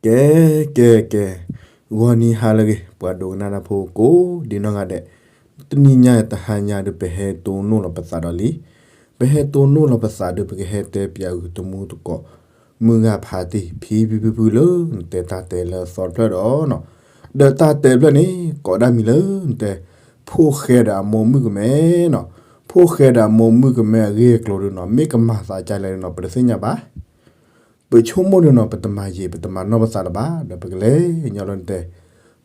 ကဲ ကဲ ကဲ, ဂီၤနံၤဟါလၢအဂ့ၤ ပှၤဒိကနၣ်တၢ်ဖိကိးဒံနီၢ်ဂၤဒဲး, တနံၤညါတဟါညါဒီး ပဟဲတိၢ်နီၣ်လီၤပသးဒီးလံ. ပဟဲတိၢ်နီၣ်လီၤပသးဒီး ပကဟဲတဲပၠးဂုာ်တမူသကိး မုၢ်ဂၤဖးတံၢ် ဖံဖံဖုဖုလၢနတဲတၢ်တဲလၢအသီတဖျၢၣ်ဒီးနီၤ, ဒီးတၢ်တဲတဖျၢၣ်န့ၣ် ကိးဒၣ်မံၤလၢနတဲ ဖိၣ်ဃဲဒီးအမိၢ်မုၣ်ကမဲနီၤ. ဖိၣ်ဃဲဒီးအမိၢ်မုၣ်ကမဲအဂ့ၢ်အကျိၤဒီးနီၤ မ့ၢ်ကမၤသးဒ်လဲၣ်နီၤ ပတသ့ၣ်ညါဘၣ်. ပဆိကမိၣ်ဒီးနီၤ ပတမၤယံာ် ပတမၤနီၢ်ပသးလၢၤဘၣ် ဒီးပကလဲၤညီလၢနတဲ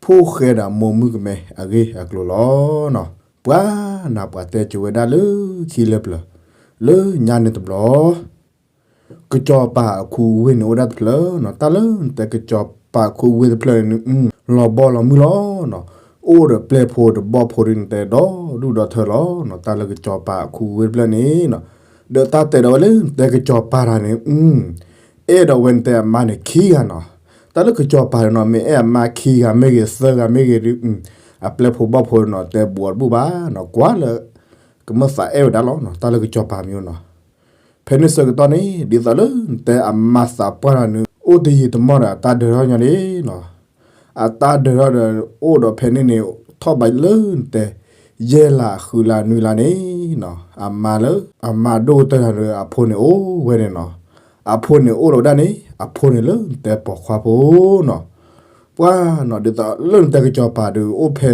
ဖိၣ်ဃဲဒီးအမိၢ်မုၣ်ကမဲအဂ့ၢ်အကျိၤလီၤနီၤ. ပှၤနီၤ ပှၤတဲကိၤဝဲဒၣ်လၢခံလၢပျၢၤ လၢညါန့ၣ်တဘျီ ကစီၤပၤအခူအဝ့ၢ်န့ၣ်အိၣ်ဒၣ်တဖျၢၣ်နီၤ. တၢ်လၢနတဲကစီၤပၤအခူအဝ့ၢ်တဖျၢၣ်န့ၣ် လီၤဘီလီၤမုၢ်လီၤနီၤ. အိၣ်ဒီးပျဲၢ်ဖိဒီးဘီၣ်ဖိဒီးနတဲဒီဒူၣ်ဒီထၢလီၤနီၤ တၢ်လၢကစီၤပၤအခူအဝ့ၢ်တဖျၢၣ်န့ၣ်နီၤ. ဒီးတၢ်တဲဒီးဝဲလၢနတဲကစီၤပၤတဂၤန့ၣ် အဲၣ်ဒိးဝဲနတဲအမါန့ၣ်ခံဂၤနီၤ. တၢ်လၢကစီၤပၤန့ၣ်နီၤ မ့ၢ်အဲၣ်အမါခံဂၤမ့ၢ်ဂ့ၤသၢဂၤမ့ၢ်ဂ့ၤဒီး အပျဲၢ်ဖိဘီၣ်ဖိနီၤ တဲဘူးအီၤတဘူၣ်ဘၣ်နီၤ ကွၢ်လၢ ကမၢသးအဲၣ်ဝဲဒၣ်လီၤနီၤ တၢ်လၢကစီၤပၤမံၤနီၤ. ဖဲန့ၣ်ဆၢကတီၢ်န့ၣ် ဒ်သိးလၢနတဲအမါသးပှၢ်တဂၤန့ၣ် အိၣ်တယံာ်တမီၢ်ဒီးအတၢ်ဒၢးထီၣ်ညီန့ၣ်နီၤ. အတၢ်ဒၢးထီၣ်ဒီးအိၣ်ဒီးဖဲန့ၣ်န့ၣ် ထီၣ်ဘးလၢနတဲ ယဲၢ်လါဃုလါနွံလါန့ၣ်နီၤ အမါလၢ အမါဒိၣ်ကတၢၢ်တဂၤဒီးအဖိန့ၣ်အိၣ်ဝဲန့ၣ်နီၤ. အဖိန့ၣ်အိၣ်ဒီးဝဲဒၣ်န့ၣ် အဖိန့ၣ်လၢနတဲပိာ်ခွါဖိနီၤ. ပှၤနီၤ ဒ်သိးလၢနတဲကစီၤပၤဒီး အိၣ်ဖဲ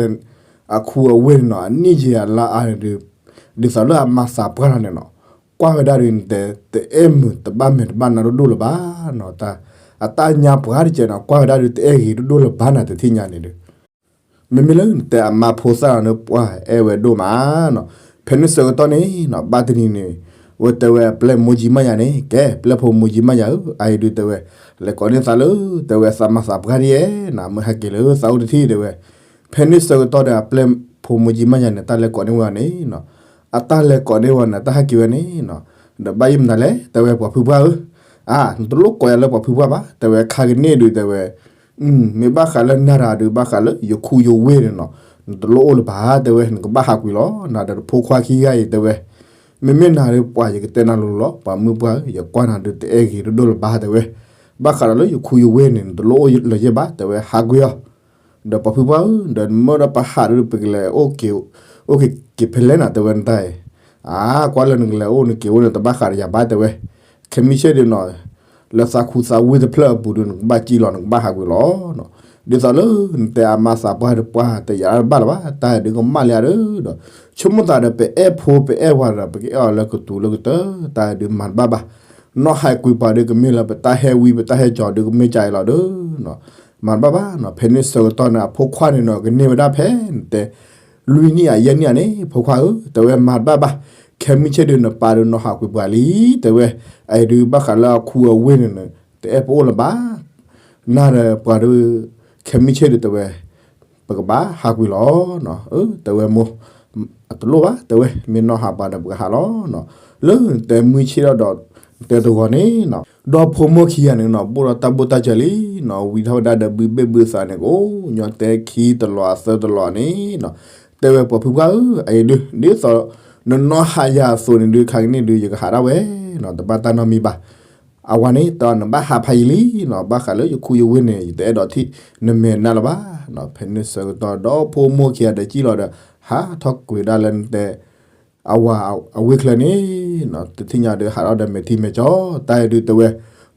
အခူအဝ့ၢ်န့ၣ်နီၤ အနံၣ်ယံာ်အလါအါန့ၣ်ဒီး ဒ်သိးလၢအမါသးပှၢ်တဂၤန့ၣ်နီၤ ကွၢ်ဝဲဒၣ်ဒီးနတဲ တအဲၣ်မုာ်တဘၣ်မဲာ်တဘၣ်နါဒိၣ်ဒိၣ်လၢၤဘၣ်နီၤ. အတၢ်ညါပှၤတကဲးနီၤ ကွၢ်ဝဲဒၣ်ဒီးတအဲၣ်ဂ့ၤဒိၣ်ဒိၣ်လၢၤဘၣ်နၤ တထံၣ်ညါန့ၣ်ဒီး မ့မ့ၢ်လၢနတဲအမါဖိသၣ်န့ၣ် ပှၤအဲၣ်ဝဲဒိၣ်မးနီၤ. ဖဲန့ၣ်ဆၢကတီၢ်န့ၣ်နီၤ ဘၣ်တနံၤန့ၣ် ဝဲတဲဝဲအပျဲၢ်မိၢ်ကၠံမါယၤန့ၣ် ကဲ ပျဲၢ်ဖိမိၢ်ကၠံမါယၤဧၢ အအံၤဒုးတဲဝဲ လဲၤကိးန့ၢ်သးလၢ တဲဝဲသးမါသးပှၢ်ဒ်ယဲနီၤ မုၢ်ဟဲက့ၤလၢသးအိၣ်တထံၣ်တဲဝဲ. ဖဲန့ၣ်ဆၢကတီၢ်ဒီးအပျဲၢ်ဖိမိၢ်ကၠံမါယၤန့ၣ် တၢ်လဲၤကိးန့ၢ်ဝဲအီၤန့ၣ်နီၤ အတၢ်လဲၤကိးန့ၢ်ဝဲန့ၣ် တၢ်ဟဲက့ၤဝဲန့ၣ်နီၤ ဒီးဘၣ်ယိၣ်မနုၤလဲၣ် တဲဝဲပှၤဖုပှၢ်ဧၢ, အါ နတလိၣ်ကိးယၤလၢပှၤဖုပှၢ်ဘၣ် တဲဝဲ ခါကန့ၣ်ဒုးတဲဝဲ မ့ၢ်ဘၣ်ဃးလၢနၤတဂၤဒီး ဘၣ်ဃးလၢယခူယဝ့ၢ်န့ၣ်နီၤ နတလိၣ်အိၣ်လၢၤဘၣ် တဲဝဲ နကဘၣ်ဟးကွံာ်လီၤ နၤဒီးနဖိခွါခံဂၤအံၤ တဲဝဲ. မ့မ့ၢ်နၤဒီးပှၤယကတဲနၤလိၤလီၤ ပှၤမုၣ်ပှၢ်ဧၢ ယကွၢ်နၤဒုးတအဲၣ်ဂ့ၤဒိၣ်ဒိၣ်လၢၤဘၣ် တဲဝဲ. ဘၣ်ဃးဒီးလၢယခူယဝ့ၢ်န့ၣ် နတလိၣ်အိၣ်လၢၤယဲၢ်ဘၣ် တဲဝဲ ဟးကွံာ်အီၤ ဒီးပှၤဖုပှၢ်ဧၢ ဒီးမ့ၢ်ဒီးပဟးဒီးပကလဲၤအိၣ်က့ၤ အိၣ်က့ၤဖဲလဲၣ်နၤ တဲဝဲနတၢ်အံၤ, အါ ကွၢ်လၢနကလဲၤအိၣ်နက့ၤအိၣ်န့ၣ် တဘၣ်ဃးဒီးယၤဘၣ် တဲဝဲ. ခဲမုၢ်ဆ့ၣ်ဒုးနီၤ လၢသးခူသးဝ့ၢ်တဖျၢၣ်အပူၤဒုး နကဘၣ်ကံၣ်လီၤ နကဘၣ်ဟးကွံာ်လီၤနီၤ. ဒ်သိးလၢနတဲအမါသးပှၢ်ဒီးပှၤတယာ်တဘၣ်လၢၤဘၣ် တၢ်ဒုးကမၣ်လၢယၤဒီး ဆိကမိၣ်သးဒီး ပအဲၣ်ဖိပအဲၣ်ဝၤဒီး ပကအဲၣ်အီၤလၢကတူၤလၢကတၢၢ် တၢ်ဒုးမၤတဘၣ်ဘၣ်. နီၢ်ဟးကွံာ်ပှၤဒုးကမ့ၢ်လၢပတၢ်ဟဲဝံပတၢ်ဟဲကၠီၤဒုး ကမ့ၢ်ကၠီၤအံၤလီၤဒီး မၤတဘၣ်ဘၣ်နီၤ. ဖဲန့ၣ်ဆၢကတီၢ်န့ၣ် အဖိခွါန့ၣ်နီၤ ကန့ၢ်ဝဲဒၣ်ဖဲနတဲ လွံၢ်နံၣ်ဧါယဲၢ်နံၣ်ဧါန့ၣ် ဖိခွါဧၢ တဲဝဲမၤတဘၣ်ဘၣ်. ခဲမုၢ်ဆ့ၣ်ဒုးနပၢ်ဒုးနီၢ်ဟးကွံာ်ပှၤလံ တဲဝဲ. အအံၤဒုးဘၣ်ဃးလၢအခူအဝ့ၢ်န့ၣ် တအဲၣ်ပအိၣ်လၢၤဘၣ် နၤဒီးပှၤဒီး ခဲမုၢ်ဆ့ၣ်ဒုးတဲဝဲ ပကဘၣ်ဟးကွံာ်လီၤနီၤ. တဲဝဲမိၢ် အတလိၣ်ဘၣ် တဲဝဲ မ့ၢ်နီၢ်ဟးပှၤဒီးပကဟးလီၤနီၤ. လၢနတဲမုၢ်ဆ့ၣ်ထီၣ်ဒီး နတဲတဂီၤန့ၣ်နီၤ ဒီဖိမိၢ်ခံဂၤန့ၣ်နီၤ ဘိၣ်ဒီးတၢ်ဘိၣ်တၢ်စၢၤလံနီၤ ဝံထီၣ်ဝဲဒၣ်ဒီးဘုဘ့ၣ်ဘုသးန့ၣ် ကိးညီတဲခံတလီၤအသၢတလီၤန့ၣ်နီၤ တဲဝဲပှၤဖုပှၢ်ဧၢ အအံၤဒုး ဒ်သိး နနီၢ်ဟးယၤအသိးန့ၣ်ဒုး ခါကန့ၣ်ဒုး ယကဟးဒၣ်ဝဲနီၤ တဘၣ်တၢ်နီတမံၤဘၣ်. အဝၤန့ၣ် တဲအီၤနဘၣ်ဟးဖးယံာ်လံနီၤ ဘၣ်ဃးလၢယခူယဝ့ၢ်န့ၣ် ယတအဲၣ်ဒိးထံၣ်နမဲာ်နါလၢၤဘၣ်နီၤ. ဖဲန့ၣ်ဆၢကတီၢ် ဒီဖိမိၢ်ခံဂၤဒီးကံၣ်လီၤဒီး ဟးထီၣ်ကွံာ်ဒၣ်လၢနတဲ အဝၤအဝ့ၢ်ချၢန့ၣ်နီၤ တထံၣ်ညါဒီးဟးထီၣ်ဒီးမဲာ်ထံမဲာ်ကၠီ တၢ်အံၤဒုးတဲဝဲ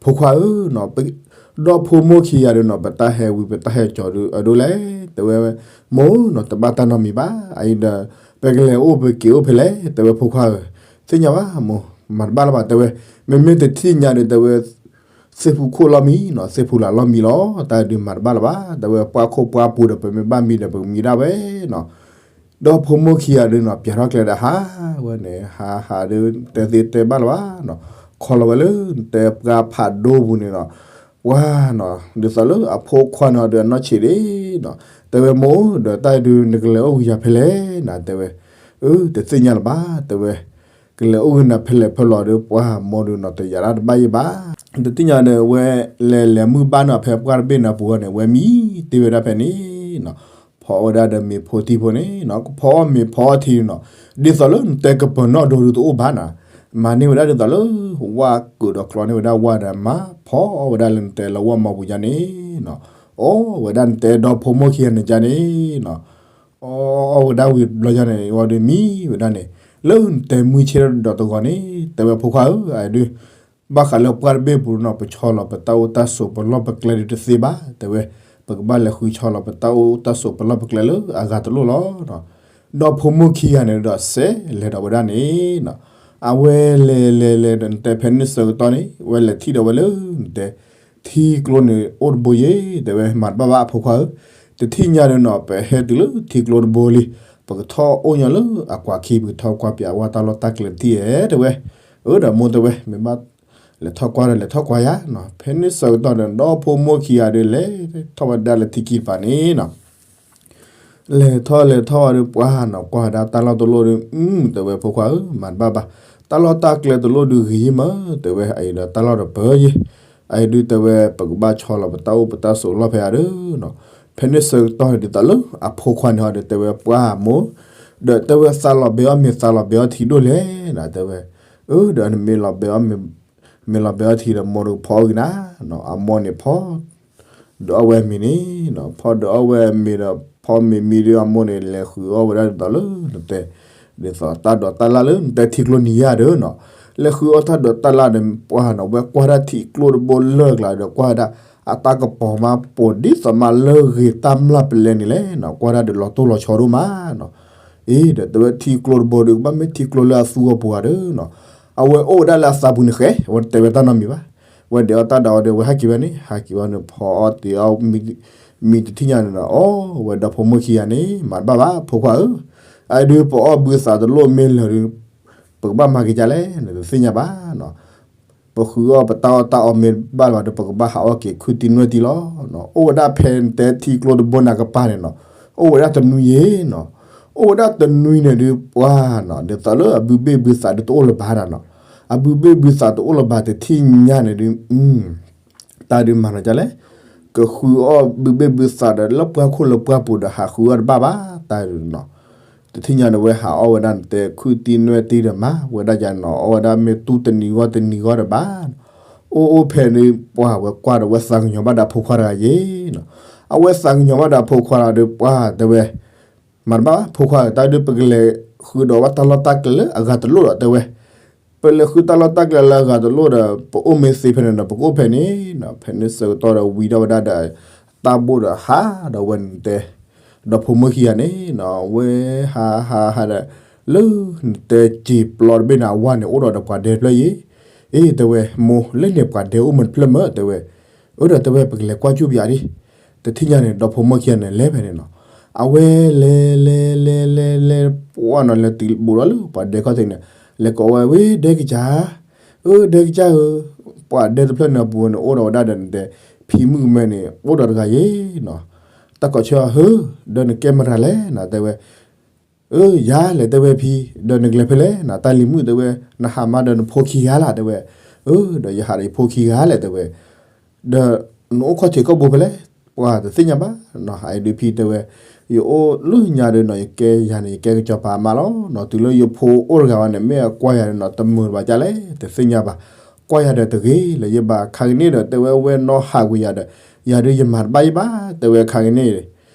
ဖိခွါဧၢနီၤ ဒီဖိမိၢ်ခံဂၤဒီးနီၤ ပတၢ်ဟဲဝံပတၢ်ဟဲကၠီၤဒုးအဒိလဲၣ် တဲဝဲ မိၢ်နီၤ တဘၣ်တၢ်နီတမံၤဘၣ် အအံၤဒီး ပကလဲၤအိၣ်ပက့ၤအိၣ်ဖဲလဲၣ် တဲဝဲဖိခွါဧၢ သ့ၣ်ညါဘၣ်မိၢ် မၤတဘၣ်လၢၤဘၣ် တဲဝဲ မ့မ့ၢ်တထံၣ်ညါဒီး တဲဝဲ သ့ၣ်ဖူခိၣ်လီၢ်မံနီၤ သ့ၣ်ဖူလၢ်လီၢ်မံလီၤ တၢ်အံၤဒုးမၤတဘၣ်လၢၤဘၣ် တဲဝဲ ပှၢ်ခိၣ်ပှၢ်ပူၤဒီး ပမ့ၢ်ဘၣ်မံဒီး ပကမံဒၣ်ဝဲနီၤ. ဒီဖိမိၢ်ခံဂၤဒုးနီၤ ပျဲထီၣ်ကျဲဒီးဟးဝဲန့ၣ် ဟးဟးဒုး တဲသ့တဲဘၣ်လၢၤဘၣ်နီၤ ခီလီၤဝဲလၢ တဲပှၢ်ဖးဒိၣ်ပူၤန့ၣ်နီၤ ပှၤနီၤ ဒ်သိးလၢအဖိခွါန့ၣ်ဒီးအနီၢ်ဆံးဒ့နီၤ တဲဝဲမိၢ်ဒီးတၢ်အံၤဒုး နကလဲၤအိၣ်ဂ့ၤယၤဖဲလဲၣ်နၤ တဲဝဲ အၢ တသ့ၣ်ညါလၢၤဘၣ် တဲဝဲ ကလဲၤအိၣ်ဂ့ၤနၤဖဲလဲၣ်ဖဲလဲၣ်ဒီး ပှၤမိၢ်ဒုးနီၤ တယာ်ဒၣ်တဘၣ်ယံၤဘၣ် တသ့ၣ်ညါဒီး ဝဲလဲၤလဲၤမုၢ်ဘၣ်နီၤ ဖဲပှၢ်တဘ့ၣ်န့ၣ်ပူၤန့ၣ် ဝဲမံတ့ၢ်ဝဲဒၣ်ဖဲန့ၣ်နီၤ ဖီအီၣ်ဝဲဒၣ်ဒီးမ့ၤဖိထံဖိန့ၣ်နီၤ ကဖီအီၣ်မ့ၤဖီအီၣ်ထံန့ၣ်နီၤ ဒ်သိးလၢနတဲကပၢၤနီၣ်ဒိဒုးတအိၣ်ဘၣ်နၤ မၤန့ၢ်ဝဲဒၣ်ဒ်သိးလၢ ဝၣ်ကုးဒီးကျီန့ၢ်ဝဲဒၣ်ဝၣ်ဒီး မၤဖီအီၣ်ဝဲဒၣ်လၢနတဲလၢဝၣ်မီပူၤယါန့ၣ် အီၣ်ဝဲဒၣ်နတဲဒီဖိမိၢ်ခံဂၤန့ၣ်ကန့ၣ်နီၤ, အီၣ်ဝဲဒၣ်ဝံၤဘျီညါန့ၣ် ဝံၤဒီးမံဝဲဒၣ်န့ၣ်, လၢနတဲမုၢ်ဆ့ၣ်ဒီးတဂီၤန့ၣ် တဲဝဲဖိခွါဧၢ, အဒုး ဘၣ်ဃးလၢပှၢ်တဘ့ၣ်ပူၤနီၤ ပဆီလီၤပတၢ်အိၣ်တၢ်ဆိးပလီၢ်ပကျဲဒုးတသ့ဘၣ်, တဲဝဲ ပကဘၣ်လဲၤဃုဆီလီၤပတၢ်အိၣ်တၢ်ဆိးပလီၢ်ပကျဲလၢအဂၤတလိၣ်လီၤ. ဒီဖိမိၢ်ခံဂၤန့ၣ်ဒီးစဲးလဲၤဒီးဝဲဒၣ်န့ၣ်နီၤ, အဝဲလဲၤလဲၤလဲၤဒီးနတဲဖဲန့ၣ်ဆၢကတီၢ်န့ၣ် ဝဲလဲၤထံၣ်ဒီးဝဲလၢနတဲ ထံကျိန့ၣ် အိၣ်တဘိယ့ၣ်, တဲဝဲ မၤတဘၣ်ဘၣ်အဖိခွါဧၢ, တထံၣ်ညါဒီးနီၤ ပဟဲတုၤလၢထံကျိတဘိလံ, ပကထီၣ်အိၣ်ညီလၢအကွၢ်ခံ ပကထီၣ်ကွၢ်ပၠးဝဲတၢ်လီၢ်တၢ်ကျဲတထံၣ်ဧဲ, တဲဝဲ, အၢ ဒီးမိၢ် တဲဝဲ မ့ၢ်ဘၣ်လဲၤထီၣ်ကွၢ်ဒီးလဲၤထီၣ်ကွၢ်ယၤနီၤ, ဖဲန့ၣ်ဆၢကတီၢ်ဒီး ဒီဖိမိၢ်ခံဂၤဒီးလဲၤထီၣ်ဝဲဒၣ်လၢထံခံတပၤန့ၣ်နီၤ လဲၤထီၣ်လဲၤထီၣ်ဝဲဒီးပှၢ်နီၤ ကွၢ်ဝဲဒၣ်တၢ်လီၢ်တလိၣ်ဒီး အု တဲဝဲ ဖိခွါဧၢ, မၤတဘၣ်ဘၣ်, တၢ်လီၢ်တၢ်ကျဲတလိၣ်ဒုးဂ့ၤယ့ၣ်မး, တဲဝဲ အအံၤဒီးတၢ်လီၢ်ဒီးပၢယ့ၣ်, အအံၤဒုး တဲဝဲ ပကဘၣ်ဆီလီၤပတၢ်အိၣ်ပတၢ်ဆိးလီၢ်ဖဲအံၤဒီးနီၤ, ဖဲန့ၣ်ဆၢကတီၢ်န့ၣ်ဒ်သိးလၢအဖိခွါန့ၣ်ဟီဒီး တဲဝဲ ပှၢ်မိၢ်, ဒီးတဲဝဲ သးလီၤဘဲအီၣ်မ့ၤ သးလီၤဘဲအီၣ်ထံဒိၣ်လဲၣ်နီၤ, တဲဝဲ, အၢ ဒီးနမ့ၢ်လီၤဘဲအီၣ်မ့ၤ မ့ၢ်လီၤဘဲအီၣ်ထံဒီး မိၢ်တကဖီအီၣ်ဂ့ၤနၤနီၤ, အမိၢ်န့ၣ်ဖီ ဒုးအီၣ်ဝဲမ့ၤန့ၣ်နီၤ, ဖီဒုးအီၣ်ဝဲမ့ၤဒီး ဖီမ့ၤမံဒီး အမိၢ်န့ၣ် လဲၤဃုအီၣ်ဝဲဒၣ်ဒ်သိးလၢနတဲ ဒ်သိးတၢ်ဒိးတၢ်လၣ်လၢနတဲထံကျိနံၤယၤဒီးနီၤ, လဲၤဃုအီၣ်တၢ်ဒိးတၢ်လၣ်ဒီး ပှၢ်နီၤ ဝဲကွၢ်ဒၣ်ထံကျိတဘိလၢာ်ကျါဒီး ကွၢ်ဝဲဒၣ် အတၢ်ကပီၤမးပိာ်ဒ်သိးမးလၢဂ့ၤတၢ်မျၢ်ပလဲန့ၣ်လဲၣ်နီၤ, ကွၢ်ဒၣ်ဒီးလီၤတိၢ်လီၤဆီဒိၣ်မးနီၤ, အ့ ဒီးတဲဝဲထံကျိတဘိဒီး ကဘၣ်မ့ၢ်ထံကျိလၢအသူအပူၤဧါဒီးနီၤ, အဝဲအိၣ်ဝဲဒၣ်လၢအသးပူၤန့ၣ်ဃဲ အဝဲတတဲဝဲတၢ်နီတမံၤဘၣ်, ဝဲဒဲးအီၣ်တၢ်ဒီးဝဲဒီး ဝဲဟဲက့ၤဝဲန့ၣ် ဟဲက့ၤဝဲန့ၣ် ဖီအီၣ်တ့ၤအီၣ် မံတထံၣ်ညါန့ၣ်ဒီး အီၣ်ဝဲဒီဖိမိၢ်ခံဂၤန့ၣ် မၤတဘၣ်ဘၣ် ဖိခွါဧၢ, အအံၤဒုး ပအီၣ်ဘုသးတလိၣ်မ့ၢ်လၢာ်ဒီး ပကဘၣ်မၤက့ၤဒ်လဲၣ်န့ၣ် တသ့ၣ်ညါဘၣ်နီၤ, ပဃုအီၣ်ပတၢ်အီၣ်တၢ်အီမ့ၢ်ဘၣ်လၢၤဘၣ်ဒီး ပကဘၣ်ဟးအီၣ်က့ၤခုၣ်တံၢ်နွဲၣ်တံၢ်လီၤ, အိၣ်ဝဲဒၣ်ဖဲနတဲထံကျိတဘိန့ၣ်ကပၤန့ၣ်နီၤ, အိၣ်ဝဲဒၣ်တနွံယ့ၣ်နီၤ, အိၣ်ဝဲဒၣ်တနွံန့ၣ်ဒုး ပှၢ်နီၤ ဒ်သိးလၢအဘုဘ့ၣ်ဘုသးဒုးတအိၣ်လၢၤဘၣ်ဒၣ်နီၤ, အဘုဘ့ၣ်ဘုသးတအိၣ်လၢၤဘၣ် တထံၣ်ညါန့ၣ်ဒုး တၢ်ဒုးမၤနီၤဒ်လဲၣ်, ကဃုအီၣ်ဘုဘ့ၣ်ဘုသးဒီး လၢပှၢ်ခိၣ်လၢပှၢ်ပူၤဒီး ဟးဃုအီၣ်တဘၣ်ဘၣ် တၢ်ဒုးနီၤ, တထံၣ်ညါန့ၣ် ဝဲဟးအီၣ်ဝဲဒၣ်နတဲခုၣ်တံၢ်နွဲၣ်တံၢ်ဒီးမၤဝဲဒၣ်ယၤနီၤ, အီၣ်ဝဲဒၣ်မ့ၢ်တူၢ်တနံၤဂီၢ်တနံၤဂီၢ်ဒီးဘၣ်, အိၣ်အိၣ်ဖဲန့ၣ် ပှၢ်ဝဲကွၢ်ဒီးဝဲသးကညီၤဘၣ်ဒီးအဖိခွါတဂၤယ့ၣ်နီၤ, အဝဲသးကညီၤဘၣ်ဒီးအဖိခွါဒီး ပှၢ်တဲဝဲ မၤတဘၣ်ဘၣ် ဖိခွါဧၢ, တၢ်ဒုးပကလဲၤဃုဒီးဝဲတၢ်လီၢ်တၢ်ကျဲလၢအဂၤတလိၣ်ဒီး တဲဝဲ, ပလဲၤဃုတၢ်လီၢ်တၢ်ကျဲလၢအဂၤတလိၣ်ဒီး ပအိၣ်မ့ၢ်သ့ဖဲန့ၣ်ဒီး ပကအိၣ်ဖဲန့ၣ်နီၤ, ဖဲန့ၣ်ဆၢကတီၢ်ဒီးဝံၤဒီးဝဲဒၣ်ဒီး တၢ်ဘိၣ်ဒီးဟးဒီးဝဲနတဲ ဒီဖိမိၢ်ခံဂၤန့ၣ်နီၤ, ဝဲဟးဟးဟးဒီး လၢနတဲစံာ်ပျီတဘ့ၣ်န့ၣ် အဝဲန့ၣ်အိၣ်ဒီးဒီးပှၤဒဲတဖျၢၣ်ယ့ၣ်, အ့ တဲဝဲ မိၢ် လၢန့ၣ်ပှၤဒဲအိၣ်မ့ၢ်တဖျၢၣ်မ့ၢ် တဲဝဲ, အၢ ဒီးတဲဝဲ ပကလဲၤကွၢ်ကၠူၣ်ပယၤဒံး, တထံၣ်ညါန့ၣ် ဒီဖိမိၢ်ခံဂၤန့ၣ် လဲၤဖဲန့ၣ်နီၤ, အဝဲလဲၤလဲၤလဲၤလဲၤလဲၤ ပှၢ်နီၤ လဲၤတုၤဘူးဒီးလၢပှၤဒဲခီၣ်ထံးန့ၣ် လဲၤကိးဝဲ ဝ့ ဒဲကစၢ် အၢ ဒဲကစၢ်ဧၢ, ပှၤဒဲတဖျၢၣ်န့ၣ်အပူၤန့ၣ် အိၣ်ဒီးဝဲဒၣ်ဒီးနတဲ ဖံမုၣ်ကမဲန့ၣ် အိၣ်ဒီးတဂၤယ့ၣ်နီၤ, တၢ်ကိးဆၢအီၤ ဟၢ ဒီးနကဲမတၤလဲၣ်နီၤ တဲဝဲ, အၢ ယၤလဲၣ် တဲဝဲ ဖံ, ဒီးနကလဲၤဖဲလဲၣ်နီၤ တၢ်လံၤမုၣ် တဲဝဲ, နဟးမးဒီးနဖိခံဂၤလၢ် တဲဝဲ, အၢ ဒီးယဟးဒီးယဖိခံဂၤလဲၣ် တဲဝဲ, ဒီးနအိၣ်ခီၣ်ထံးခီၣ်ဘိဖဲလဲၣ်, ပှၢ်တသ့ၣ်ညါဘၣ်နီၤ, အအံၤဒုးဖံ တဲဝဲ, ယအိၣ်လၢညါဒီးနီၤ ယကဲယၤန့ၣ် ယကဲကစီၤပၤအမါလီၤနီၤ, တုၤလၢယဖိအိၣ်တဂၤဝဲန့ၣ် မ့ၢ်အကွၢ်ယၤဒီးနီၤ တမုာ်ဘၣ်ဒ်လဲၣ်, တသ့ၣ်ညါဘၣ်, ကွၢ်ယၤဒီးတဂ့ၤလၢၤယဘၣ်, ခါကန့ၣ်ဒီး တဲဝဲ ဝဲနီၢ်ဟးကွံာ်ယၤဒီး ယၤဒုးယမၤတဘၣ်ယဘၣ် တဲဝဲ, ခါကန့ၣ်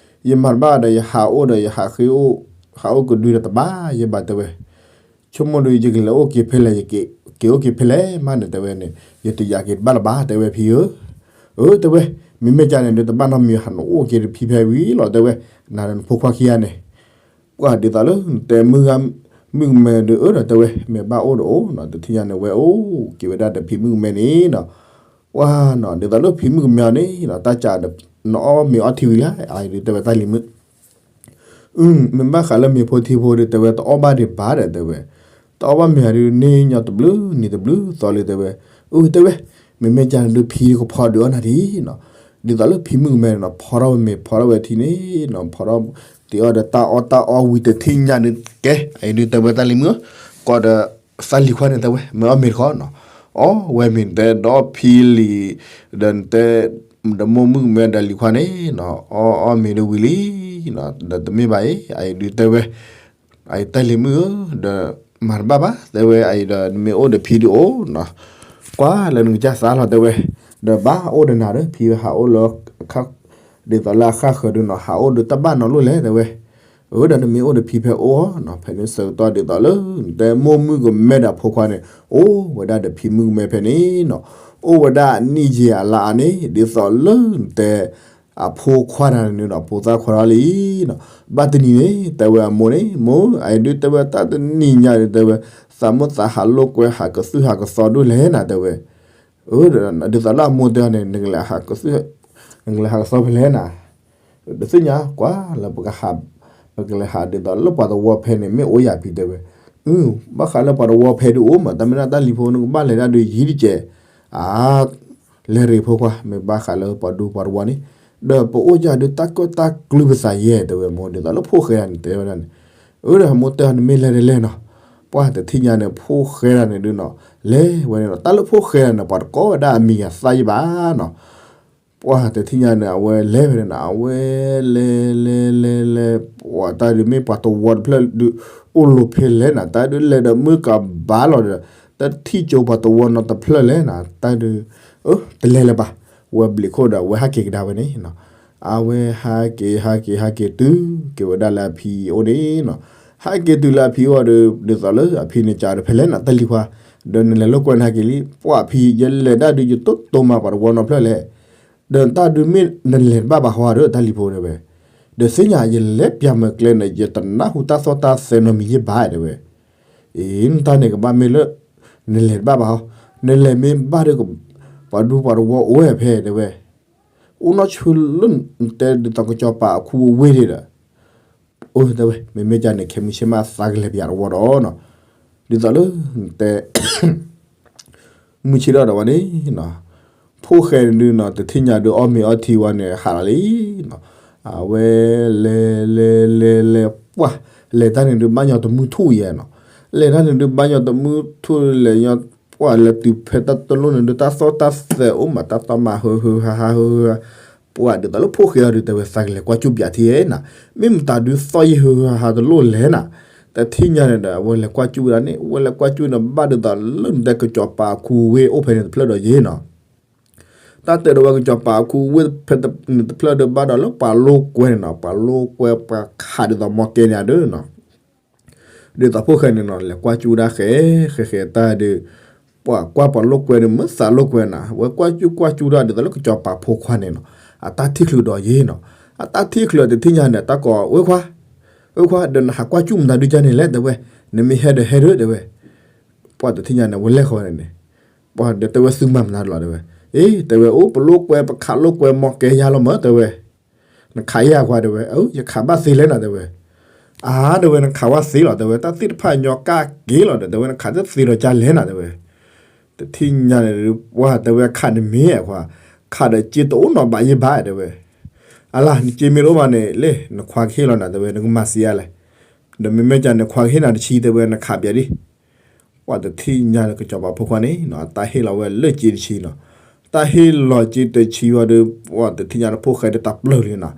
ယမၤတဘၣ်ဒီး ယဟးအိၣ်ဒီး ယဟးဃ့အိၣ် ဟးအိၣ်ကဒုဒီးတဘၣ်ယဘၣ် တဲဝဲ, ဆိကမိၣ်ဒီး ယကလဲၤအိၣ်က့ၤဖဲလဲၣ် ယက့ၤအိၣ်က့ၤဖဲလဲၣ်မးန့ၣ် တဲဝဲန့ၣ် ယတယာ်က့ၤတဘၣ်လၢၤဘၣ် တဲဝဲ ဖံဧၢ, အၢ တဲဝဲ, မ့မ့ၢ်ကန့ၣ်ဒီး တဘၣ်နီတမံၤ ဟးနအိၣ်က့ၤဒီးဖံဖဲဝံၤလီၤ တဲဝဲ, နၤဒီးနဖိခွါခံဂၤန့ၣ် ပှၢ်ဒ်သိးလၢနတဲမုၣ်ကမဲဒီး အၢ ဒီးတဲဝဲ မ့ၢ်ဘၣ်အိၣ်ဒီးအိၣ်နီၤ, တထံၣ်ညါန့ၣ် ဝဲအိၣ်က့ၤဝဲဒၣ်ဒီးဖံမုၣ်ကမဲန့ၣ်နီၤ, ပှၢ်နီၤ ဒ်သိးလၢဖံမုၣ်ကမဲအီၤန့ၣ်နီၤ တၢ်စးဒီး နအီၣ်မ့ၤအီထံဝံၤလၢ် အအံၤဒုးတဲဝဲတၢ်လံၤမုၣ် မ့ၢ်ဘၣ်ဃးလၢမ့ၤဖိထံဖိဒီး တဲဝဲ တအီၣ်ဘၣ်ဒံးဘၣ်ဒီး တဲဝဲ, တအီၣ်ဘၣ်မ့ၤဒုး န့ၢ်ညီတဘျုးနံၤတဘျုးသီလံ တဲဝဲ, အၢ တဲဝဲ, မ့မ့ၢ်ကန့ၣ်ဒုး ဖံတကဖီဒုးအီၣ်နၤဒံးနီၤ, ဒ်သိးလၢဖံမုၣ်ကမဲန့ၣ်နီၤ ဖီထီၣ်ဝဲမ့ၤ ဖီထီၣ်ဝဲထံန့ၣ်နီၤ ဖီထီၣ်တ့ၢ်အီၣ်ဒီးတၢ်အီၣ်တၢ်အီဝံၤတထံၣ်ညါဒုးကဲ အအံၤဒုးတဲဝဲတၢ်လံၤမုၣ်ဧၢ, ကီးဒီး သးလံၤခွါန့ၣ် တဲဝဲ မ့ၢ်အီၣ်မ့ၤတခီနီၤ, အီၣ်ဝဲမ့ၤ နတဲဒီးဖံလံၤ ဒီးနတဲ ဒီးမိၢ်မုၣ်ကမဲဒီးလံၤခွါန့ၣ်နီၤ အီၣ်အီၣ်မ့ၤဒုးဝံၤလံနီၤ ဒီးတမ့ၢ်ဘၣ်အံၤ အအံၤဒုးတဲဝဲ အအံၤတၢ်လံၤမုၣ်ဧၢ, ဒီးမၤတဘၣ်ဘၣ် တဲဝဲ အအံၤဒီးနမ့ၢ်အိၣ်ဒီးဖံဒုးအိၣ်နီၤ, ကွၢ်လၢနကစၢ်သးလီၤ တဲဝဲ, ဒီးဘၣ်အိၣ်ဒီးနၤဒီး ဖံဟးအိၣ်လၢ ဒ်သိးလၢအဃၣ်ဃၢၤဒုးနီၤ ဟးအိၣ်ဒီးတၢ်ဘၣ်နီတဘျီလဲၣ် တဲဝဲ. အၢ ဒီးနမ့ၢ်အိၣ်ဒီးဖံဖဲအိၣ်နီၤ, ဖဲန့ၣ်ဆၢကတီၢ်ဒ်သိးလၢ တဲမိၢ်မုၣ်ကမဲဒီးဖိခွါန့ၣ် အိၣ်ဝဲဒၣ်ဒီးဖံမုၣ်ကမဲဖဲန့ၣ်နီၤ, အိၣ်ဝဲဒၣ်အနံၣ်ယံာ်အလါအါန့ၣ် ဒ်သိးလၢတဲ အဖိခွါတဂၤန့ၣ်ဒီး ဖိသၣ်ခွါထီၣ်လံနီၤ. ဘၣ်တနံၤန့ၣ် တဲဝဲအမိၢ်န့ၣ် မိၢ် အဒုးတဲဝဲတၢ်တနံၤညါဒုး တဲဝဲ သးမိၢ်သးဟးလိာ်ကွဲ ဟးကသုၣ်ဟးကသီဒိၣ်လဲၣ်နၤ တဲဝဲ. အၢ ဒ်သိးလၢအမိၢ်တဲအီၤန့ၣ် နကလဲၤဟးကသုၣ် နကလဲၤဟးကသီဖဲလဲၣ်နၤ, တသ့ၣ်ညါ ကွၢ်လၢပကဟး ပကလဲၤဟးဒ်သိးလၢပှၤတဝီဖဲန့ၣ် မ့ၢ်အိၣ်ယၤဖံ တဲဝဲ. အၢ ဘၣ်ဃးလၢပှၤတဝီဖဲဒုးအိၣ်မး တၢ်မ့ၢ်ဒၣ်တၢ်လံၤဖိနကဘၣ်လဲၤဒၣ်ဒုးယံၤတကဲး အါ လဲၤရ့ၣ်ဖိခွါ မ့ၢ်ဘၣ်ဃးလၢပှၤဒူပှၤတဝီန့ၣ် ဒီးပအိၣ်ယၤဒုးတၢ်ကၢၣ်တၢ်ကျူပသးယဲၢ် တဲဝဲမိၢ် ဒ်သိးလၢဖိၣ်ဃဲဒၣ်န့ၣ် တဲဝဲဒၣ်န့ၣ်. အၢ ဒီးမိၢ်တဲအီၤ နမ့ၢ်လဲၤတလဲၤနီၤ, ပှၢ်တထံၣ်ညါန့ၣ် ဖိၣ်ဃဲဒၣ်န့ၣ်ဒုးနီၤ လဲၤဝဲန့ၣ်နီၤ, တၢ်လၢဖိၣ်ဃဲဒၣ်န့ၣ် ပှၤတကိးဝဲဒၣ်အမံၤအသၣ်ယံၣ်ဘၣ်နီၤ. ပှၢ်တထံၣ်ညါန့ၣ် အဝဲလဲၤဝဲန့ၣ်နီၤ အဝဲလဲၤလဲၤလဲၤလဲၤ ပှၢ်တၢ်ဒုးမ့ၢ်ပှၤတဝီတဖျၢၣ်ဒုး အိၣ်လိၤဖဲလဲၣ်နၤ တၢ်ဒုးလဲၤဒီးမုၢ်ကဘၣ်လီၤဒီး တထံၣ်ကၠိပှၤတဝီနီတဖျၢၣ်လဲၣ်နၤ တၢ်ဒုး အၢ တလဲၤလၢၤဘၣ်, ဝဲဘျံးခိၣ်ဒီး အဝဲဟးက့ၤကဒါဝဲန့ၣ်နီၤ. အဝဲဟးက့ၤ ဟးက့ၤ ဟးက့ၤတုၤ က့ၤဝဲဒၣ်လၢအဖံအိၣ်န့ၣ်နီၤ. ဟးက့ၤတုၤလၢအဖံအိၣ်ဒီး ဒ်သိးလၢအဖံန့ၣ် ကးဒီးဖဲလဲၣ်နၤ တၢ်လံၤခွါ, ဒီးနလဲၤလိာ်ကွဲနၤက့ၤလံ, ပှၢ်ဖံ ယလဲၤဒၣ်ဒုး ယတိၢ်တိၢ်မးပှၤတဝီနီတဖျၢၣ်လဲၣ် ဒီးတၢ်ဒုးမ့ၢ်နလဲၤတဘၣ်ဘၣ်ဟီဒီး တၢ်လံၤဖိတဲဝဲ, ဒီးသ့ၣ်ညါ ယလဲၤပျၢ်မၤကျဲန့ၣ် ယတနၢ်ဟူတၢ်သီၣ်တၢ်သဲနီတမံၤယဲၢ်ဘၣ် တဲဝဲ. အ့ နတၢ်န့ၣ်ကဘၣ်မ့ၢ်လၢ နလဲၤတဘၣ်ဘၣ်ဟီ, နလဲၤမ့ၢ်ဘၣ်ဒီး ပှၤဒူပှၤတဝီအိၣ်ဝဲဖဲ တဲဝဲ, အိၣ်နီၢ်ဆူလၢနတဲဒ်သိးကစီၤပၤအခူအဝ့ၢ်ဒၣ်ဒီး အိၣ် တဲဝဲ, မ့မ့ၢ်ကန့ၣ် ခဲမုၢ်ဆ့ၣ်မးသးကလဲၤပျၢ်တဝီဒီးနီၤ, ဒ်သိးလၢနတဲ မုၢ်ဆ့ၣ်ထီၣ်ဒီးဝဲန့ၣ်နီၤ, ဖိၣ်ဃဲန့ၣ်ဒုးနီၤ တထံၣ်ညါဒုး အီၣ်မ့ၤအီထံဝဲန့ၣ် ဟးလီၤလံနီၤ, အဝဲလဲၤလဲၤလဲၤလဲၤ ပှၢ် လဲၤတၢ်န့ၣ်ဒုး ဘၣ်ညီတမုၢ်ထူၣ်ယဲနီၤ, လဲၤတၢ်န့ၣ်ဒုး ဘၣ်ညီတမုၢ်ထူၣ်လဲၤညီ ပှၢ်လဲၤတုၤဖဲတၢ်တလိၣ်န့ၣ်ဒုး တၢ်သီၣ်တၢ်သဲအိၣ်မး တၢ်သီၣ်မး ဟုဟူဟါဟါ ဟုဟူဟါ ပှၢ်ဒ်သိးလၢဖိၣ်ဃဲအီၤဒုး တဲဝဲ သးကလဲၤကွၢ်ကၠူၣ်ပျၢ်ထံဧါနီၤ, မ့ၢ်မတၤဒုးသီၣ်ယဲၢ်ဟုဟူဟါဟါတလိၣ်လဲၣ်နီၤ, တထံၣ်ညါန့ၣ်ဒီး အဝဲလဲၤကွၢ်ကၠူၣ်ဝဲဒၣ်န့ၣ် အဝဲလဲၤကွၢ်ကၠူၣ်န့ၣ် ဘၣ်ဒ်သိးလၢနတဲကစီၤပၤအခူဝ့ၢ်အိၣ်ဖဲန့ၣ်တဖျၢၣ်ဒီးယဲနီၤ, တၢ်တဲဒီးဝဲကစီၤပၤအခူဝ့ၢ်ဖဲန့ၣ်တဖျၢၣ်ဒီး ဘၣ်ဒီးလၢပှၤလိာ်ကွဲန့ၣ်နီၤ, ပှၤလိာ်ကွဲပှၤခးဒ်သိးမီၢ်ကဲန့ၣ်ဒုးနီၤ ဒ်သိးဖိၣ်ဃဲန့ၣ်နီၤ လဲၤကွၢ်ကၠူၣ်ဒၣ်ဃဲ ဃဲဃဲတၢ်ဒုး ပှၤကွၢ်ပှၤလိာ်ကွဲန့ၣ် မ့ၢ်သးလိာ်ကွဲနၤ, ဝဲကွၢ်ကၠူၣ်ကွၢ်ကၠူၣ်ဒၣ်ဒ်သိးလၢကစီၤပၤဖိခွါန့ၣ်နီၤ, အတၢ်ထံၣ်ချုးဒီးယဲနီၤ, အတၢ်ထံၣ်ချုးတထံၣ်ညါန့ၣ် တၢ်ကိး ဝ့ၢ်ခွါ, ဝ့ၢ်ခွါ ဒီးနဟးကွၢ်ကၠူၣ်မတၤဒုးကါန့ၣ်လဲၣ် တဲဝဲ, နမ့ၢ်ဟဲဒီးဟဲဒီး တဲဝဲ, ပှၢ်တထံၣ်ညါန့ၣ် ဝဲလဲၤဃီန့ၣ်န့ၣ်, ပှၢ်ဒီးတဲဝဲသုမၤမနုၤလီၤ တဲဝဲ, အ့ တဲဝဲ အိၣ်ပလိာ်ကွဲ ပခးလိာ်ကွဲမီၢ်ကဲယါလီၤမး တဲဝဲ နခးယါခွါ တဲဝဲ, အၢ ယခးဘၣ်သ့လဲၣ်နၤ တဲဝဲ, အါ တဲဝဲ နခးဝဲသ့လီၤ တဲဝဲ, တၢ်သ့ၣ်တဖၣ်ညီကၢ်က့ၤလီၤဒီး တဲဝဲ နခးတသ့ဒီးကါလဲၣ်နၤ တဲဝဲ, တထံၣ်ညါန့ၣ် ပှၢ်တဲဝဲ ခးနမ့ၢ်အခွါ, ခးဒီးစ့တအိၣ်နီတဘ့ၣ်ယဲၢ်ဘၣ် တဲဝဲ, အလါ နစ့မ့ၢ်တအိၣ်ဘၣ်န့ၣ် လၢ နခွါကဟ့ၣ်လီၤနၤ တဲဝဲ, နကမၤစ့အါလဲၣ်, ဒီးမ့မ့ၢ်ကန့ၣ် ခွါကဟ့ၣ်နၤတဆံ တဲဝဲ နခးပျဲဒ် ပှၢ်တထံၣ်ညါဒီးကစီၤပၤဖိခွါန့ၣ်နီၤ တၢ်ဟ့ၣ်လီၤဝဲလၢစ့တဆံနီၤ, တၢ်ဟ့ၣ်လီၤစ့တဆံဝံၤဒီး ပှၢ်တထံၣ်ညါဒီးဖိၣ်ဃဲဒီးတၢ်ပျၢၤလံနီၤ,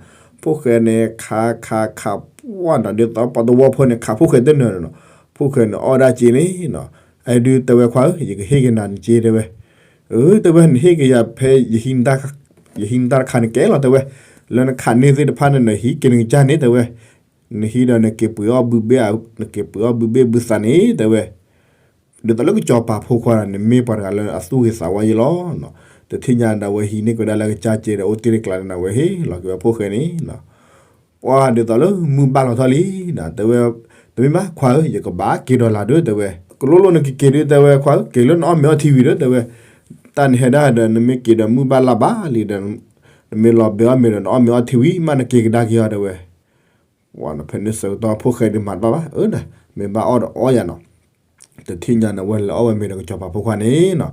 ဖိၣ်ဃဲန့ၣ် ခးခးခး ပှၢ်နီၤ ဒ်သိးပှၤတဝီဖိန့ၣ် ခးဖိၣ်ဃဲတနၢၤနီၤ, ဖိၣ်ဃဲန့ၣ် အီၣ်ဒၣ်စ့န့ၣ်နီၤ, အဒုးတဲဝဲခွါဧၢ ယကဟ့ၣ်က့ၤနၤနစ့ တဲဝဲ, အၢ တဲဝဲ နဟ့ၣ်က့ၤယၤဖဲ ယဟံးနတၢ်တခါန့ၣ်ကဲလီၤ တဲဝဲ, လၢနခးန့ၢ်သ့ၣ်တဖၣ်န့ၣ် နဟံးက့ၤနကစၢ်န့ၣ် တဲဝဲ နဟံးဒီးနက့ၤပှ့ၤအီၣ်ဘုဘ့ၣ် နက့ၤပှ့ၤအီၣ်ဘုဘ့ၣ်ဘုသးန့ၣ် တဲဝဲ, ဒ်သိးလၢကစီၤပၤဖိခွါန့ၣ် နမ့ၢ်ပှၤတဂၤလၢအသူၣ်ဂ့ၤသးဝါယဲလီၤနီၤ, တထံၣ်ညါဒီးအဝဲဟံးန့ၢ်ကဒါလၢကစၢ်စ့ဒီး အိၣ်တ့ၢ်တကျါန့ၣ် အဝဲဟ့ၣ်လီၤက့ၤဝဲဖိၣ်ဃဲန့ၣ်နီၤ, ပှၢ်ဒ်သိးလၢမုၢ်ဘၣ်လီၤထီၣ်လံနီၤ တဲဝဲ, တမ့ၢ်ဘၣ်ခွါဧၢ ယကဘၣ်က့ၤဒီးလၢ်ဒုး တဲဝဲ, ကလိလိၣ်နကက့ၤဒုး တဲဝဲ ခွါဧၢ က့ၤလၢနအီၣ်မ့ၤအီထံဝံၤဒီး တဲဝဲ, တၢ်နဟဲဒၣ်ဒီး နမ့ၢ်က့ၤဒီးမုၢ်ဘၣ်လၢ်ဘၣ်လံဒီး နမ့ၢ်လီၤဘဲအီၣ်မ့ၤဒီး နအီၣ်မ့ၤအီထံဝံၤမး နက့ၤကဒါက့ၤအီၤ တဲဝဲ ဝဲဖဲန့ၣ်ဆၢကတီၢ်ဖိၣ်ဃဲဒုးမၤတဘၣ်ဘၣ် အၢ မ့ၢ်ဘၣ်အီၣ်ဒီးအီၣ်ယၤနီၤ, တထံၣ်ညါန့ၣ် ဝဲလဲၤအီၣ်ဝဲမ့ၤဒီးကစီၤပၤဖိခွါန့ၣ်နီၤ,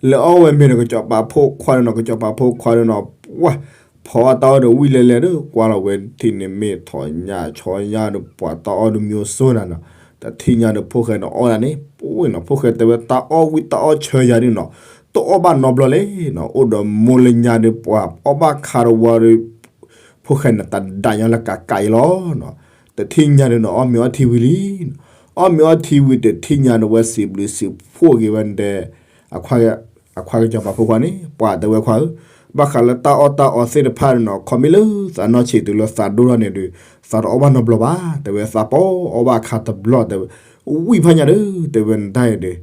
လဲၤအီၣ်ဝဲမ့ၤဒီးကစီၤပၤဖိခွါန့ၣ်နီၤ ကစီၤပၤဖိခွါန့ၣ်နီၤ ပှၢ် ဖီအီၣ်တၢ်အီၣ်ဒီးဝံၣ်လဲၤလဲၤဒီး ကွၢ်လီၤဝဲထံၣ်န့ၣ် မ့ၢ်ထီၣ်ညၣ်ဆီညၣ်ဒီး ပှၢ်တၢ်အီၣ်ဒီးမံၤအိၣ်ဆိနၤနီၤ, တထံၣ်ညါဒီးဖိၣ်ဃဲန့ၣ်အီၣ်ဒၣ်န့ၣ် ပှၢ်နီၤ ဖိၣ်ဃဲတဲဝဲ တၢ်အီၣ်ဝံၣ်တၢ်အီၣ်ဆၢယၤဒုးနီၤ, တအီၣ်ဘၣ်နီတဘျီလဲၣ်နီၤ, အိၣ်ဒီးမိၢ်လၢညါဒီး ပှၢ်အီၣ်ဘၣ်ခါတဝီဒီး ဖိၣ်ဃဲန့ၣ် တဒၣ်ညီလၢကးကးအံၤလီၤနီၤ, တထံၣ်ညါဒီးနီၤ အီၣ်မ့ၤအီထံဝံၤလံ, အီၣ်မ့ၤအီထံဝံၤ တထံၣ်ညါဒီး ဝဲစံးဘျုးစံးဖှိၣ်က့ၤဝဲဒဲး အခွါကစီၤပၤဖိခွါန့ၣ် ပှၢ်တဲဝဲခွါဧၢ, ဘၣ်ဃးလၢတၢ်အီၣ်တၢ်အီသ့ၣ်တဖၣ်န့ၣ်နီၤ ခီမ့ၢ်လၢသးနီၢ်ဆံးတုၤလၢသးဒိၣ်ထီၣ်န့ၣ်ဒီး သးတအီၣ်ဘၣ်နီတဘျီဘၣ် တဲဝဲ သးပအီၣ်ဘၣ်အခါတဘျီ တဲဝဲ, ဝံၣ်ဖးညါဒီး တဲဝဲနတၢ်အံၤဒီး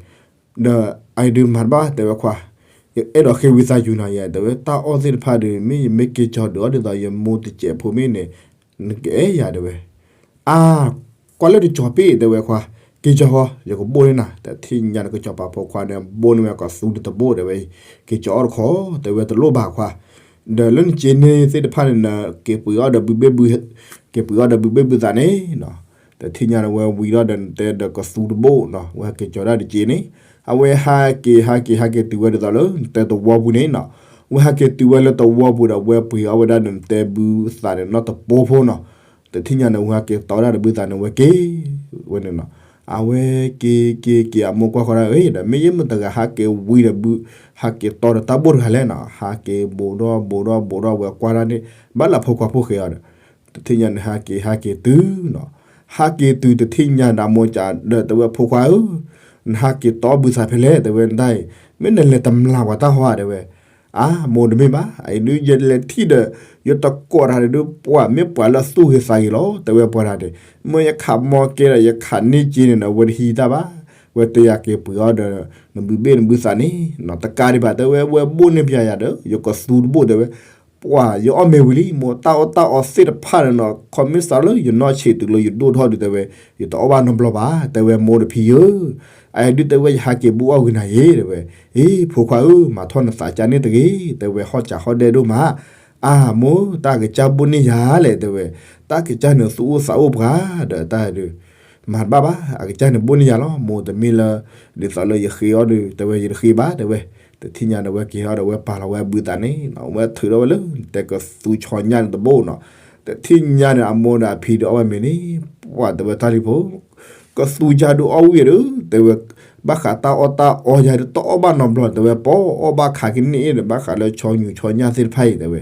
ဒီးအအံၤဒုးမၤတဘၣ် တဲဝဲခွါ, ယအဲၣ်ဒိးဃ့ဝံသးစူၤနၤယဲ တဲဝဲ တၢ်အီၣ်သ့ၣ်တဖၣ်ဒီး မ့ၢ်ယမ့ၢ်က့ၤကၠီၤဒုးအီၣ်ဒ်သိးယမိၢ်တစဲးဖိမ့ၢ်န့ၣ် နကအဲၣ်ယၤ တဲဝဲ. အါ, ကွၢ်လၢတကၠီၤပ့ၣ် တဲဝဲခွါ, က့ၤကၠီၤဃီ ယကဘိၣ်န့ၢ်နၤ တထံၣ်ညါန့ၣ် ကစီၤပၤဖိခွါန့ၣ် ဘိၣ်န့ၢ်ဝဲကသူတဘိၣ် တဲဝဲ, က့ၤကၠီၤအီၣ်တခီ တဲဝဲ တလိၣ်ဘၣ်ခွါ, ဒီးလၢနစ့န့ၣ်သ့ၣ်တဖၣ်န့ၣ် နက့ၤပှ့ၤအီၣ်ဒီးဘုဘ့ၣ်ဘု, က့ၤပှ့ၤအီၣ်ဒီးဘုဘ့ၣ်ဘုသးန့ၣ်နီၤ, တထံၣ်ညါန့ၣ် ဝဲဝံၤဒီးနတဲဒီးကသူတဘိၣ်နီၤ ဝဲဟဲက့ၤကၠီၤဒၣ်တစ့န့ၣ်, အဝဲဟးက့ၤ ဟးက့ၤ ဟးက့ၤတုၤဝဲဒ်သိးလၢနတဲသဝီပူၤန့ၣ်နီၤ, ဝဲဟဲက့ၤတုၤဝဲလၢသဝီပူၤဒီး ဝဲပှ့ၤအီၣ်ဝဲဒၣ်ဒီးနတဲဘုသးန့ၣ်နီတဘိဖိနီၤ, တထံၣ်ညါန့ၣ် ဝဲဟဲက့ၤတီဝဲဒၣ်ဒီးဘုသးန့ၣ် ဝဲက့ၤဝဲန့ၣ်နီၤ, အဝဲက့ၤက့ၤက့ၤ အမိၢ်ကွၢ်ဃီဒၣ် ဒီးမ့ၢ်ယဲမတၤတဂၤဟးက့ၤဝံၤဒီးဘု, ဟးက့ၤတီဒီးတၢ်ဘိၣ်တဂၤလဲၣ်နီၤ, ဟးက့ၤဘူးဒီးဘူးဒီးဘူးဒီး ဝဲကွၢ်ဒၣ်န့ၣ် ဘၣ်လၢဖိခွါဖိဃဲအီၤဒီး တထံၣ်ညါန့ၣ် ဟးက့ၤဟးက့ၤတုၤနီၤ, ဟးက့ၤတုၤတထံၣ်ညါန့ၣ် အမိၢ်ကဒီးတဲဝဲ ဖိခွါဧၢ, နဟးက့ၤတီဘုသးဖဲလဲၣ် တဲဝဲ နတၢ်အံၤ, မ့ၢ်နလဲၤတမျၢ်ပှၤတၢ်ဟီဧါ တဲဝဲ. အါ, မိၢ်တမ့ၢ်ဘၣ်, အအံၤဒုးယလဲၤထံၣ်ဒီး ယတကိးတၢ်ဒီး ပှၤမ့ၢ်ပှၤလၢအသူၣ်ဂ့ၤသးဂ့ၤလီၤ တဲဝဲ ပှၤတဂၤန့ၣ်, မ့ၢ်ယခးမီကဲဒီး ယခးန့ၢ်က့န့ၣ်ဒီး အဝဲတဟံးတၢ်ဘၣ်, ဝဲတဲယၤက့ၤပှ့ၤအီၣ်ဒီး နဘုဘ့ၣ်နဘုသးန့ၣ်နီၤ, တကးဒံးဘၣ် တဲဝဲ ဝဲဘိၣ်န့ၢ်ပယၤယၤဒီး ယကသူတဘိၣ် တဲဝဲ ပှၤယအီၣ်မ့ၤဝံၤလံ မိၢ်, တၢ်အီၣ်တၢ်အီသ့ၣ်တဖၣ်န့ၣ်နီၤ ခီမ့ၢ်စးလၢယနီၢ်ဆံးတုၤလၢယဒိၣ်ထီၣ်ဒုး တဲဝဲ ယတအီၣ်ဘၣ်နီတဘျီဘၣ် တဲဝဲ မိၢ်တဖံဧၢ, အအံၤဒုး တဲဝဲ ယဟးက့ၤဘိၣ်အီၣ်ဝံၤနၤယ့ တဲဝဲ. အ့ ဖိခွါဧၢ, မၤထီၣ်နသးကါန့ၣ်တဂ့ၤ တဲဝဲ, ဟီၣ်စးဟီၣ်ဒဲဒိၣ်မး. အါ, မိၢ်, တၢ်ကစၢ်ဘိၣ်န့ၢ်ယၤလဲၣ် တဲဝဲ, တၢ်ကစၢ်န့ၣ်သူၣ်အိၣ်သးအိၣ်ပှၤဒီး တၢ်ဒုး မၤတဘၣ်ဘၣ်, အကစၢ်န့ၣ်ဘိၣ်န့ၢ်ယၤလီၤ, မိၢ်, တမ့ၢ်လၢ ဒ်သိးလၢယဃ့အီၣ်ဒီး တဲဝဲ ယတဃ့ဘၣ် တဲဝဲ. တထံၣ်ညါန့ၣ် ဝဲက့ၤထီၣ်ဒီး ဝဲပာ်လီၤဝဲဘုသးန့ၣ်နီၤ, ဝဲထုးထီၣ်ဝဲလၢ တဲကသူဆီညါန့ၣ်တဘိနီၤ. တထံၣ်ညါန့ၣ် အမိၢ်ဒီးအဖံဒီးအီၣ်ဝဲမ့ၤန့ၣ်, ပှၤ တဲဝဲ တၢ်လံၤဖိ ကသူကါဒုးအီၣ်ဝံၤဒီး တဲဝဲ, ဘၣ်ဃးတၢ်အီၣ်တၢ်အီယၤဒုးတအီၣ်ဘၣ်နီတဘျီ တဲဝဲ, ပအီၣ်ဘၣ်ခးကန့ၢ်အ့ၣ်ဒီး ဘၣ်ဃးလၢဆီညူၤဆီညါသ့ၣ်တဖၣ်အံၤ တဲဝဲ.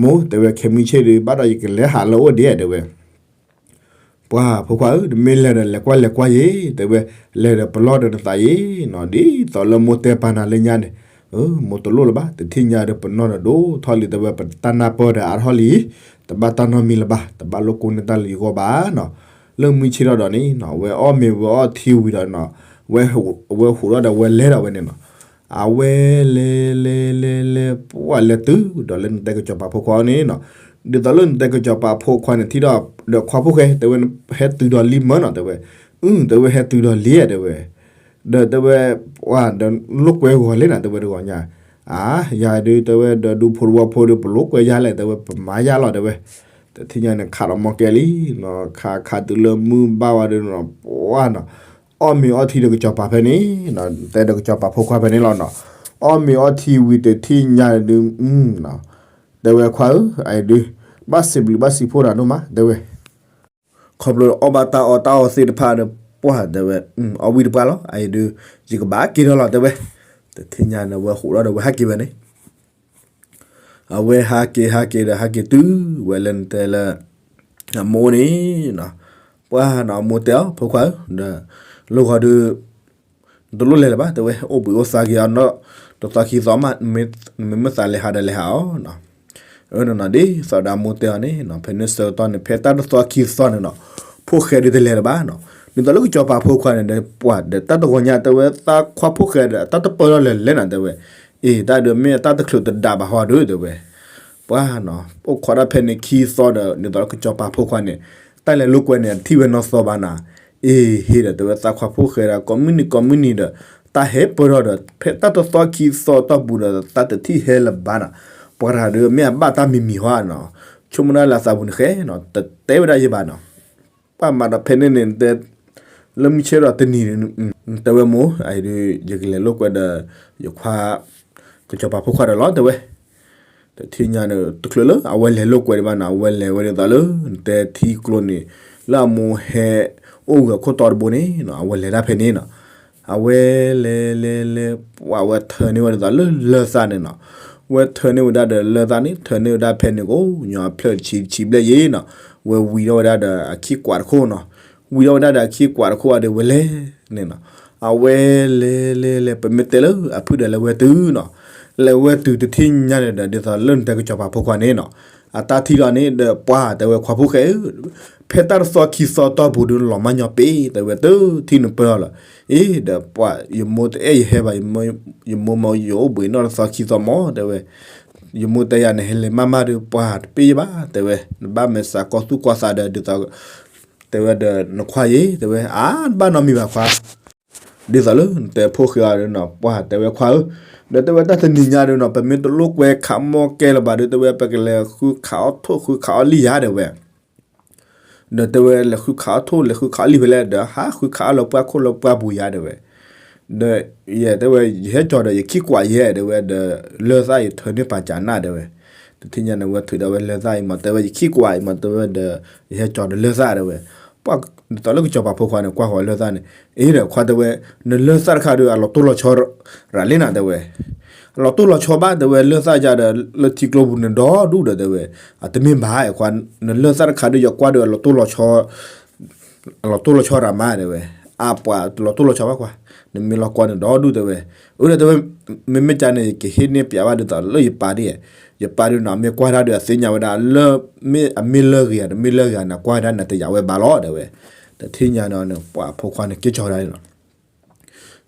မိၢ်, တဲဝဲ, ခဲမုၢ်ဆ့ၣ်ဒုး ဘၣ်ဒီးယကလဲၤဟးလၢအအိၣ်ဒံး တဲဝဲ. ပှၤ ဖိခွါဧၢ, တမ့ၢ်လဲၤဒီးလဲၤကွၢ်လဲၤကွၢ်ယ့ၢ် တဲဝဲ, လဲၤဒီးပလီၢ်ဒီးနသးယ့ၢ်နီၤ, ဒ်သိးလၢမိၢ်တဲပာ်နၤလၢညါန့ၣ်, မိၢ်တလိၣ်လၢၤဘၣ်, တထံၣ်ညါဒီးပနီၢ်ဒီးဒိၣ်ထီၣ်လံ တဲဝဲ, ပတၢ်နၢ်ပၢၢ်ဒီးအါထီၣ်လံ, တဘၣ်တၢ်နီတမံၤလၢၤဘၣ်, တဘၣ်လိၣ်ကိးန့ၢ်တၢ်လၢယဂီၢ်ဘၣ်နီၤ. လၢမုၢ်ဆ့ၣ်ထီၣ်ဒီးန့ၣ်နီၤ ဝဲအီၣ်မ့ၤဝဲအီထံဝံၤဒီးနီၤ, ဝဲဟူးထီၣ်ဒီးဝဲလဲၤဒီးဝဲန့ၣ်နီၤ. အဝဲလဲၤလဲၤလဲၤလဲၤ ပှၤလဲၤတုၤဒီးလၢနတဲကစီၤပၤဖိခွါန့ၣ်နီၤ, ဒ်သိးလၢနတဲကစီၤပၤဖိခွါန့ၣ် ထံၣ်ဒီးခွါဖိၣ်ဃဲ တဲဝဲ ဟဲတုၤဒီးလံမၢနီၤ တဲဝဲ, အု တဲဝဲ ဟဲတုၤဒီးလံဧါ တဲဝဲ, ဒီးတဲဝဲ ပှၤဒီးလိာ်ကွဲဂီၤလဲၣ်နၤ တဲဝဲ တဂီၤညါ, အါ ယၤဒုး တဲဝဲ ဒီးဒူဖိတဝီဖိဒီး ပလိာ်ကွဲယၤလဲၣ် တဲဝဲ ပမၤယၤလီၤ တဲဝဲ, တထံၣ်ညါန့ၣ် ခးလီၤမီၢ်ကဲလံနီၤ, ခးခးတုၤလၢမုၢ်ဘၣ်ဝဲဒီးနီၤ ပှၤနီၤ အီၣ်မ့ၤအီထံဒီးကစီၤပၤဖဲန့ၣ်, တဲဒီးကစီၤပၤဖိခွါဖဲန့ၣ်လီၤနီၤ, အီၣ်မ့ၤအီထံဝံၤတထံၣ်ညါဒုး, တဲဝဲခွါဧၢ, အအံၤဒုး ဘၣ်စံးဘျုးဘၣ်စံးဖှိၣ်နၤဒိၣ်မး တဲဝဲ, ခီဖျိအီၣ်ဘၣ်တၢ်အီၣ်တၢ်အီသ့ၣ်တဖၣ်ဒီး ပှၤ တဲဝဲ, အီၣ်ဝံၤတပှၢ်လီၤ အအံၤဒုး ယကဘၣ်က့ၤထီၣ်လီၤ တဲဝဲ, တထံၣ်ညါန့ၣ် ဝဲဟူးထီၣ်ဒီးဝဲဟဲက့ၤဝဲန့ၣ် အဝဲဟးက့ၤဟးက့ၤဒီး ဟဲက့ၤတုၤဝဲလၢနတဲလၢ အမိၢ်န့ၣ်နီၤ, ပှၤနီၤ အမိၢ်တဲအီၤ ဖိခွါဧၢ, ဒီး လီၤဂီၤဒုး တလိၣ်လဲၤလၢၤဘၣ် တဲဝဲ, အိၣ်ဘှံးအိၣ်သါက့ၤအီၤနီၤ, တသီခံသီမး, မ့မ့ၢ်သးလဲၤဟးဒီးလဲၤဟးအီၤနီၤ, အၢနီၤနီၤ ဒ်သိးဒီးအမိၢ်တဲအီၤန့ၣ်နီၤ, ဖဲန့ၣ်ဆၢကတီၢ်န့ၣ် ဖဲတၢ်တသီခံသီန့ၣ်နီၤ, ဖိၣ်ဃဲဒုးတလဲၤလၢၤဘၣ်နီၤ, ဒ်သိးလၢကစီၤပၤဖိခွါန့ၣ်ဒီး ပှၤဒီးတၢ်တဂီၤညါ တဲဝဲ သးခွါဖိၣ်ဃဲဒီး တၢ်တပၢၢ်ထီၣ်လဲၤလဲၣ်နၤ တဲဝဲ, အ့ တၢ်ဒုး မ့ၢ်အတၢ်တချုးတဒးဘၣ်ဟီဒုး တဲဝဲ ပှၤနီၤ အိၣ်ခိးဒၣ်ဖဲန့ၣ်ခံသီဒီး ဒ်သိးလၢကစီၤပၤဖိခွါန့ၣ် တၢ်လဲၤလိာ်ကွဲန့ၣ် အတထံၣ်ဝဲနီၢ်သီဘၣ်နၤ, အ့ ဟ့ၣ်ဒီး တဲဝဲ သးခွါဖိၣ်ဃဲဒီး ကိးမုၢ်နံၤကိးမုၢ်နံၤဒီး တၢ်ဟဲပၢၢ်ထီၣ်ဒီး ဖဲတၢ်တသီခံသီတီၢ်ပူၤဒီး သးတထံၣ်ဟဲလၢၤဘၣ်နီၤ, ပှၤတဂၤဒီး မ့ၢ်အဘၣ်တၢ်မံၤမံၤဟီနီၤ, ဆိကမိၣ်ဒၣ်လၢအသးပူၤန့ၣ်ဃဲနီၤ, တတဲဝဲဒၣ်ယဘၣ်နီၤ ပှၤမၤဒီးဖဲန့ၣ်န့ၣ် တဲ လၢမုၢ်ဆ့ၣ်ဒီးတနံၤန့ၣ် တဲဝဲမိၢ် အအံၤဒုး ယကလဲၤလိာ်ကွဲဒီး ယခွါ ကစီၤပၤဖိခွါဒီးလီၤ တဲဝဲ, တထံၣ်ညါန့ၣ် တချုးလၢအဝဲလဲၤလိာ်ကွဲဒံးဘၣ်နီၤ အဝဲလဲၤဝဲဒ်သိးလၢ နတဲထံကျိန့ၣ် လၢအမိၢ်ဟဲ အိၣ်ဂၢၢ်ခိၣ်တီတဘိန့ၣ်နီၤ အဝဲလဲၤဒၣ်ဖဲန့ၣ်နီၤ, အဝဲလဲၤလဲၤလဲၤ ပှၤဝဲထၢန့ၢ်ဝဲဒ်သိးလၢလၢၢ်သၣ်န့ၣ်နီၤ, ဝဲထၢန့ၢ်ဝဲဒၣ်ဒီးလၢၢ်သၣ်န့ၣ် ထၢန့ၢ်ဝဲဒၣ်ဖဲန့ၣ်ကိးညီအဖျၢၣ်တဆံတဆံဘျဲၣ်ယဲနီၤ, ဝဲဝံၤထီၣ်ဝဲဒၣ်ဒီးအခံကွၢ်တခိၣ်နီၤ, ဝံၤထီၣ်ဝဲဒၣ်ဒီးအခံကွၢ်တခိၣ်အဒီးဝဲလဲၤန့ၣ်နီၤ, အဝဲလဲၤလဲၤလဲၤ ပမ့ၢ်တဲလၢအဖုၣ်ဒီးလၢဝဲတုၤနီၤ, လဲၤဝဲတုၤတထံၣ်ညါန့ၣ်ဒီး ဒ်သိးလၢနတဲကစီၤပၤဖိခွါန့ၣ်နီၤ, အတၢ်ထံၣ်ဒီးန့ၣ်ဒီး ပှၢ်တဲဝဲ ခွါဖိၣ်ဃဲဧၢ, ဖဲတၢ်တသီခံသီတီၢ်ပူၤဒီး လီၤမၢ်ညီပ့ၢ် တဲဝဲ တထံၣ်နပၢၢ်အီၤလီၤ. အ့ဒီးပှၢ် ယမိၢ်တအဲၣ်ယဟဲဘၣ်, ယမိၢ်မ့ၢ်ယအိၣ်ဘှံးနီၣ်တသီခံသီမး တဲဝဲ, ယမိၢ်တဲယၤ နဟဲလဲၤမၢ်မၢ်ဒီး ပှၢ်တပ့ၢ်ယဘၣ် တဲဝဲ, နဘၣ်မဲာ်ဆှးကီၢ်သူၣ်ကီၢ်သးဒီး ဒ်သိး တဲဝဲဒီး နခွါယ့ တဲဝဲ အါ တဘၣ်နီတမံၤဘၣ်ခွါ ဒ်သိးလၢနတဲဖိၣ်ဃဲအီၤဒီးနီၤ ပှၢ်တဲဝဲခွါဧၢ, ဒီးတဲဝဲတၢ်တနံၤညါဒီးနီၤ ပမ့ၢ်တလိၣ်ကွဲခးမီၢ်ကဲလၢၤဘၣ်ဒီး တဲဝဲ ပကလဲၤဃုခးအီၣ်ထိၣ်ဃုခးအီၣ်လံၣ်ယၤ တဲဝဲ, ဒီးတဲဝဲ လဲၤဃုခးအီၣ်ထိၣ် လဲၤဃုခးအီၣ်လံၣ်ဖဲလဲၣ်ဒီး ဟးဃုခးအီၣ်လၢပှၢ်ခိၣ်လၢပှၢ်ပူၤယၤ တဲဝဲ, ဒီးယဲတဲဝဲ ယဟဲကၠီၤဒီး ယခံကွၢ်ယဲ တဲဝဲဒီး လၢၢ်သၣ်အံၤထၢန့ၢ်ပာ်စၢ်နၢ် တဲဝဲ, တထံၣ်ညါန့ၣ် ဝဲထုးဒီးဝဲလၢၢ်သၣ်အံၤမး တဲဝဲ ယခံကွၢ်အံၤမး တဲဝဲဒီး ယဟဲကၠီၤဒီးလၢၢ်သၣ် တဲဝဲ, ပှၢ် ဒ်သိးလၢကစီၤပၤဖိခွါန့ၣ် ကွၢ်ဃီၤလၢၢ်သၣ်န့ၣ် အ့ဒီးခွါတဲဝဲ နလၢၢ်သၣ်တခါဒီး အလီၤတိၢ်လီၤဆီ ရၤလံနၤ တဲဝဲ, အလီၤတိၢ်လီၤဆီဘၣ် တဲဝဲ လၢၢ်သၣ်ယၤဒီး လၢထံကျိပူၤန့ၣ်ဒီဒူၣ်ဒီး တဲဝဲ, အတမ့ၢ်ဘၣ်ခွါ နလၢၢ်သၣ်တခါဒီး ယကွၢ်ဒီးအလီၤတိၢ်လီၤဆီ အလီၤတိၢ်လီၤဆီရၤမး တဲဝဲ, အပှၢ်လီၤတိၢ်လီၤဆီဘၣ်ခွါ, နမ့ၢ်လီၤကွၢ်န့ၣ်ဒီဒူၣ် တဲဝဲ, အၢဒီးတဲဝဲ မ့မ့ၢ်ကန့ၣ် ယကဟ့ၣ်န့ၢ်ပျးဘၣ်ဒ်သိးလၢယပၢ်ဒ်, ယပၢ်ဒ်နီၤ မ့ၢ်ကွၢ်တၢ်ဒီးအသ့ၣ်ညါဝဲဒၣ်လၢ မ့ၢ်အမ့ၢ်လၢဂ့ၤဧါ တမ့ၢ်လၢဂ့ၤဧါ နကွၢ်ဝဲဒၣ်နတယာ်ဝဲဘၣ်လီၤ တဲဝဲ, တထံၣ်ညါဒီးန့ၣ် ပှၢ်ဖိခွါန့ၣ် က့ၤကၠီၤဒၣ်န့ၣ်လီၤ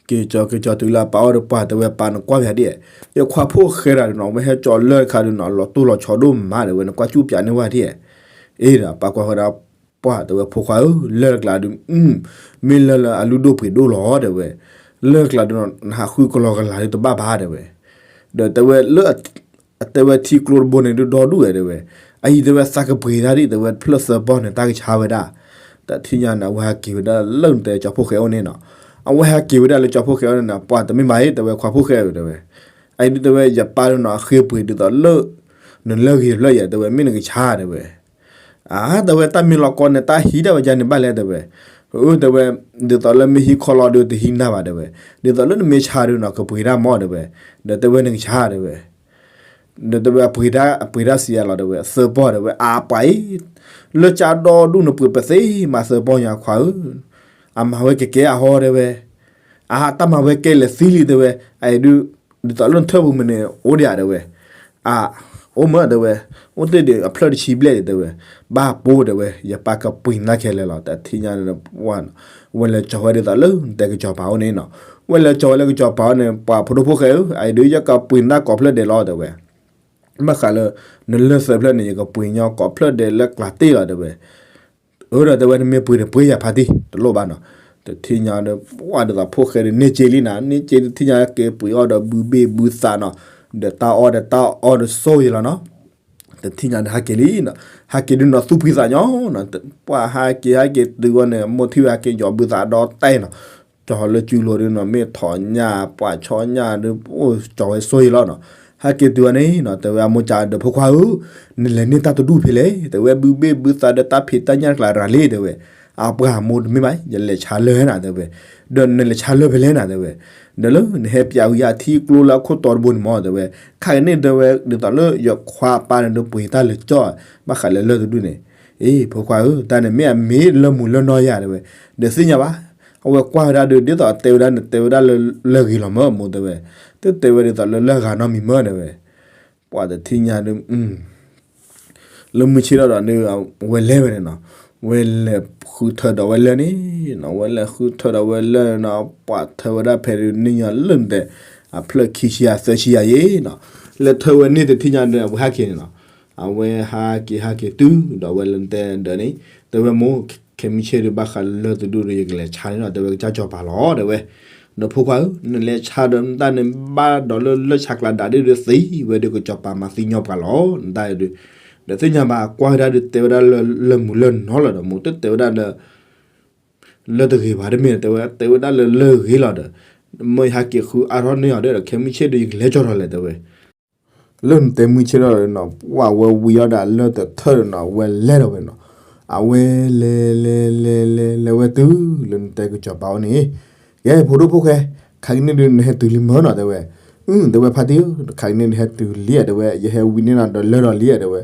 က့ၤကၠီၤက့ၤကၠီၤတုၤလၢအပၢ်အအိၣ်ဒီး ပှၢ်တဲဝဲ ပၢ်နကွၢ်ပၠးဒ်, ယခွါဖိၣ်ဃဲတၢ်ဒ်နီၤ ဝဲဟဲကၠီၤလၢၢ်တခါဒ်နီၤ လီၤတိၢ်လီၤဆီဒိၣ်မး တဲဝဲ နကွၢ်ကူၣ်ပၠးန့ၢ်ဝဲဒ်, အ့ဒီးပၢ်ကွၢ်ဃီဒၣ် ပှၢ်တဲဝဲ ဖိခွါဧၢ လၢၢ်တကျါဒ်, မ့ၢ်လၢလၢအလုၢ်ဒိၣ်ပှ့ၤဒိၣ်လီၤ တဲဝဲ, လၢၢ်တကျါဒ်နီၤ နဟးဃုကလီကလီဒီးတဘၣ်ဘၣ် တဲဝဲ, ဒီးတဲဝဲလၢ အတဲဝဲထံကျိတဘိန့ၣ်ဒ်ဒီဒူၣ်ဝဲ တဲဝဲ, အအံၤတဲဝဲ သးကပှ့ၤတၢ်ဒ် တဲဝဲ တဖျၢၣ်သၢပီၢ်န့ၣ် တၢ်ကဆါဝဲဒၣ်, တထံၣ်ညါန့ၣ် အဝဲဟးက့ၤဝဲဒၣ်လၢနတဲကစီၤဖိၣ်ဃဲအအိၣ်န့ၣ်နီၤ, အဝဲဟးက့ၤဝဲဒၣ်လၢကၠီၤဖိၣ်ဃဲအအိၣ်န့ၣ်နီၤ ပှၢ်တမ့ၢ်ဘၣ်အံၤ တဲဝဲ ခွါဖိၣ်ဃဲဧၢ တဲဝဲ, အအံၤဒ်တဲဝဲ ယပၢ်ဒ်နီၤ အဃ့ပှ့ၤဒ်သိးလၢ နလၢၢ်ဂ့ၤတဖျၢၣ်ယဲ တဲဝဲ မ့ၢ်နကဆါ တဲဝဲ, အါ တဲဝဲ တၢ်မ့ၢ်လီၤကီန့ၣ် တၢ်ဟံးဒၣ်ဝဲဒ်န့ၣ်ဘၣ်လဲၣ် တဲဝဲ, အၢ တဲဝဲ, ဒ်သိးလၢမ့ၢ်ဟံးခီလီၤဒီးတဟံးနၢ်ဘၣ် တဲဝဲ, ဒ်သိးလၢနမ့ၢ်ဆါဒီးနီၤ ကပှ့ၤတၢ်မီၢ် တဲဝဲ, ဒီးတဲဝဲနကဆါ တဲဝဲ ဒီးတဲဝဲအပှ့ၤတၢ် အပှ့ၤတၢ်စံးယၤလီၤ တဲဝဲ သၢပီၢ် တဲဝဲ အပှၤအံၤ လၢကၠၢဒီဒူၣ်နပှ့ၤပသ့မးသၢပီၢ်ညါခွါဧၢ, အမၤဝဲကကဲအဟီ တဲဝဲ, အတၢ်မၤဝဲကဲလဲၤသံလံ တဲဝဲ, အအံၤဒုး ဒ်သိးလၢနထၢၣ်ပူၤမ့ၢ်န့ၣ် အိၣ်ဒံးဧါ တဲဝဲ, အ အိၣ်မၢ တဲဝဲ, အိၣ်တ့ၢ်ဒံးအဖျၢၣ်တဆံဘျဲၣ်ဒံး တဲဝဲ, ဘၣ်ပိ တဲဝဲ, ယပၢ်ကပှ့ၤနၢ်ခဲလၢာ်လီၤ တထံၣ်ညါန့ၣ် ဝဲလဲၤကၠီၤဝဲဒ်သိးလၢနတဲကစီၤပၤအိၣ်န့ၣ်နီၤ, ဝဲလဲၤကၠီၤဝဲလၢကစီၤပၤအိၣ်န့ၣ် ပှၤဖိဒိၣ်ဖိၣ်ဃဲဧၢ, အအံၤဒုးယကပှ့ၤနၢ်ကိးဖျၢၣ်ဒဲးလီၤ တဲဝဲ, ဘၣ်ဃးလၢ နလၢၢ်သၢဖျၢၣ်န့ၣ် ယကပှ့ၤညီကိးဖျၢၣ်ဒဲးလၢကျးတ့ၢ်လီၤ တဲဝဲ, အၢဒီးတဲဝဲ နမ့ၢ်ပှ့ၤန့ၣ် ပှ့ၤယၤဖါတံၢ် တလိၣ်ဘၣ်နီၤ, တထံၣ်ညါဒီး ပှၢ်ဒ်သိးဖိၣ်ဃဲဒီးန့ၢ်က့လံနၤ, န့ၢ်က့တထံၣ်ညါ က့ၤပှ့ၤအီၣ်ဒီးဘုဘ့ၣ်ဘုသးနီၤ, ဒီးတၢ်အီၣ်ဒီးတၢ်အီဒီးစိၢ်ယံၤလီၤနီၤ, တထံၣ်ညါဒီးဟးက့ၤလံနီၤ, ဟးက့ၤဒုးနီၤ သူၣ်ဖှံသးညီနီၤ, ပှၢ်ဟးက့ၤဟဲက့ၤတုၤဝဲန့ၣ် မိၢ်ထံၣ်ဝဲဟးက့ၤယီၤဘုသးဒီးတဲနီၤ, ကၠီၤလၢစုလိၤဒုးနီၤ မ့ၢ်ထိးညၣ် ပှၢ်ဆီညၣ်ဒုး အိၣ်ကၠီၤဝဲစိၢ်ယံၤလီၤနီၤ, ဟဲက့ၤတုၤဝဲန့ၣ်နီၤ တဲဝဲအမိၢ်ကၠီၤဒီး ဖိခွါဧၢ, နလဲၤန့ၢ်တၢ်တဒူၣ်ဖဲလဲၣ် တဲဝဲ ဘုဘ့ၣ်ဘုသးဒီးတၢ်ဖံးတၢ်ညၣ်တကျးရၤလံ တဲဝဲ, အပှၢ်မိၢ်တမ့ၢ်ဘၣ် ယလဲၤဆါလၢၢ်နၤ တဲဝဲ, ဒီးနလဲၤဆါလၢၢ်ဖဲလဲၣ်နၤ တဲဝဲ, ဒီးလၢနဟဲပၠးဝံၤယၤထံကျိလၢအခိၣ်တီတဘိန့ၣ်မၢ် တဲဝဲ, ခါကန့ၣ် တဲဝဲ ဒ်သိးလၢယခွါပၢ်န့ၣ်ဒီးပှ့ၤတၢ်လၢကၠီၣ် ဘၣ်ဃးလၢလၢၢ်တဒူၣ်န့ၣ်, အ့ ဖိခွါဧၢ တၢ်န့ၣ်မ့ၢ်အမ့ၢ်လၢမူလၢနီၢ်ယၤ တဲဝဲ, ဒီးသ့ၣ်ညါဘၣ်, အဝဲကွၢ်ဝဲဒၣ်ဒီး ဒ်သိးအတဲဝဲဒၣ်န့ၣ် တဲဝဲဒၣ်လၢလၢၢ်ဂ့ၤလီၤမၢ် မိၢ်တဲဝဲ, တတဲဝဲဒ်သိးလၢလၢၢ်ဂၤနီတမံၤမၢ် တဲဝဲ, ပှၢ်တထံၣ်ညါဒီး လၢမုၢ်ဆ့ၣ်ထီၣ်ဒီးန့ၣ် ဝဲလဲၤဝဲန့ၣ်နီၤ, ဝဲလဲၤဃုထၢဒီးဝဲလၢၢ်န့ၣ်နီၤ, ဝဲလဲၤဃုထၢဒီးဝဲလၢၢ်န့ၣ်နီၤ, ပှၢ်ထၢဝဲဒၣ်ဖဲန့ၣ်ညါလၢၢ်န့ၣ် အဖျၢၣ်ခံဆံယၤသၢဆံယၤယ့နီၤ, လဲၤထၢဝဲန့ၣ်တထံၣ်ညါဒီး အဝဲဟဲက့ၤန့ၣ်နီၤ, အဝဲဟးက့ၤဟးက့ၤတုၤဒီးဝဲလၢတဲဒီးန့ၣ်, တဲဝဲမိၢ် ခဲမုၢ်ဆ့ၣ်ဒီးဘၣ်ဃးလၢၢ်တဒူၣ်ဒီး ယကလဲၤဆါန့ၣ်နီၤ, တဲဝဲကစၢ်စီၤပၤလီၤ တဲဝဲ ဒီးဖိခွါဧၢ နလဲၤဆါဒီးနတၢ်န့ၣ် ဘၣ်ဒီးလၢလၢၢ်ဆါကျးဒၣ်ဒ်ဒီးသံဝဲဒီး ကစီၤပၤမၤသံညီပှၤလီၤ နတၢ်အံၤဒီး, ဒီးသ့ၣ်ညါဘၣ်ကွၢ်ဝဲဒၣ်ဒီးတဲဝဲဒၣ်လၢလၢၢ်မူလၢၢ်နီၤလီၤဒီး မိၢ်တတဲဝဲဒၣ်လၢ လၢၢ်တဂ့ၤဘၣ်တမ့ၢ် တဲဝဲ တဲဝဲဒၣ်လၢလၢၢ်ဂ့ၤလီၤဒီး, မ့ၢ်ယဟးက့ၤဃုအါထီၣ်န့ၢ်အီၤဒီး ခဲမုၢ်ဆ့ၣ်ဒီးယကလဲၤကၠီၤထီၣ်လဲၣ်တဲဝဲ လၢနတဲမုၢ်ဆ့ၣ်ထီၣ်ဒီးနီၤ ပှၢ်ဝဲဝံၤအီၣ်ဒီးလၢၢ်တထၢၣ်ဒီးနီၤ ဝဲလဲၤဒီးဝဲနီၤ, အဝဲလဲၤလဲၤလဲၤလဲၤလဲၤဝဲတုၤ လၢနတဲကစီၤပၤအိၣ်န့ၣ်, ကဲ ဖိဒိၣ်ဖိၣ်ဃဲ, ခါကန့ၣ်ဒုးနဟဲတုၤလံမၢ်နီၤ တဲဝဲ, အု တဲဝဲ ဖါတံၢ်ဧၢ, ခါကန့ၣ်နဟဲတုၤလံဧါ တဲဝဲ ယဟဲဝံန့ၢ်နၤဒီးလၢၢ်ဒီးလံဧါ တဲဝဲ,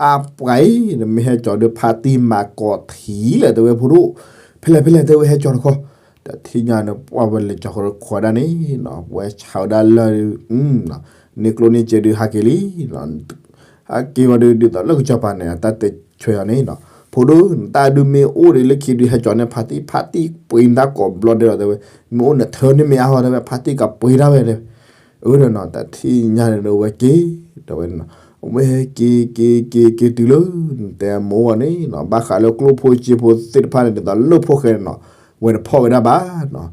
အပှၤအံၤ နမ့ၢ်ဟဲကၠီၤဒီးဖါတံၢ်မၤကိးထံလဲၣ် တဲဝဲ ဖိဒိၣ်, ဖဲလဲၣ်ဖဲလဲၣ် တဲဝဲ ဟဲကၠီၤတခီ, တထံၣ်ညါန့ၣ် ပှၢ်ဝဲလဲၤကၠီၤဃီတခီဒၣ်န့ၣ်နီၤ ဝဲဆါဝဲဒၣ်လၢၢ်ဒုး နီၤ န့ၢ်ကျိၣ်န့ၢ်စ့ဒုးဟးက့ၤလံ. ဟးက့ၤဝံၤဒီး ဒ်သိးလၢကစီၤပၤန့ၣ် အတၢ်တဲဆၢအီၤန့ၣ်, ဖိဒိၣ်, နတၢ်ဒုးမ့ၢ်အိၣ်ဒီးလၢခံဒုးဟဲကၠီၤန့ၢ်ဖါတံၢ်, ဖါတံၢ်ပှ့ၤနတၢ်ကိးဘျီဒဲးလီၤ တဲဝဲ. မ့ၢ်အိၣ်နထၢန့ၢ်မ့ၢ်အါဟီ တဲဝဲ, ဖါတံၢ်ကပှ့ၤတၢ်ဝဲ တဲဝဲ. အၢဒီးနီၤ တထံၣ်ညါန့ၣ်ဒီး အဝဲက့ၤ, တဲဝဲ, အဝဲက့ၤက့ၤက့ၤက့ၤတုၤလၢ တဲအမိၢ်အအိၣ်န့ၣ်နီၤ, ဘၣ်ဃးလၢကျိၣ်ဖိစ့ဖိသ့ၣ်တဖၣ်န့ၣ် ဒ်သိးလၢဖိၣ်ဃဲန့ၣ်နီၤ, ဝဲတဖီၣ်ဝဲဒၣ်ဘၣ်နီၤ.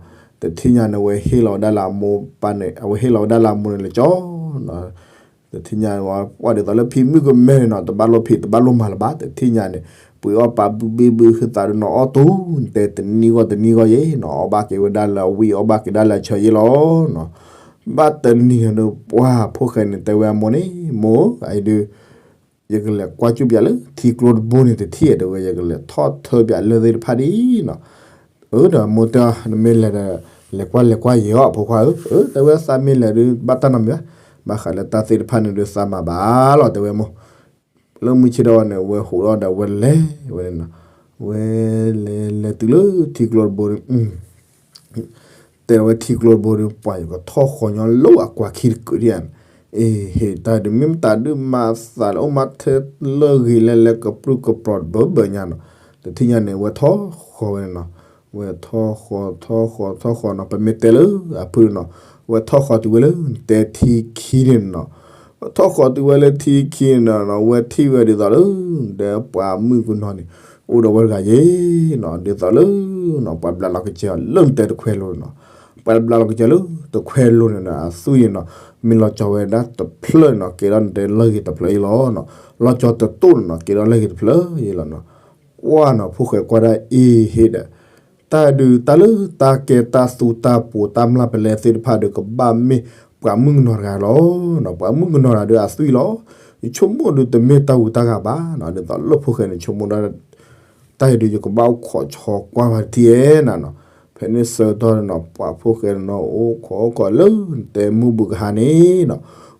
တထံၣ်ညါန့ၣ် ဝဲဟ့ၣ်လီၤဝဲဒၣ်လၢအမိၢ်ပၢ်န့ၣ်, အဝဲဟ့ၣ်လီၤဝဲဒၣ်လၢအမိၢ်န့ၣ်လၢကၠီနီၤ. တထံၣ်ညါန့ၣ် ပှၤဒ်သိးလၢဖံမုၣ်ကမဲန့ၣ်နီၤ, တဘၣ်လိၣ်ဖံး တဘၣ်လိၣ်မၤလၢၤဘၣ်. တထံၣ်ညါန့ၣ် ပှ့ၤအီၣ်ပာ်ဘုဘ့ၣ်ဘုဟုသးဒီးနီၤ, အီၣ်တူၢ် တဲတနံၤဂီၢ်တနံၤဂီၢ်ယဲနီၤ, အီၣ်ဘၣ်က့ၤဝဲဒၣ်လၢအဝံၣ် အီၣ်ဘၣ်က့ၤဒၣ်လၢအဆၢယဲလီၤနီၤ. ဘၣ်တနံၤန့ၣ် ပှၤဖိၣ်ဃဲန့ၣ် တဲဝဲအမိၢ်န့ၣ်, မိၢ်, အအံၤဒုး ယကလဲၤကွၢ်ကၠူၣ်ပၠးလၢထံကျိတဘိန့ၣ်တထံၣ်ဧါ တဲဝဲ, ယကလဲၤထီၣ်ထၢပၠးလၢသ့ၣ်တဖၣ်ဒ်နီၤ. အၢဒီးမိၢ်တဲအီၤ, နမ့ၢ်လဲၤဒီး လဲၤကွၢ်လဲၤကွၢ်ယဲအီၤ ဖိခွါဧၢ. အၢ တဲဝဲ, သးမ့ၢ်လဲၤဒုး ဘၣ်တၢ်နီတမံၤဘၣ်. ဘၣ်ဃးလၢတၢ်သ့ၣ်တဖၣ်န့ၣ်ဒုး သးမၤဘၣ်လီၤ တဲဝဲမိၢ်. လၢမုၢ်ဆ့ၣ်ထီၣ်ဝဲန့ၣ် ဝဲဟိးထီၣ်ဒီးဝဲလဲၤဝဲန့ၣ်နီၤ, ဝဲလဲၤလဲၤတုၤလၢထံကျိတဘိန့ၣ် တဲဝဲထံကျိတဘိဒီး ပှၤယကထီၣ်ဃီၤညီလၢအကွၢ်ခံတကုာ်ဒံးဧါန့ၣ်, အ့ဟ့ၣ် တၢ်ဒုးမ့ၢ်မတၤဒုးမၤသးလၢအိၣ်မးထဲလၢဂ့ၤလဲၤလဲၤ ကပြုၢ်ကပြီၤတဘၢဘၢညါနီၤ. တထံၣ်ညါန့ၣ် ဝဲထီၣ်ဃီၤဝဲန့ၣ်နီၤ, ဝဲထီၣ်ဃီၤထီၣ်ဃီၤထီၣ်ဃီၤနီၤ, ပမ့ၢ်တဲလၢအဖုၣ်နီၤ, ဝဲထီၣ်ဃီၤတုၤဝဲလၢ တဲထံခံန့ၣ်နီၤ. ဝဲထီၣ်ဃီၤတုၤဝဲလၢထံခံန့ၣ်နီၤ, ဝဲထံၣ်ဝဲဒ်သိးလၢ တဲပှၤမုၣ်ကနီၤန့ၣ် အိၣ်ဒီးဝဲတဂၤယဲနီၤ, ဒ်သိးလၢ ပှၤဘျးလီၤကစၢၤအီၤလၢနတဲတခွဲလိၤန့ၣ်နီၤ. ပှၤဘျးလီၤကစၢၤလၢတခွဲလိၤန့ၣ်နီၤ အသွံၣ်န့ၣ်နီၤ, မ့ၢ်လီၤကၠီၤဝဲဒၣ်တဖျၢၣ်န့ၣ်နီၤ ကဲထီၣ်နတဲလၢဂ့ၤတဖျၢၣ်အံၤလီၤနီၤ. လီၤကၠီၤတတိၢ်န့ၣ်နီၤ ကဲထီၣ်လၢဂ့ၤတဖျၢၣ်အံၤလီၤနီၤ. ကွၢ်နီၤ ဖိၣ်ဃဲကွၢ်ဒၣ်အ့ဟ့ၣ်ဒီး တၢ်ဒုးတၢ်လၢတၢ်ကဲတၢ်သူတၢ်ပိာ်တၢ်မျၢ်ပလဲသ့ၣ်တဖၣ်ဒီး ကဘၣ်မ့ၢ်ပှၤမုၣ်ကနီၤတဂၤလီၤနီၤ. ပှၤမုၣ်ကနီၤတဂၤဒီးအသွံၣ်လီၤ. ယဆိကမိၣ်ဒုးတမ့ၢ်တၢ်ဝံၤတၢ်ဂၤဘၣ်နီၤ, ဒ်သိးလၢဖိၣ်ဃဲန့ၣ် ဆိကမိၣ်ဒၣ် တၢ်အံၤဒုး ယကဘၣ်အိၣ်ခိးဆီကွၢ်ဝဲတထံၣ်ဧဲနၤနီၤ. ဖဲန့ၣ်ဆၢကတီၢ်န့ၣ်နီၤ ပှၤဖိၣ်ဃဲန့ၣ်နီၤ အိၣ်ခိးအိၣ်ခိးလၢတဲမုၢ်ဘူးကဟါန့ၣ်နီၤ,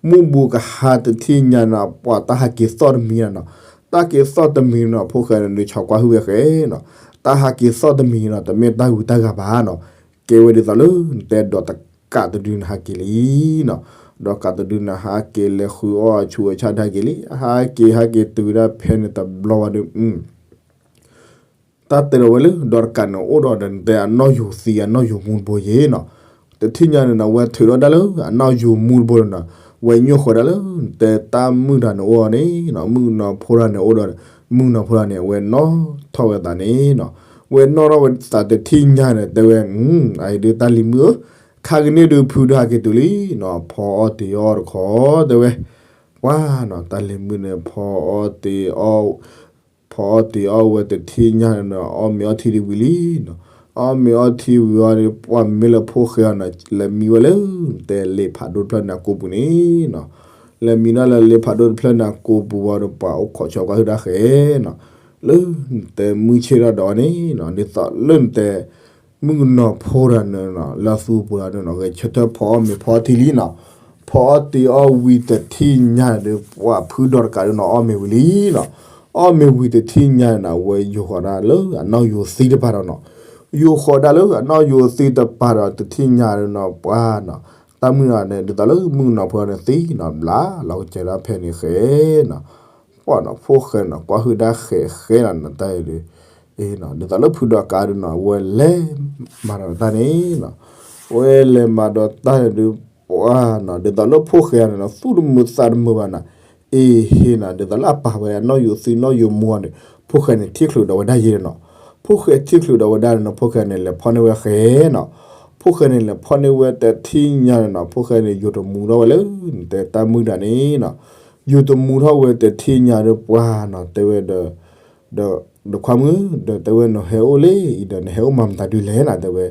မုၢ်ဘူးကဟါတထံၣ်ညါန့ၣ် ပှၤတၢ်ဟးက့ၤသီၣ်တမံၤန့ၣ်နီၤ, တၢ်က့ၤသီၣ်တမံၤနီၤ ဖိၣ်ဃဲန့ၣ်ဒုး ဆီကွၢ်ဟုၣ်ဝဲဃဲနီၤ, တၢ်ဟးက့ၤသီၣ်တမံၤနီၤ တမ့ၢ်တၢ်ဝံၤတၢ်ဂၤဘၣ်နီၤ, ကဲဝဲဒ်သိးလၢ နတဲဒီးတကးတဒုန့ၣ်ဟးက့ၤလံနီၤ, ဒီးကးတဒုန့ၣ်ဟးက့ၤလဲၤဃုအီၣ်အဆူးအဆါဒၣ်က့ၤလံ, ဟးက့ၤဟးက့ၤတုၤဝဲဒၣ်ဖဲန့ၣ်တဘျီဝဲဒီး တၢ်တဲဒီးဝဲလၢ ဒီးတကးန့ၣ် အိၣ်ဒီးဒီး နတဲအနီၣ်ယိၤသံအနီၣ်ယိၤမူတဘိယဲနီၤ, တထံၣ်ညါန့ၣ်နီၤ ဝဲထုးထီၣ်ဒၣ်လၢအနီၣ်ယိၤမူတဘိန့ၣ်နီၤ, ဝဲညိၣ်ဃီၤဒၣ်လၢ နတဲတၢ်မုၣ်တဂၤန့ၣ်အိၣ်အီၤန့ၣ်နီၤ, မုၣ်ကနီၤဖိတဂၤန့ၣ်အိၣ်ဒီး မုၣ်ကနီၤဖိတဂၤန့ၣ် အဝဲနီၣ်ထီၣ်ဝဲသးန့ၣ်နီၤ, ဝဲနီၣ်ထီၣ်ဝဲသးတထံၣ်ညါန့ၣ် တဲဝဲ, အအံၤဒုးတၢ်လံၤမုၣ်ဧၢ, ခါကန့ၢ်ဒုးဖုဒုးဟးက့ၤတုၤလံနီၤ, ဖီအီၣ်တ့ၤအီၣ်တခီ တဲဝဲ, ပှၤနီၤ တၢ်လံၤမုၣ်န့ၣ် ဖီအီၣ်တ့ၤအီၣ် ဖီအီၣ်တ့ၤအီၣ်ဝဲတထံၣ်ညါန့ၣ်နီၤ အီၣ်မ့ၤအီထံဒုးဝံၤလံနီၤ, အီၣ်မ့ၤအီထံဝံၤအီၤဒီး ပှၤမ့ၢ်လၢဖိၣ်ဃဲအီၤနီၤ လဲၤမံဝဲလၢ တဲလ့ဖးဒိၣ်တဖျၢၣ်န့ၣ်အကိာ်ပူၤန့ၣ်နီၤ, လဲၤမံဒၣ်လၢလ့ဖးဒိၣ်တဖျၢၣ်န့ၣ်အကိာ်ပူၤဝံၤဒီး ပှၤအိၣ်ခိးဆီကွၢ်ဟုၣ်ဒၣ်ဃဲနီၤ, လၢနတဲမုၣ်ဆ့ၣ်ထီၣ်ဒီးအီၤန့ၣ်နီၤ ဒ်သိးလၢနတဲ မုၣ်ကနီၤဖိတဂၤန့ၣ်နီၤ လၢအသူအပူၤတဂၤန့ၣ်နီၤ ဂဲၤဆၢထၢၣ်ဖီအီၣ်မ့ၤဖီအီထံလံနီၤ, ဖီအီၣ်တ့ၤအီၣ်ဝံၤတထံၣ်ညါန့ၣ်ဒီး ပှၤဖုဒီးတကးဒုးနီၤ အီၣ်မ့ၤဝံၤလံနီၤ, အီၣ်မ့ၤဝံၤတထံၣ်ညါန့ၣ်နီၤ အဝဲယိၤဃီၤဒၣ်လၢအနီၣ်ယိၤသံတပၤဒီးနီၤ, ယိၤဃီၤဒၣ်လၢအနီၣ်ယိၤသံတပၤဒီးတထံၣ်ညါန့ၣ်နီၤ ပှၤနီၤ တၢ်မုၣ်တဂၤန့ၣ် ဒ်သိးလၢမုၣ်ကနီၤဖိန့ၣ်သံနီၤ ဘျးလီၤကစၢၤဒၣ်ဖဲန့ၣ်ဃဲနီၤ ပှၤနီၤ ဖိၣ်ဃဲနီၤ ကွၢ်ဟုၣ်ဒၣ်ဃဲဃဲနီၤ နတၢ်အံၤဒုး, ဒ်သိးလၢဖုဒီးကးဒုးနီၤ ဝဲလဲၤမၤဒီးတၢ်န့ၣ်နီၤ, ဝဲလဲၤမၤဒီးတၢ်န့ၣ်ဒုး ပှၤနီၤ ဒ်သိးလၢဖိၣ်ဃဲန့ၣ်နီၤ သူၣ်တမုာ်သးတမုာ်ဘၣ်နီၤ, အ့ဟ့ၣ်နီၤ ဒ်သိးလၢအပာ်ဝဲအနီၣ်ယိၤသံနီၣ်ယိၤမူအီၤန့ၣ် ဖိၣ်ဃဲန့ၣ်ထံၣ်ချုးဒီးဝဲဒၣ်ယဲနီၤ, ဖိၣ်ဃဲထံၣ်ချုးဒီးဝဲဒၣ်န့ၣ်နီၤ ဖိၣ်ဃဲန့ၣ်လဲၤဖီၣ်န့ၢ်ဝဲဃဲနီၤ, ဖိၣ်ဃဲန့ၣ်လဲၤဖီၣ်န့ၢ်ဝဲတထံၣ်ညါန့ၣ်နီၤ ဖိၣ်ဃဲန့ၣ် ယိၤတမူထီၣ်ဝဲလၢ နတဲတၢ်မုၣ်တဂၤန့ၣ်နီၤ, ယိၤတမူထီၣ်ဝဲတထံၣ်ညါဒီးပှၤနီၤ တဲဝဲဒီး ဒီးခွါမုၣ် ဒီးတဲဝဲ နဟဲအိၣ်လၢအံၤဒီး နဟဲအိၣ်မၤမတၤဒုလဲၣ်နီၤ တဲဝဲ,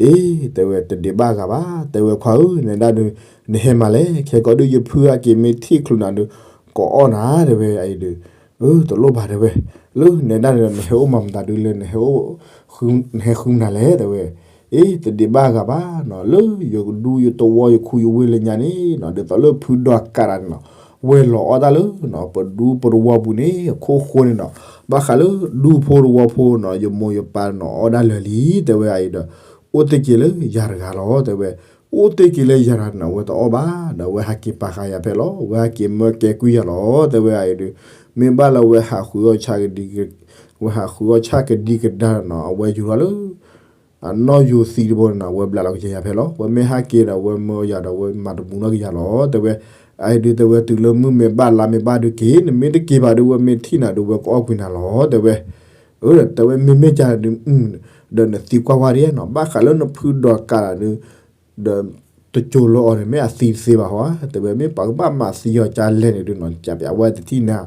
အ့ တဲဝဲ တဒံးဘၣ်ဂၤဘၣ် တဲဝဲ ခွါဧၢ နဲဒၣ်ဒုး နဟဲမၤလဲၣ် ခဲကီးဒုး ယဖုဟဲက့ၤမ့ၢ်ထံၣ်ချုးနၤဒုး ကအီၣ်နၤ တဲဝဲ အအံၤဒုး, အၢ တလိၣ်ဘၣ် တဲဝဲ, လၢနဲဒၣ်န့ၣ်ဒီး နဟဲအိၣ်မၤမတၤဒုလဲၣ် နဟဲအိၣ် နဟဲဃုမနၤလဲၣ် တဲဝဲ, အ့ တဒံးဘၣ်ဂၤဘၣ်နီၤ လၢယကဒူယတဝီယခူယဝ့ၢ်လၢညါန့ၣ်နီၤ ဒ်သိးလၢဖုဒီးကးတၢ်န့ၣ်နီၤ ဝဲလီၤအီၣ်တၢ်လၢနီၤ ပဒူပတဝီပူၤန့ၣ် အခိၣ်ဃိန့ၣ်နီၤ ဘၣ်ဃးလၢဒူဖိတဝီဖိနီၤ ယမိၢ်ယပၢ်နီၤ အီၣ်ဒၣ်လၢာ်လံ တဲဝဲ အအံၤဒီး အိၣ်တ့ၢ်က့ၤလၢယၤတဂၤလီၤ တဲဝဲ အိၣ်တ့ၢ်က့ၤလၢယၤတၢ်န့ၣ် အဝဲတအီၣ်ဘၣ်, ဒီးအဝဲဟးက့ၤပာ်ဃာ်ယၤဖဲလီၤ. အဝဲဟဲက့ၤမၢကဲကွံာ်ယၤလီၤ တဲဝဲအံၤဒီး, မ့ၢ်ဘၣ်လၢအဝဲဟးဃုအီၣ်ဆၣ်ကဒံ, အဝဲဟးဃုအီၣ်ဆၣ်ကဒံကဒါန့ၣ်နီၤ အဝဲယူၤထီၣ်လၢ အနီၣ်ယိၤသံတဘိန့ၣ်နီၤ အဝဲဘျးလီၤကယဲၢ်ယၤဖဲလီၤ. အဝဲမ့ၢ်ဟဲက့ၤဒီး အဝဲမၢယၤဒီး အဝဲမၤတမူထီၣ်က့ၤယၤလီၤ တဲဝဲ. အံၤဒုးတဲဝဲတုၤလၢမုၢ်မ့ၢ်ဘၣ်လါမ့ၢ်ဘၣ်ဒုးက့ၤ, နမ့ၢ်တက့ၤဘၣ်ဒုး အဝဲမ့ၢ်ထံၣ်နၤဒုး အဝဲကအီၣ်ကွံာ်နၤလီၤ တဲဝဲ. အၢ ဒီးတဲဝဲမ့မ့ၢ်ကဒုး, ဒီးနသံကွၢ်ဝဲဒ်နီၤ ဘၣ်ဃးလၢနဖုဒီးကးဒုး ဒီးတစိၤလၢအီၤန့ၣ် မ့ၢ်အသံတသ့ဘၣ်ဟီဧါ တဲဝဲ. မ့ၢ်ပှၤကဘၣ်မၤသံအီၤကလဲၣ်န့ၣ်ဒုးနီၤ ကးပဝဲတထံၣ်နၤ.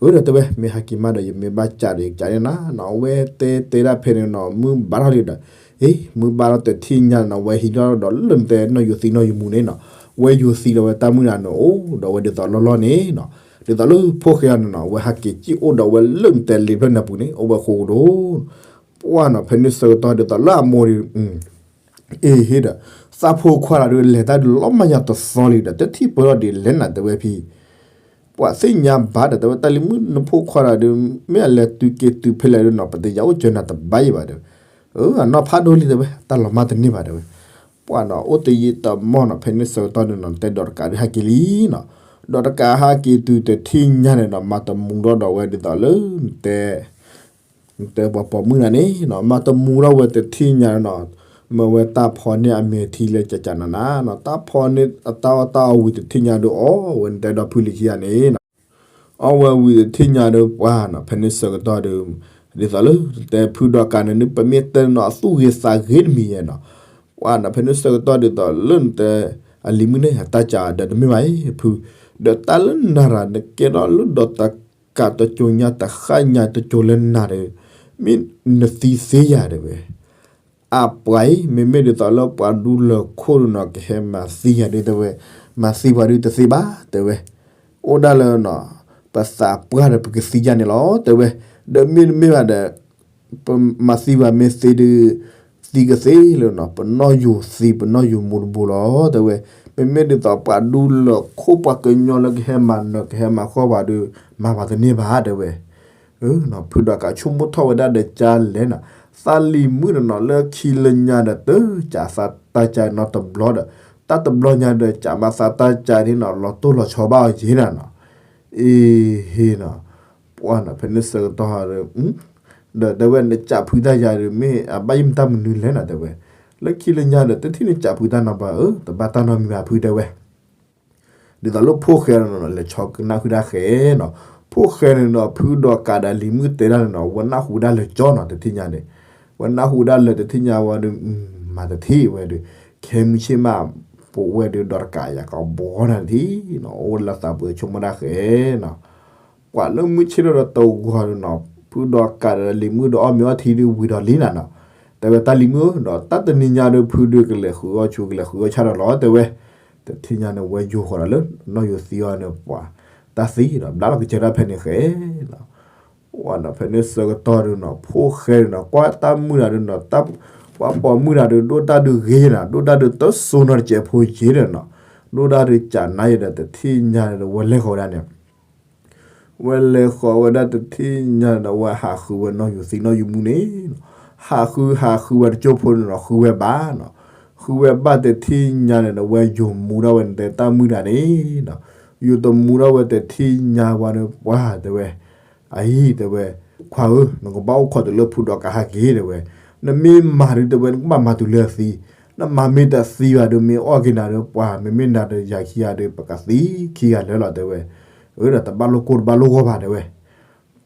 အၢ ဒီးတဲဝဲ မ့ၢ်ဟဲက့ၤမးဒီး ယမ့ၢ်ဘၣ်ကးဒီး ယကးန့ၢ်နၤနီၤ. အဝဲတဲတဲဒၣ်ဖဲန့ၣ်နီၤ မုၢ်ဘၣ်ထီၣ်လံဒီး, အ့ မုၢ်ဘၣ်ထီၣ်တထံၣ်ညါနီၤ အဝဲဟံးထီၣ်ဒီးလၢနတဲနီၣ်ယိၤသံနီၣ်ယိၤမူန့ၣ်နီၤ, ဝဲယိၤသံဒီးဝဲတၢ်မုၢ်နၤန့ၣ်အိၣ်ဒီး အဝဲဒ်သိးလီၢ်လီၢ်န့ၣ်နီၤ, ဒ်သိးလၢဖိၣ်ဃဲအီၤန့ၣ်နီၤ အဝဲဟဲက့ၤစံၣ်အိၣ်ဒီးဝဲလၢနတဲလံာ်ဖျၢၣ်နၢ်ပူၤန့ၣ် အိၣ်ဝဲဃိကဒီး ပှၢ်နီၤ ဖဲန့ၣ်ဆၢကတီၢ်ဒ်သိးလၢအမိၢ်ဒီး အ့ဟ့ဒီး သးဖိခွါတဂၤဒုး လဲၤတၢ်ဒုးလီၤမၢ်ညါတသီလံဒီး တထံၣ်ပၢၢ်ထီၣ်ဒ်လဲၣ်နၤ တဲဝဲဖံ, ပှၤသ့ၣ်ညါဘၣ်ဒီး တဲဝဲတၢ်လံၤမုၣ်နဖိခွါတဂၤဒုး မ့ၢ်အလဲၤတုၤက့ၤတုၤဖဲလဲၣ်ဒုးနီၤ ပတယၤအိၣ်ကၢနၤတဘၣ်ယံၤဘၣ်တဲဝဲ, အနီၢ်ဖးဒိၣ်လံတဲဝဲ တၢ်လီၤမၢ်တန့ၢ်ဘၣ်တဲဝဲ, ပှၢ်နီၤ အိၣ်တယံာ်တမီၢ်နီၤ ဖဲန့ၣ်ဆၢကတီၢ်ဒုးနီၤ တဲဒီးတကးဒုးဟဲက့ၤလံနီၤ, ဒီးတကးဟဲက့ၤတုၤတထံၣ်ညါန့ၣ်နီၤ မၤတမူထီၣ်ဒီးဝဲဒ်သိးလၢ တဲပှၤပိာ်မုၣ်နၤန့ၣ်နီၤ မၤတမူထီၣ်ဝဲတထံၣ်ညါန့ၣ်နီၤ, မ့ၢ်ဝဲတၢ်ဖီန့ၢ်အမဲာ်ထံလၢကကနၤနၤနီၤ တၢ်ဖီန့ၢ်အတၢ်အီၣ်တၢ်အီဝံၤတထံၣ်ညါဒုး အီၣ်ဝဲနတဲဒီးဖုလံၤခံဂၤန့ၣ်နီၤ, အီၣ်ဝဲဝံၤတထံၣ်ညါဒုးပှၢ်နီၤ ဖဲန့ၣ်ဆၢကတီၢ်ဒုး ဒ်သိးလၢတဲဖုဒီးကးန့ၣ် ပမ့ၢ်တဲနီၤ အသူၣ်ဂ့ၤသးဂ့ၤတမံၤယဲနီၤ, ပှၢ်နီၤ ဖဲန့ၣ်ဆၢကတီၢ်ဒ်သိးလၢနတဲ အလံၤမုၣ်န့ၣ် အတၢ်ကးဒီးတမ့ၢ်ဘၣ်အံၤ ဖု, ဒီးတၢ်လၢနၤတၢ် နကဲထီၣ်လၢဒီးတကးတစိၤညါတဃၣ်ညါတစိၤလၢနၤဒီး မ့ၢ်နသံသ့ယၤတဲဝဲ, အပှၤအံၤ မ့မ့ၢ်ဒ်သိးလၢပှၤဒူလၢာ်ခိၣ်ဒုးနီၤ ကဟဲမၤသံယၤဒုးတဲဝဲ, မၤသံပှၤဒုးတသ့ဘၣ်တဲဝဲ, အိၣ်ဒၣ်လၢ ပသးပှၢ်ဒီးပကသံယၤန့ၣ်လီၤတဲဝဲ, ဒီးမ့တမ့ၢ်ဘၣ်ဒီး ပမၤသံပှၤမ့ၢ်သ့ဒုး သံကသ့လၢနီၤ ပနီၣ်ယိၤသံ ပနီၣ်ယိၤမူတဘိလီၤတဲဝဲ, မ့မ့ၢ်ဒ်သိးပှၤဒူလၢာ်ခိၣ် ပှၤကညီလၢကဟဲမၤနၢၤကဟဲမၤဃီၣ်ပှၤဒုး မၤပှၤတန့ၢ်ဘၣ်တဲဝဲ ဖုဒီးကးဆိကမိၣ်ထီၣ်ဝဲဒၣ်ဒီးကလဲၣ်နီၤ, သးလံၤမုၣ်န့ၣ်နီၤ လၢခံလၢညါဒီး တကးသးတၢ်ကးနီတဘျီဒီး တၢ်တဘျီညါဒီး ကးမးသးတၢ်ကးန့ၣ်နီၤ လီၤတိၢ်လီၤဆီဘၣ်အီၤက့ၤနၤနီၤ, အ့ဟ့နီၤ, ပှၢ်နီၤ ဖဲန့ၣ်ဆၢကတီၢ်ဒီး ဒီးတဲဝဲနကးဖုတၢ်ယၤဒီး မ့ၢ်အဘၣ်ယိၣ်မတၢ်မနုၤလဲၣ်နီၤတဲဝဲ, လၢခံလၢညါဒီး တထံၣ်နကးဖုတၢ်နီတဘျီဧၢ တဘၣ်တၢ်နီတမံၤဘၣ်ဖုတဲဝဲ ဒ်သိးလၢဖိၣ်ဃဲနီၤ လဲၤဆီကနၣ်ဃုာ်တၢ်ဃဲနီၤ, ဖိၣ်ဃဲန့ၣ်နီၤ ဖုဒီးကးဒီးလံၤမုၣ်တဲဒၣ်န့ၣ်နီၤ ဝဲနၢ်ဟူဒၣ်လၢာ်ကၠီနီၤ တထံၣ်ညါန့ၣ်, ဝဲနၢ်ဟူဒၣ်လၢာ်တထံၣ်ညါဝဲဒီး မၤတထံၣ်ဝဲဒီး ခဲမုၢ်ဆ့ၣ်မး ပဝဲဒီးဒီးတကးယၤကဘီနၤတထံၣ်နီၤ အိၣ်လၢသးပှဲၤဆိကမိၣ်တၢ်ဃဲနီၤ ပှၤလၢမုၢ်ဆ့ၣ်ထီၣ်ဒီးတဂီၤဒီးနီၤ ဖုဒီးကးဒီးလံၤမုၣ်ဒီးအီၣ်မ့ၤအီထံဒုးဝံၤဒီးလံနၤနီၤ, တဲဝဲတၢ်လံၤမုၣ်ဧၢ ဒီးတၢ်တနံၤညါဒီးဖုဒုးကလဲၤဃုအီၣ်ဆူ ကလဲၤဃုအီၣ်ဆၣ်ဒီးလီၤတဲဝဲ, တထံၣ်ညါန့ၣ် ဝဲယိၤဃီၤဒီးလၢ နီၣ်ယိၤသံအီၤန့ၣ် ပှၤတၢ်သံဒီး ဘျါလီၤကစၢ်ဒၣ်ဖဲန့ၣ်ဃဲနီၤ ပှၢ်နီၤ ဖဲန့ၣ်ဆၢကတီၢ်ဒုးနီၤ ဖိၣ်ဃဲဒုးနီၤ ကွၢ်တၢ်မုၢ်နၤဒုးနီၤ ပှၤပိာ်မုၣ်နၤဒုး ဒိၣ်တၢ်ဒုးဂ့ၤနၤ ဒိၣ်တၢ်ဒုးတစိၤနီၤ တစဲးဖိယ့ၤဒီးနီၤ ဒိၣ်တၢ်ဒုးကးနါယဲဒီး တထံၣ်ညါဒီး ဝဲလဲၤဃီၤဝဲဒၣ်န့ၣ် ဝဲလဲၤဃီၤဝဲဒၣ်တထံၣ်ညါဒီး ဝဲဟးဃုဝဲနီၣ်ယိၤသံနီၣ်ယိၤမူန့ၣ်နီၤ ဟးဃုဟးဃုဝဲတကၠိဖိန့ၣ်နီၤ ဃုဝဲဘၣ်နီၤ ဃုဝဲဘၣ်တထံၣ်ညါန့ၣ်ဒီး ဝဲယိၤမူထီၣ်ဝဲနတဲတၢ်မုၢ်နၤန့ၣ်နီၤ ယိၤတမူထီၣ်ဝဲတထံၣ်ညါဝဲန့ၣ် ပှၢ်တဲဝဲ အအံၤတဲဝဲ ခွါဧၢ နကဘၣ်အိၣ်ခိးတုၤလၢဖုဒီးကးဟဲက့ၤတဲဝဲ နမ့ၢ်မၤဒုးတဲဝဲ နကဘၣ်မၤတုၤလၢအသံ နမၤမ့ၢ်တသံဘၣ်ဒီး မ့ၢ်အီၣ်က့ၤနၤဒီး ပှၢ် မ့မ့ၢ်နၤဒီးယၤခံဂၤဒီး ပကသံခံဂၤလၢာ်လီၤတဲဝဲ အၢ ဒီးတဘၣ်လိၣ်ကိၢ်တဘၣ်လိၣ်ဂီၢ်ဘၣ်တဲဝဲ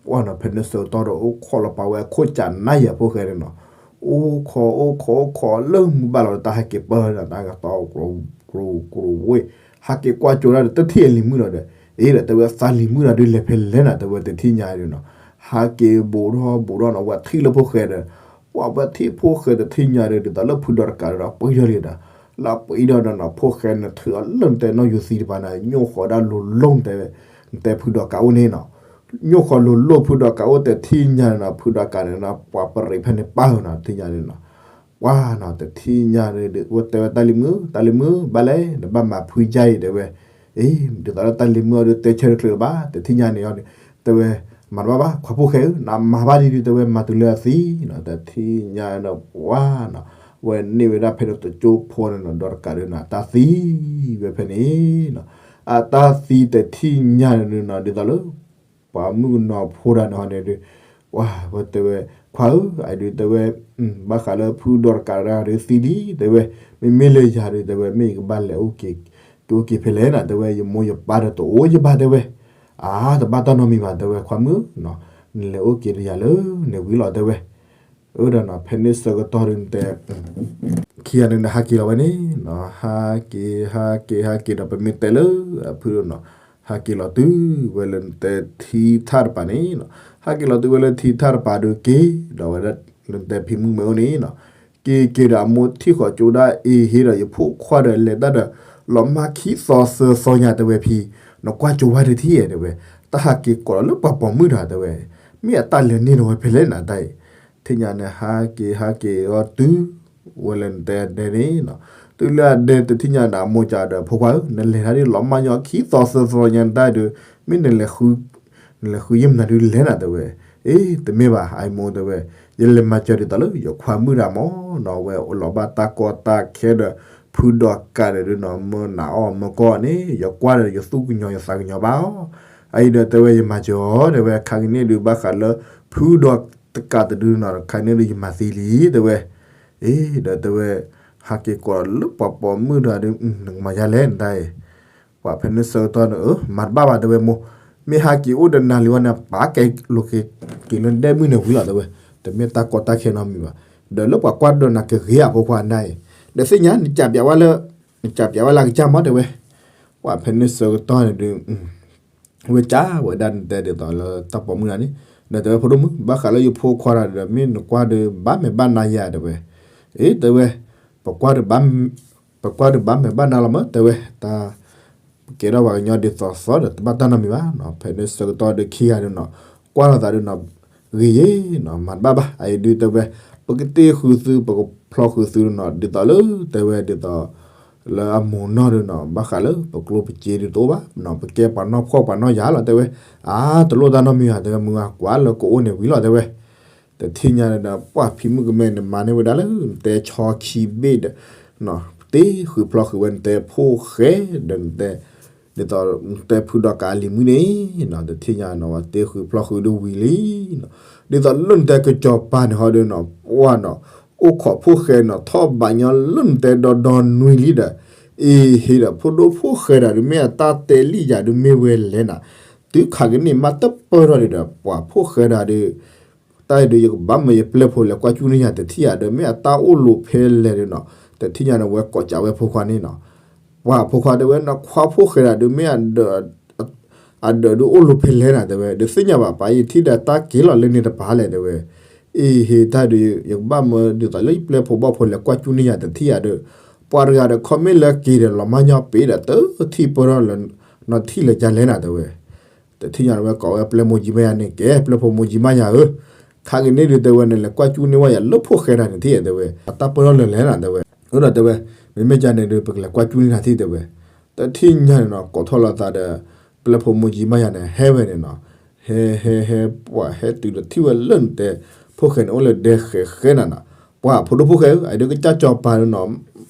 ပှၢ်နီၤ ဖဲန့ၣ်ဆၢကတီၢ်ဒီး အိၣ်ခိးလီၤပာ်ဝဲအခိၣ်ကးနါယဲအဖိၣ်ဃဲန့ၣ်နီၤ အိၣ်ခိးအိၣ်ခိးအိၣ်ခိးလၢမုၢ်ဘၣ်လီၤဒီး တၢ်ဟဲက့ၤပၢၢ်ဒီး တၢ်ကတီၤ ကြိၤကြိၤဝ့ၢ် ဟဲက့ၤကွၢ်ကၠိဒၣ်ဒီး တထံၣ်အလံၤမုၣ်လီၤဒီး အ့ဒီးတဲဝဲသးလံၤမုၣ်ဒီး ဒုးလဲၤဖဲလဲၣ်နၤတဲဝဲတထံၣ်ညါဒီးနီၤ ဟဲက့ၤဘူးထီၣ်ဘူးထီၣ်နီၤ ဝဲထံၣ်လၢဖိၣ်ဃဲဒီး ပှၢ်ဝဲထံၣ်ဖိၣ်ဃဲတထံၣ်ညါဒီး ဒ်သိးလၢဖုဒီးတကးဒီး ပှံထီၣ်လံဒီး လၢပှံထီၣ်ဒီးနီၤ ဖိၣ်ဃဲန့ၣ် ထုးအီၤလၢနတဲနီၣ်ယိၤသံတပၤန့ၣ် ညိၣ်ဃီၤဒၣ်လိၤလိၤ နတဲဖုဒီးကးအိၣ်န့ၣ်နီၤ ညိၣ်ဃီၤလိၤလိၤဖုဒီးကးအိၣ်တထံၣ်ညါန့ၣ်နီၤ ဖုဒီးကးန့ၣ်နီၤ ပှၤပရံးဖဲန့ၣ်ပၢ်နီၤ တထံၣ်ညါန့ၣ်နီၤ ပှၢ်နီၤ တထံၣ်ညါန့ၣ် ဝဲတဲဝဲတၢ်လံၤမုၣ် တၢ်လံၤမုၣ် ဘၣ်လဲၣ် နဘၣ်မၤဖုကါအံၤတဲဝဲ အ့ ဒ်သိးလၢတၢ်လံၤမုၣ်အီၤဒုးတဲဆၢတချုးဘၣ် တထံၣ်ညါန့ၣ်အီၤန့ၣ် တဲဝဲ မၤတဘၣ်ဘၣ် ခွါဖိၣ်ဃဲဧၢ နမၤဘၣ်ဒ်ဒုးတဲဝဲ မၤတုၤလၢအသံနီၤ တထံၣ်ညါန့ၣ် ပှၢ်နီၤ ဝဲန့ၢ်ဝဲဒၣ်ဖဲန့ၣ်တကၠိဖိန့ၣ်နီၤ ဒီးတကးဒုးနီၤ အတၢ်သံဝဲဖဲန့ၣ်နီၤ. အတၢ်သံတထံၣ်ညါန့ၣ်နီၤ ဒ်သိးလၢ ပှၤမုၣ်ကနီၤဖိတဂၤန့ၣ်ဟီန့ၣ်ဒီး ဝဲတဲဝဲ ခွါဧၢ, အဒုးတဲဝဲ ဘၣ်ဃးလၢဖုဒီးတကးတဂၤဒီးသံလံ တဲဝဲ, မ့မ့ၢ်လၢယၤဒီးတဲဝဲ မ့ၢ်ယကဘၣ်လဲၤအိၣ်က့ၤ က့ၤအိၣ်က့ၤဖဲလဲၣ်နီၤ တဲဝဲ ယမိၢ်ယပၢ်ဒီးတအိၣ်ယဘၣ်တဲဝဲ, အါ တဘၣ်တၢ်နီတမံၤဘၣ်တဲဝဲ ခွါမုၣ်နီၤ, နလဲၤအိၣ်က့ၤဒီးယၤလၢန့ၣ်ဝံၤလီၤတဲဝဲ. အၢဒီးနီၤ ဖဲန့ၣ်ဆၢကတီၢ်ဒုးတဲ ခံဂၤန့ၣ်ဒီးဟးက့ၤလီၤဝဲန့ၣ်နီၤ, ဟးက့ၤ ဟးက့ၤ ဟးက့ၤဒီး ပမ့ၢ်တဲလၢအဖုနီၤ, ဟးက့ၤလီၤတုၤဝဲလၢနတဲထံထၣ်တပၤန့ၣ်နီၤ, ဟးက့ၤလီၤတုၤဝဲလၢထံထၣ်တပၤဒုးက့ၤ ဒီးဝဲဒၣ်လၢနတဲဖံမုၣ်မဲအိၣ်န့ၣ်နီၤ, က့ၤက့ၤဒီးအမိၢ်ထံၣ်ဃီၤကၠိဒၣ်အ့ၤဟ့ဒီး ယဖိခွါဒီးလဲၤတၢ်ဒီး လီၤမၢ်ခံသီသၢသီညါတဲဝဲဖံ, နကွၢ်ကၠိဝါတထံၣ်ဧါတဲဝဲ, တၢ်ဟးက့ၤကိးလီၤလၢပှၤပိာ်မုၣ်တဂၤတဲဝဲ, မ့ၢ်အတၢ်လဲၤန့ၢ်ဒီးဝဲဖဲလဲၣ်နၤတၢ်အံၤ, ထံၣ်ညါန့ၣ် ဟးက့ၤ ဟးက့ၤအီၤတုၤ ဝဲလၢနတဲဒဲန့ၣ်နီၤ, တုၤလၢအဒဲတထံၣ်ညါန့ၣ် အမိၢ်ကဒီး ဖိခွါဧၢ နလဲၤတၢ်ဒ်လီၤမၢ်ညီခံသီသၢသီညါနတၢ်ဒုး မ့ၢ်နလဲၤ နလဲၤဃုယဲၢ်မနုၤဒုးလဲၤနၤတဲဝဲ, အ့ တမ့ၢ်ဘၣ် အအံၤမိၢ်တဲဝဲ, ယလဲၤမၤစၢၤဒ်သိးလၢယခွါမုၣ်တဂၤမ့ၢ်နီၤ ဝဲအိၣ်လီၤဘၣ်တၢ်ကီတၢ်ခဲဒီး ဖုဒီးကးဒီးဒုးနီၤ မၢနၤအီၣ်မၢကီၢ်န့ၣ် ယကွၢ်ဒီးယသူၣ်ကညီၤယသးကညီၤဘၣ်အီၤ, အအံၤဒီးတဲဝဲယမၤစၢၤအီၤတဲဝဲ ခါကန့ၣ်ဒုးဘၣ်ဃးလၢ ဖုဒီးတကးတဒုနီၤ ခါန့ၣ်ဒုးယမၤသံလံတဲဝဲ, အ့ ဒီးတဲဝဲ ဟးက့ၤကိးလၢပှၤပိာ်မုၣ်တဂၤဒုး နကမၤယါလဲၣ်နတၢ်အံၤ ပှၤဖဲန့ၣ်ဆၢကတီၢ်န့ၣ် မၤတဘၣ်ဘၣ်တဲဝဲမိၢ်, မ့ၢ်ဟးက့ၤအိၣ်ဒီးနၤလံဝဲန့ၣ် ပာ်ကဲလိာ်က့ၤလၢနဒဲမုၢ်န့ၣ်ဝံၤလီၤတဲဝဲ, တမ့ၢ်တၢ်ကီတၢ်ခဲနီတမံၤဘၣ်, ဒီးလၢပှၤကွၢ်ဒီးနၤကဂ့ၤအဖိခွါနတၢ်အံၤ, ဒီးသ့ၣ်ညါ နကးပၠးဝဲလၢ နကးပၠးဝဲလၢအကစၢ်မ့ၢ်တဲဝဲ, ပှၤဖဲန့ၣ်ဆၢကတီၢ်န့ၣ်ဒုး ဝဲကးဝဲဒၣ်နတဲဒ်သိးလၢတၢ်ပိာ်မုၣ်တဂၤန့ၣ်, ဒီးတဲဝဲဖိဒိၣ်မုၣ် ဘၣ်ဃးလၢယဖိခွါတဂၤဒီး မ့ၢ်နကွၢ်ဒီးဘၣ်မဲာ်ဘၣ်နါယၤတဲဝဲ, အ့ တဲဝဲ ပကွၢ်ဒီး ပကွၢ်ဒီးဘၣ်မဲာ်ဘၣ်နါလီၤမ့ၢ်တဲဝဲ, တၢ် ပကဲထီၣ်ပှၤကညီဒ်သိးသိးဒီး တဘၣ်တၢ်နီတမံၤဘၣ်နီၤ, ဖဲန့ၣ်ဆၢကတီၢ်ဒီးခံဂၤဒုးနီၤ ကွၢ်လိာ်သးဒုးနီၤ ဂ့ၤယ့ၣ်နီၤ မၤတဘၣ်ဘၣ် အအံၤဒုးတဲဝဲ, ပကတ့ဃုာ်သု ပကဖျီဃုာ်သုနီၤ ဒ်သိးလၢတဲဝဲဒ်သိး လၢအမိၢ်နီၢ်ဒုးနီၤ ဘၣ်ဃးလၢပကျိပစ့ဒုးတအိၣ်ဘၣ်နီၤ ပကဲပှၤနီၢ်ဖှီၣ်ပှၤနီၢ်ယၤလီၤတဲဝဲ, အါ တလိၣ်တၢ်နီတမံၤဧါတဲဝဲ မုၢ်ဂၤကွၢ်လၢကအိၣ်န့ၣ်ဝံၤလီၤတဲဝဲ တထံၣ်ညါဒီး ပှၢ်ဖံမုၣ်ကမဲန့ၣ် မၤန့ၢ်ဝဲဒၣ်လၢ နတဲဆီခံဘ့ၣ်ဒီး တ့ဃုာ်ဖျီဃုာ်ဝဲ နတဲဖိၣ်ဃဲဒီး နတဲ ဒ်သိး နတဲဖုဒီးကးအလံၤမုၣ်န့ၣ်နီၤ တထံၣ်ညါနီၤ ဝဲတ့ဃုာ်ဖျီဃုာ်ဒုးဝံၤလံနီၤ, ဒ်သိးလၢနတဲကစီၤပၤန့ၣ်ဟီဒုးနီၤ ပှၢ်နီၤ အိၣ်ခိးဖိၣ်ဃဲနီၤ ထီၣ်ဘးညီလၢနတဲဒီဒီနွံလံဒီး အ့ဟ့ဒီး ဖိဒိၣ်ဖိၣ်ဃဲတဂၤဒုး မ့ၢ်အတၢ်တဲလံယၤဒုး မ့ၢ်ဝဲလဲၣ်နၤ, တုၤခးကန့ၢ်မးတပၢၢ်ထီၣ်ဒံးဒီး ပှၢ်ဖိၣ်ဃဲတဂၤဒုး တၢ်အံၤဒုး ယကဘၣ်မၢယပျဲၢ်ဖိလဲၤကွၢ်ကူၣ်န့ၢ်ယၤတထံၣ်ဧါဒီး မ့ၢ်အတၢ်အိၣ်လိၤဖဲလဲၣ်ဒုးနီၤ, တထံၣ်ညါန့ၣ် ဝဲကိးကးဝဲဖိခွါန့ၣ်နီၤ, ပှၢ်ဖိခွါတဲဝဲ နခွါဖိၣ်ဃဲတဂၤဒုး မ့ၢ် အဒၢးဒုးအိၣ်လိၤဖဲလဲၣ်နၤတဲဝဲ ဒုးသ့ၣ်ညါဘၣ် ပှၤယထံၣ်ဒီးတၢ်က့ၤလီၤလၢန့ၣ်တပၤလဲၣ်တဲဝဲ, အ့ဟ့ တၢ်ဒုး ယကဘၣ်မၢဒ်သိးလၢယပျဲၢ်ဖိဘီၣ်ဖိလဲၤကွၢ်ကူၣ်န့ၢ်ယၤတထံၣ်ဧါဒီး ပှၤတဂၤဒီး ခီမ့ၢ်လၢက့ၤဒီး လီၤမၢ်ညီပ့ၤဒီး တထံၣ်ပၢၢ်ထီၣ်လၢ နီၢ်ထံၣ်လၢကလဲၣ်နၤတဲဝဲ တထံၣ်ညါန့ၣ် ဝဲကိးဝဲပျဲၢ်မိၢ်ကၠံမါယၤန့ၣ် ကဲ ပျဲၢ်ဖိမိၢ်ကၠံမါယၤဧၢ, ခါက့ၤန့ၣ်ဒုးတဲဝဲ နလဲၤကွၢ်ကူၣ်န့ၢ်ဝဲယၤလၢဖိၣ်ဃဲတဂၤန့ၣ်တထံၣ်ဧါတဲဝဲ အတၢ်ပၢၢ်ထီၣ်လၢလဲၣ်နၤတဲဝဲ, အၢဒီးတဲဝဲ မ့မ့ၢ်ကန့ၣ်ဒုး ပကလဲၤကွၢ်ကူၣ်န့ၢ်နၤထံၣ်တဲဝဲ, တထံၣ်ညါန့ၣ်နီၤ ကိးထီၣ်လိာ်သးဒီး ပျဲၢ်ဖိမိၢ်ကၠံမါယၤန့ၣ် ဟဲဝဲန့ၣ်နီၤ, ဟဲဟဲဟဲ ပှၤဟဲတုၤဒီးထံၣ်ဝဲလၢနတဲ ဖိၣ်ဃဲန့ၣ် အိၣ်လၢဒဲဃဲးဃဲနၤနီၤ, ပှၤဖိဒိၣ်ဖိၣ်ဃဲဧၢ အဒုးကစၢ်စီၤပၤန့ၣ်နီၤ,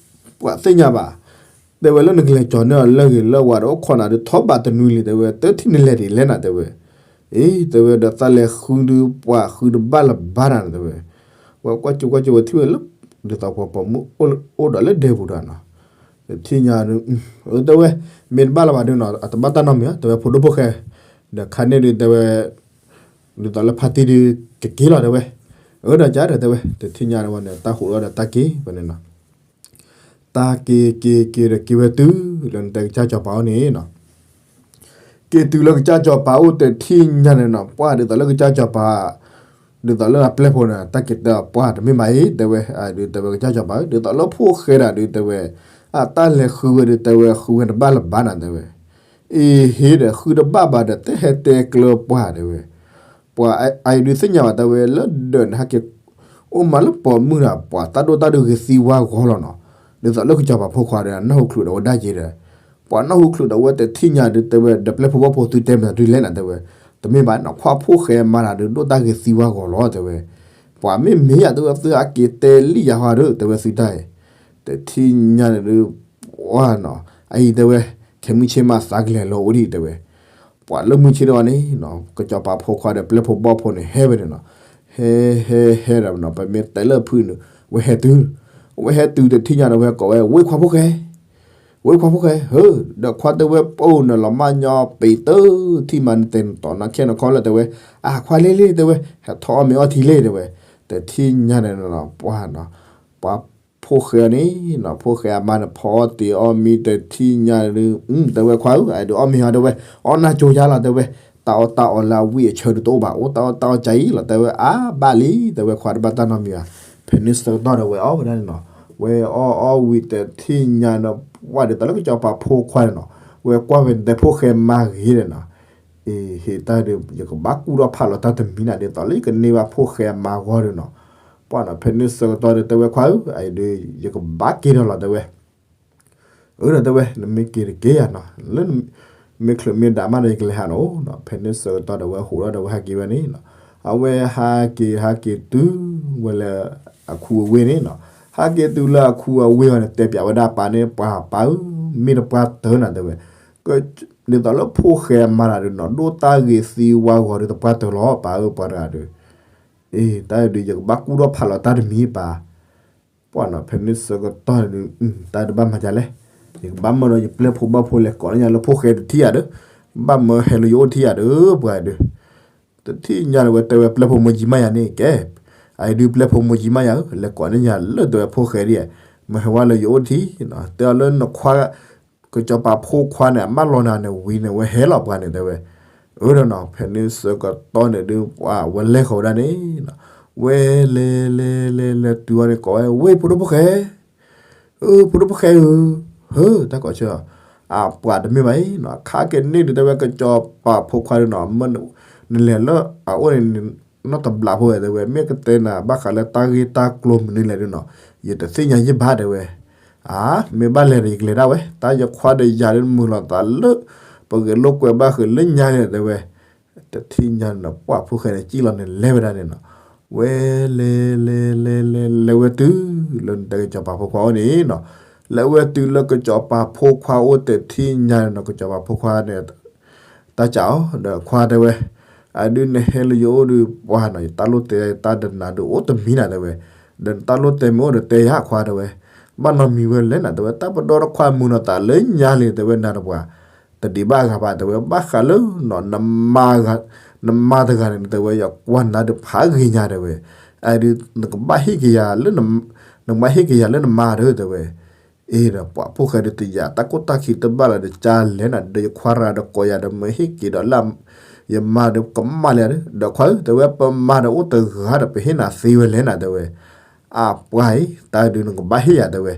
ပှၤသ့ၣ်ညါဘၣ် တဲဝဲလၢနကလဲၤကၠီၤန့ၢ်အီၤလၢဂ့ၤလၢဝါဒီးအိၣ်ခိးနၤဒုးထီၣ်ဘးတနွံလံ တဲဝဲ တထံၣ်နလဲၤဒ်လဲၣ်နၤတဲဝဲ, အ့ တဲဝဲဒီးသးလဲၤဃုဒုးပှၤဃုတဘၣ်လၢၤဘၣ်နၤတဲဝဲ, ဝဲကွၢ်ကၠိကွၢ်ကၠိဝဲထံၣ်ဝဲလၢ ဒ်သိးပှၤပိာ်မုၣ်အိၣ်ဒီးလၢဒဲပူၤဒီးနီၤ, တထံၣ်ညါဒုး တဲဝဲ မ့ၢ်တဘၣ်လၢၤဘၣ်ဒုးနီၤ အတဘၣ်တၢ်နီတမံၤဧါ တဲဝဲဖိဒိၣ်ဖိၣ်ဃဲ, ဒီးခါန့ၣ်ဒုးတဲဝဲ ဒ်သိးလၢဖါတံၢ်ဒုးကက့ၤလီၤတဲဝဲ, အၢဒီးကဒီးတဲဝဲ တထံၣ်ညါဝဲန့ၣ် တၢ်ဟူးထီၣ်ဒီးတၢ်က့ၤဝဲန့ၣ်နီၤ တၢ်က့ၤက့ၤက့ၤဒီးက့ၤဝဲတုၤ လၢနတဲကစၢ်စီၤပၤအိၣ်န့ၣ်နီၤ, က့ၤတုၤလၢကစၢ်စီၤပၤအိၣ်တထံၣ်ညါန့ၣ်နီၤ ပှၢ်ဒ်သိးလၢကစၢ်စီၤပၤ ဒ်သိးလၢအပျဲၢ်ဖိန့ၣ် တၢ်က့ၤတဲအီၤပှၢ်တမ့ၢ်ဘၣ်အံၤ တဲဝဲ ဒုးတဲဝဲကစၢ်စီၤပၤဧၢ ဒ်သိးလၢဖိၣ်ဃဲဒၣ်ဒုးတဲဝဲ အတၢ်လဲၤဃုဝဲဒုးတဲဝဲဃုဝဲတဘၣ်လၢၤဘၣ်နၤတဲဝဲ, အ့ဟ့ဒီးဃုတဘၣ်ဘၣ်ဒီးတဟဲတဲကျၢၤပှၢ်တဲဝဲ ပှၤအံၤဒုးသ့ၣ်ညါဘၣ်တဲဝဲလၢဒၢးန့ၣ်ဟဲက့ၤ အိၣ်မးလၢပိာ်မုၣ်ဒီး ပှၤတၢ်ဒိၣ်တၢ်ဒုးဂ့ၤသံဝါဂီၤလီၤနီၤ, ဒ်သိးလၢကစီၤပၤဖိခွါဒီး နၢ်ဟူချုးဒီးဝဲဒၣ်က့ၤဒီး ပှၤနၢ်ဟူချုးဒီးဝဲတထံၣ်ညါဒုးတဲဝဲ ဒီးပျဲၢ်ဖိဘီၣ်ဖိသုတဲမတၤဒုးလဲၣ်နၤတဲဝဲ, တမ့ၢ်ဘၣ်နီၤ ခွါဖိၣ်ဃဲမၤတၢ်ဒုးဒိၣ်တၢ်ဂ့ၤသံဝါဂီၤလီၤတဲဝဲ, ပှၤမ့ၢ်မ့ၢ်ယၤတဲဝဲ သုဟးက့ၤတဲလံယၤဟီဒီး တဲဝဲသုတၢ်အံၤ, တထံၣ်ညါန့ၣ်ဒုး ပှၤနီၤ အအံၤတဲဝဲ ခဲမုၢ်ဆ့ၣ်မးသးကလဲၤလီၤအိၣ်ဒံးတဲဝဲ, ပှၤလၢမုၢ်ဆ့ၣ်တဂီၤန့ၣ်နီၤ ကစီၤပၤဖိခွါဒီးပျဲၢ်ဖိဘီၣ်ဖိန့ၣ် ဟဲဝဲန့ၣ်နီၤ, ဟဲဟဲဟဲဒီးနီၤ ပမ့ၢ်တဲလၢဖုၣ်န့ၣ် ဝဲဟဲတုၤ, ဝဲဟဲတုၤတထံၣ်ညါဒီး ဝဲကိးဝဲ ဝ့ၢ်ခွါဖိၣ်ဃဲ ဝ့ၢ်ခွါဖိၣ်ဃဲဧၢ, ဒီးခွါတဲဝဲ ပအိၣ်နလီၤမၢ်ညီပ့ၤတထံၣ်မး နတဲနတီၤနါခဲနခီလၢတဲဝဲ, အခွါလ့လ့တဲဝဲ ဟဲထီၣ်အီၣ်မ့ၤအီထံလ့တဲဝဲ, တထံၣ်ညါန့ၣ်နီၤ ပှၤနီၤ ပှၤဖိၣ်ဃဲအီၤန့ၣ်နီၤ ဖိၣ်ဃဲအမါန့ၣ် ဖီအီၣ်တ့ၤအီၣ်မံတထံၣ်ညါဒုး တဲဝဲခွါဧၢ အဒုးအီၣ်မ့ၤဟီတဲဝဲ, အီၣ်နၢ်ကၠိယါလီၤတဲဝဲ, တၢ်အီၣ်တၢ်အီလၢအဝံၣ်အဆၢဒုးတအိၣ်ဘၣ် အိၣ်တၢ်အီၣ်တၢ်အီကၢအံၤလီၤတဲဝဲ အါဘၣ်လံ တဲဝဲခွါတဘၣ်တၢ်နီတမံၤဘၣ်, ဖဲန့ၣ်ဆၢကတီၢ်ဒီးဝဲအီၣ်ဝဲဒၣ်န့ၣ်နီၤ, ဝဲအီၣ်အီၣ်ဝံၤတထံၣ်ညါဒီး ပှၤဒ်သိးလၢကစီၤပၤဖိခွါန့ၣ်နီၤ, ဝဲကွၢ်ဝဲတဲဖိၣ်ဃဲမါဂ့ၤဒီးနီၤ အ့ ဟ့ၣ်တၢ်ဒုး ယကဘၣ်ကူၣ်ထီၣ်ဖးလီၤတၢ်တမံၤနၤ ဒ်သိးလၢယကန့ၢ်ဘၣ်ဖိၣ်ဃဲအမါဂီၢ်ဒီးနီၤ, ပှၤနီၤ ဖဲန့ၣ်ဆၢကတီၢ်ဒီးတဲဝဲခွါဧၢ အအံၤဒုး ယကဘၣ်က့ၤဒီးလီၤတဲဝဲ, အၢဒီးတဲဝဲ နမ့ၢ်က့ၤတက့ၢ်ယၤနီၤ လၢ မ့ၢ်ချုးမ့ၢ်ဒၣ်မးဒီးယကလဲၤဟးနီၤ, ဖဲန့ၣ်ဆၢကတီၢ်ဒီးဝဲဟးဒီးဝဲဟးက့ၤဝဲန့ၣ်နီၤ, အဝဲဟးက့ၤဟးက့ၤတုၤဝဲလၢ အခူအဝ့ၢ်န့ၣ်နီၤ, ဟးက့ၤတုၤလၢအခူအဝ့ၢ်အီၤန့ၣ် တဲပၠးဝဲဒၣ်ပၢ်န့ၣ် ပၢ်ပၢ်ဧၢ မ့ၢ်တပှၢ်တၢၢ်နၤတဲဝဲ, ဒ်သိးလၢဖိၣ်ဃဲမါတဂၤဒုးနီၤ ဒိၣ်တၢ်ဂ့ၤသံဝါဂီၤဒုးတပှၢ်တၢၢ်လီၤ ပၢ်ဧၢပှၤတဂၤဒုး, အ့ တၢ်ဒုး ယကဘၣ်ကူၣ်ထီၣ်ဖးလီၤတၢ်တမံၤပၢ်, ပှၤနီၤ ဖဲန့ၣ်ဆၢကတီၢ်န့ၣ်ဒုး တၢ်တဘၣ်မၤဒ်လဲၣ်, ယကဘၣ်မၢဒီးယပျဲၢ်ဖိဘီၣ်ဖိလဲၤကိးန့ၢ်ယၤလၢဖိၣ်ဃဲတထံၣ်ယၤဒီး, ဘၣ်မၢဟဲလၢယအိၣ်တထံၣ်ယၤဒီး ပှၤဒုး တထံၣ်ညါဒီးဝဲတဲဝဲပျဲၢ်ဖိမုၢ်ကံမးယၤန့ၣ်ကဲ, အအံၤဒုးပျဲၢ်ဖိမုၢ်ကံမးယၤဧၢ လဲၤကိးန့ၢ်ယၤလၢတဲဝဲဖိၣ်ဃဲဒ်, မၢဟဲဝဲလၢယအိၣ်တထံၣ်, တဲအီၤလၢနခွါ ကစီၤပၤဖိခွါန့ၣ် အမၢလီၤနၤန့ၣ်ဝံၤန့ၣ် ဝဲဟဲလီၤပှၤန့ၣ်တဲဝဲ, အၢဒီးနီၤ ဖဲန့ၣ်ဆၢကတီၢ်န့ၣ်ဒုး ပှၤဝဲလဲၤဃီၤဝဲဒၣ်န့ၣ်နီၤ, ဝဲလဲၤလဲၤလဲၤလဲၤတုၤအီၤန့ၣ်ကိးဝဲ ဝ့ၢ်ဖိဒိၣ်ဖိၣ်ဃဲ အၢ ဖိဒိၣ်ဖိၣ်ဃဲဧၢ, ဟၢ တၢ်ကိးဆၢ, အပှၤတမ့ၢ်ဘၣ်အံၤနီၤ ခါက့ၤန့ၢ်ဒုးတဲဝဲ ကစီၤပၤဖိခွါဒုးနီၤ နလဲၤလၢအအိၣ်န့ၣ် နီတဘျီဖိဝဲတဲဝဲ မ့ၢ်ကတဲနၤဘၣ်ဃးလၢတၢ်ဂ့ၢ်တၢ်ကျိၤမနုၤလဲၣ်ဒုးနီၤ ယတသ့ၣ်ညါယံၢ်ဘၣ်တဲဝဲ, အါ မ့ၢ်ဘၣ်လဲၤဒီးယကလဲၤဒၣ်ဝဲ တၢ်ယခွါဒီးယၤဒုးမုာ်လီၤသးလၢ ပဂဲၤလိာ်ကွဲဘၣ်ဃုာ်လၢညါန့ၣ်တဲဝဲ, တထံၣ်ညါန့ၣ်နီၤ ပှၤဖိၣ်ဃဲန့ၣ် စံၣ်လီၤန့ၣ်လဲၤဝဲဒၣ်န့ၣ်နီၤ, ဝဲလဲၤလဲၤလဲၤလဲၤလဲၤဝဲတုၤလၢနတဲကစီၤပၤဖိခွါအိၣ်န့ၣ်နီၤ, လဲၤဝဲတုၤလၢကစီၤပၤဖိခွါအိၣ်တထံၣ်ညါန့ၣ်နီၤ ကစီၤပၤဖိခွါန့ၣ် တၢ်စံးအီၤဒီးခွါတဲဝဲ, အဒုးနဟဲလၢယအိၣ်ဒုးပှၤနီၤ ယတၢ်လိၣ်တဲတၢ်ဒီးနၤဒုးအိၣ်တမံၤနၤတဲဝဲ, ဒီးနတၢ်လိၣ်တဲမ့ၢ်အိၣ်ဒီးတဲယၤခွါတဲဝဲ, ဘၣ်နီတမံၤဝဲလဲၣ်နၤတဲဝဲ တၢ်ပဒီတခွါမုာ်နီၤသးလၢညါလံတဲဝဲ နၤတပှၤ တဒံးဘၣ်အဂၤဘၣ်တဲဝဲ ဘၣ်ဃးလၢ နမါတဂၤန့ၣ်တဲဝဲ ယကွၢ်နၤဒုးဖးဂ့ၤညါတဲဝဲ, အဒုး နကဘၣ်ဟ့ၣ်က့ၤယၤလၢ နကဘၣ်ဟ့ၣ်က့ၤယၤလၢနမါဒီးတဲဝဲ အ့ဒီးပှၤဖိၣ်ဃဲဒုးတယာ် တၢ်ကိၢ်တၢ်ခံးတဘၣ်လၢၤဒီး ကၢလဲၣ်နၤဒီးယခွါတဂၤဒီးကိးယၤဒီး မ့ၢ်ဟ့ၣ်က့ၤဒီးလၢ ယမါဒီးကမၣ်လဲၣ်ဒီး ခွါဧၢ တဲဝဲ ပမါဒီးအိၣ်တဂၤဒီး ပဟ့ၣ်နၤသ့ဝဲလဲၣ်နၤတဲဝဲ, အပှၤအံၤ တၢ်ဒုးနကဘၣ်ဟ့ၣ်ယၤတဲဝဲ,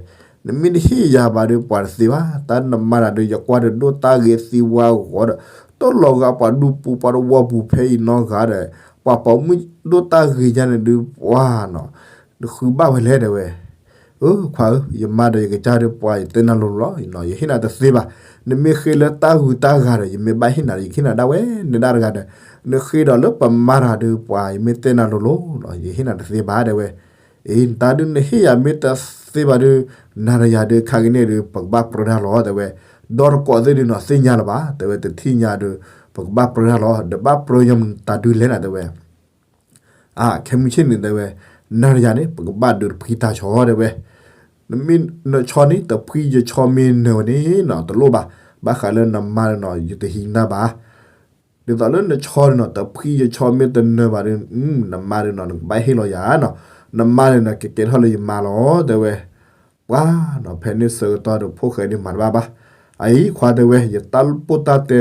နမ့ၢ်တဟ့ၣ်ယၤဘၣ်ဒီး ပှၤတသ့ဘၣ်, တၢ်နမါတဂၤဒီး ယကွၢ်ဒီးဒိၣ်တၢ်ဂ့ၤသံဝါဂီၤဒီး တလီၤဂာ်ပှၤဒူပူၤပှၤတဝီပူၤဖဲအံၤနီတဂၤဒီး ပှၤပိာ်မုၣ်ဒိၣ်တၢ်ဂ့ၤညါန့ၣ်ဒုး ပှၤနီၤ နဃုဘၣ်ဝဲလဲၣ်တဲဝဲ, အၢ ခွါဧၢ ယမါဒီးယကစၢ်ဒုးပှၤ ယတဲနၤလိၤလိၤလီၤ, ယဟ့ၣ်နၤတသ့ဘၣ်, နမ့ၢ်ဃ့လၢတၢ်ဂုၤတၢ်ဂၤဒီး ယမ့ၢ်ဘၣ်ဟ့ၣ်နၤဒီး ယကဟ့ၣ်နၤဒၣ်ဝဲ, နဒၣ်တဂၤဒီး နဃ့ဒီးလၢပမါတဂၤဒုးပှၤ ယမ့ၢ်တဲနၤလိၤလိၤလီၤ, ယဟ့ၣ်နၤတသ့ဘၣ်တဲဝဲ, အ့ နတၢ်ဒုးနဟ့ၣ်ယၤမ့ၢ်တသ့ဘၣ်ဒုး နၤဒီးယၤဒုး ခါကန့ၣ်ဒုး ပကဘၣ်ပြၢတၢ်လီၤတဲဝဲ, ဒီတကိးသ့ၣ်ဒုးနီၤ သ့ၣ်ညါလၢၤဘၣ် တဲဝဲ တထံၣ်ညါဒုး ပကဘၣ်ပြၢတၢ်လီၤ, ဒီးဘၣ်ပြၢယမတၤဒုးလဲၣ်နၤတဲဝဲ အ ခဲမုၢ်ဆ့ၣ်န့ၣ်တဲဝဲ, နၤဒီးယၤန့ၣ် ပကဘၣ်ဒုးတဖှံတၢ်ဆီတဲဝဲ, နမ့ၢ်နဆီန့ၣ် တဖှံယဆီမ့ၢ်နၢၤဝဲန့ၣ်နီၤ တလိၣ်ဘၣ်, ဘၣ်ဃးလၢနမါန့ၣ်နီၤ ယတဟံးနၤဘၣ်, ဒ်သိးလၢနဆီန့ၣ်နီၤ တဖှံယဆီမ့ၢ်တနၢၤဘၣ်ဒီး နမါန့ၣ်နီၤ နကဘၣ်ဟ့ၣ်လီၤယၤနီၤ, နမါန့ၣ်နီၤ ကကဲထီၣ်လၢယမါလီၤတဲဝဲ ပှၤနီၤ ဖဲန့ၣ်ဆၢကတီၢ်ဒီး ဖိၣ်ဃဲဒုးမၤတဘၣ်ဘၣ်, အအံၤခွါတဲဝဲ ယတၢ်ပိၢ်တၢ်တ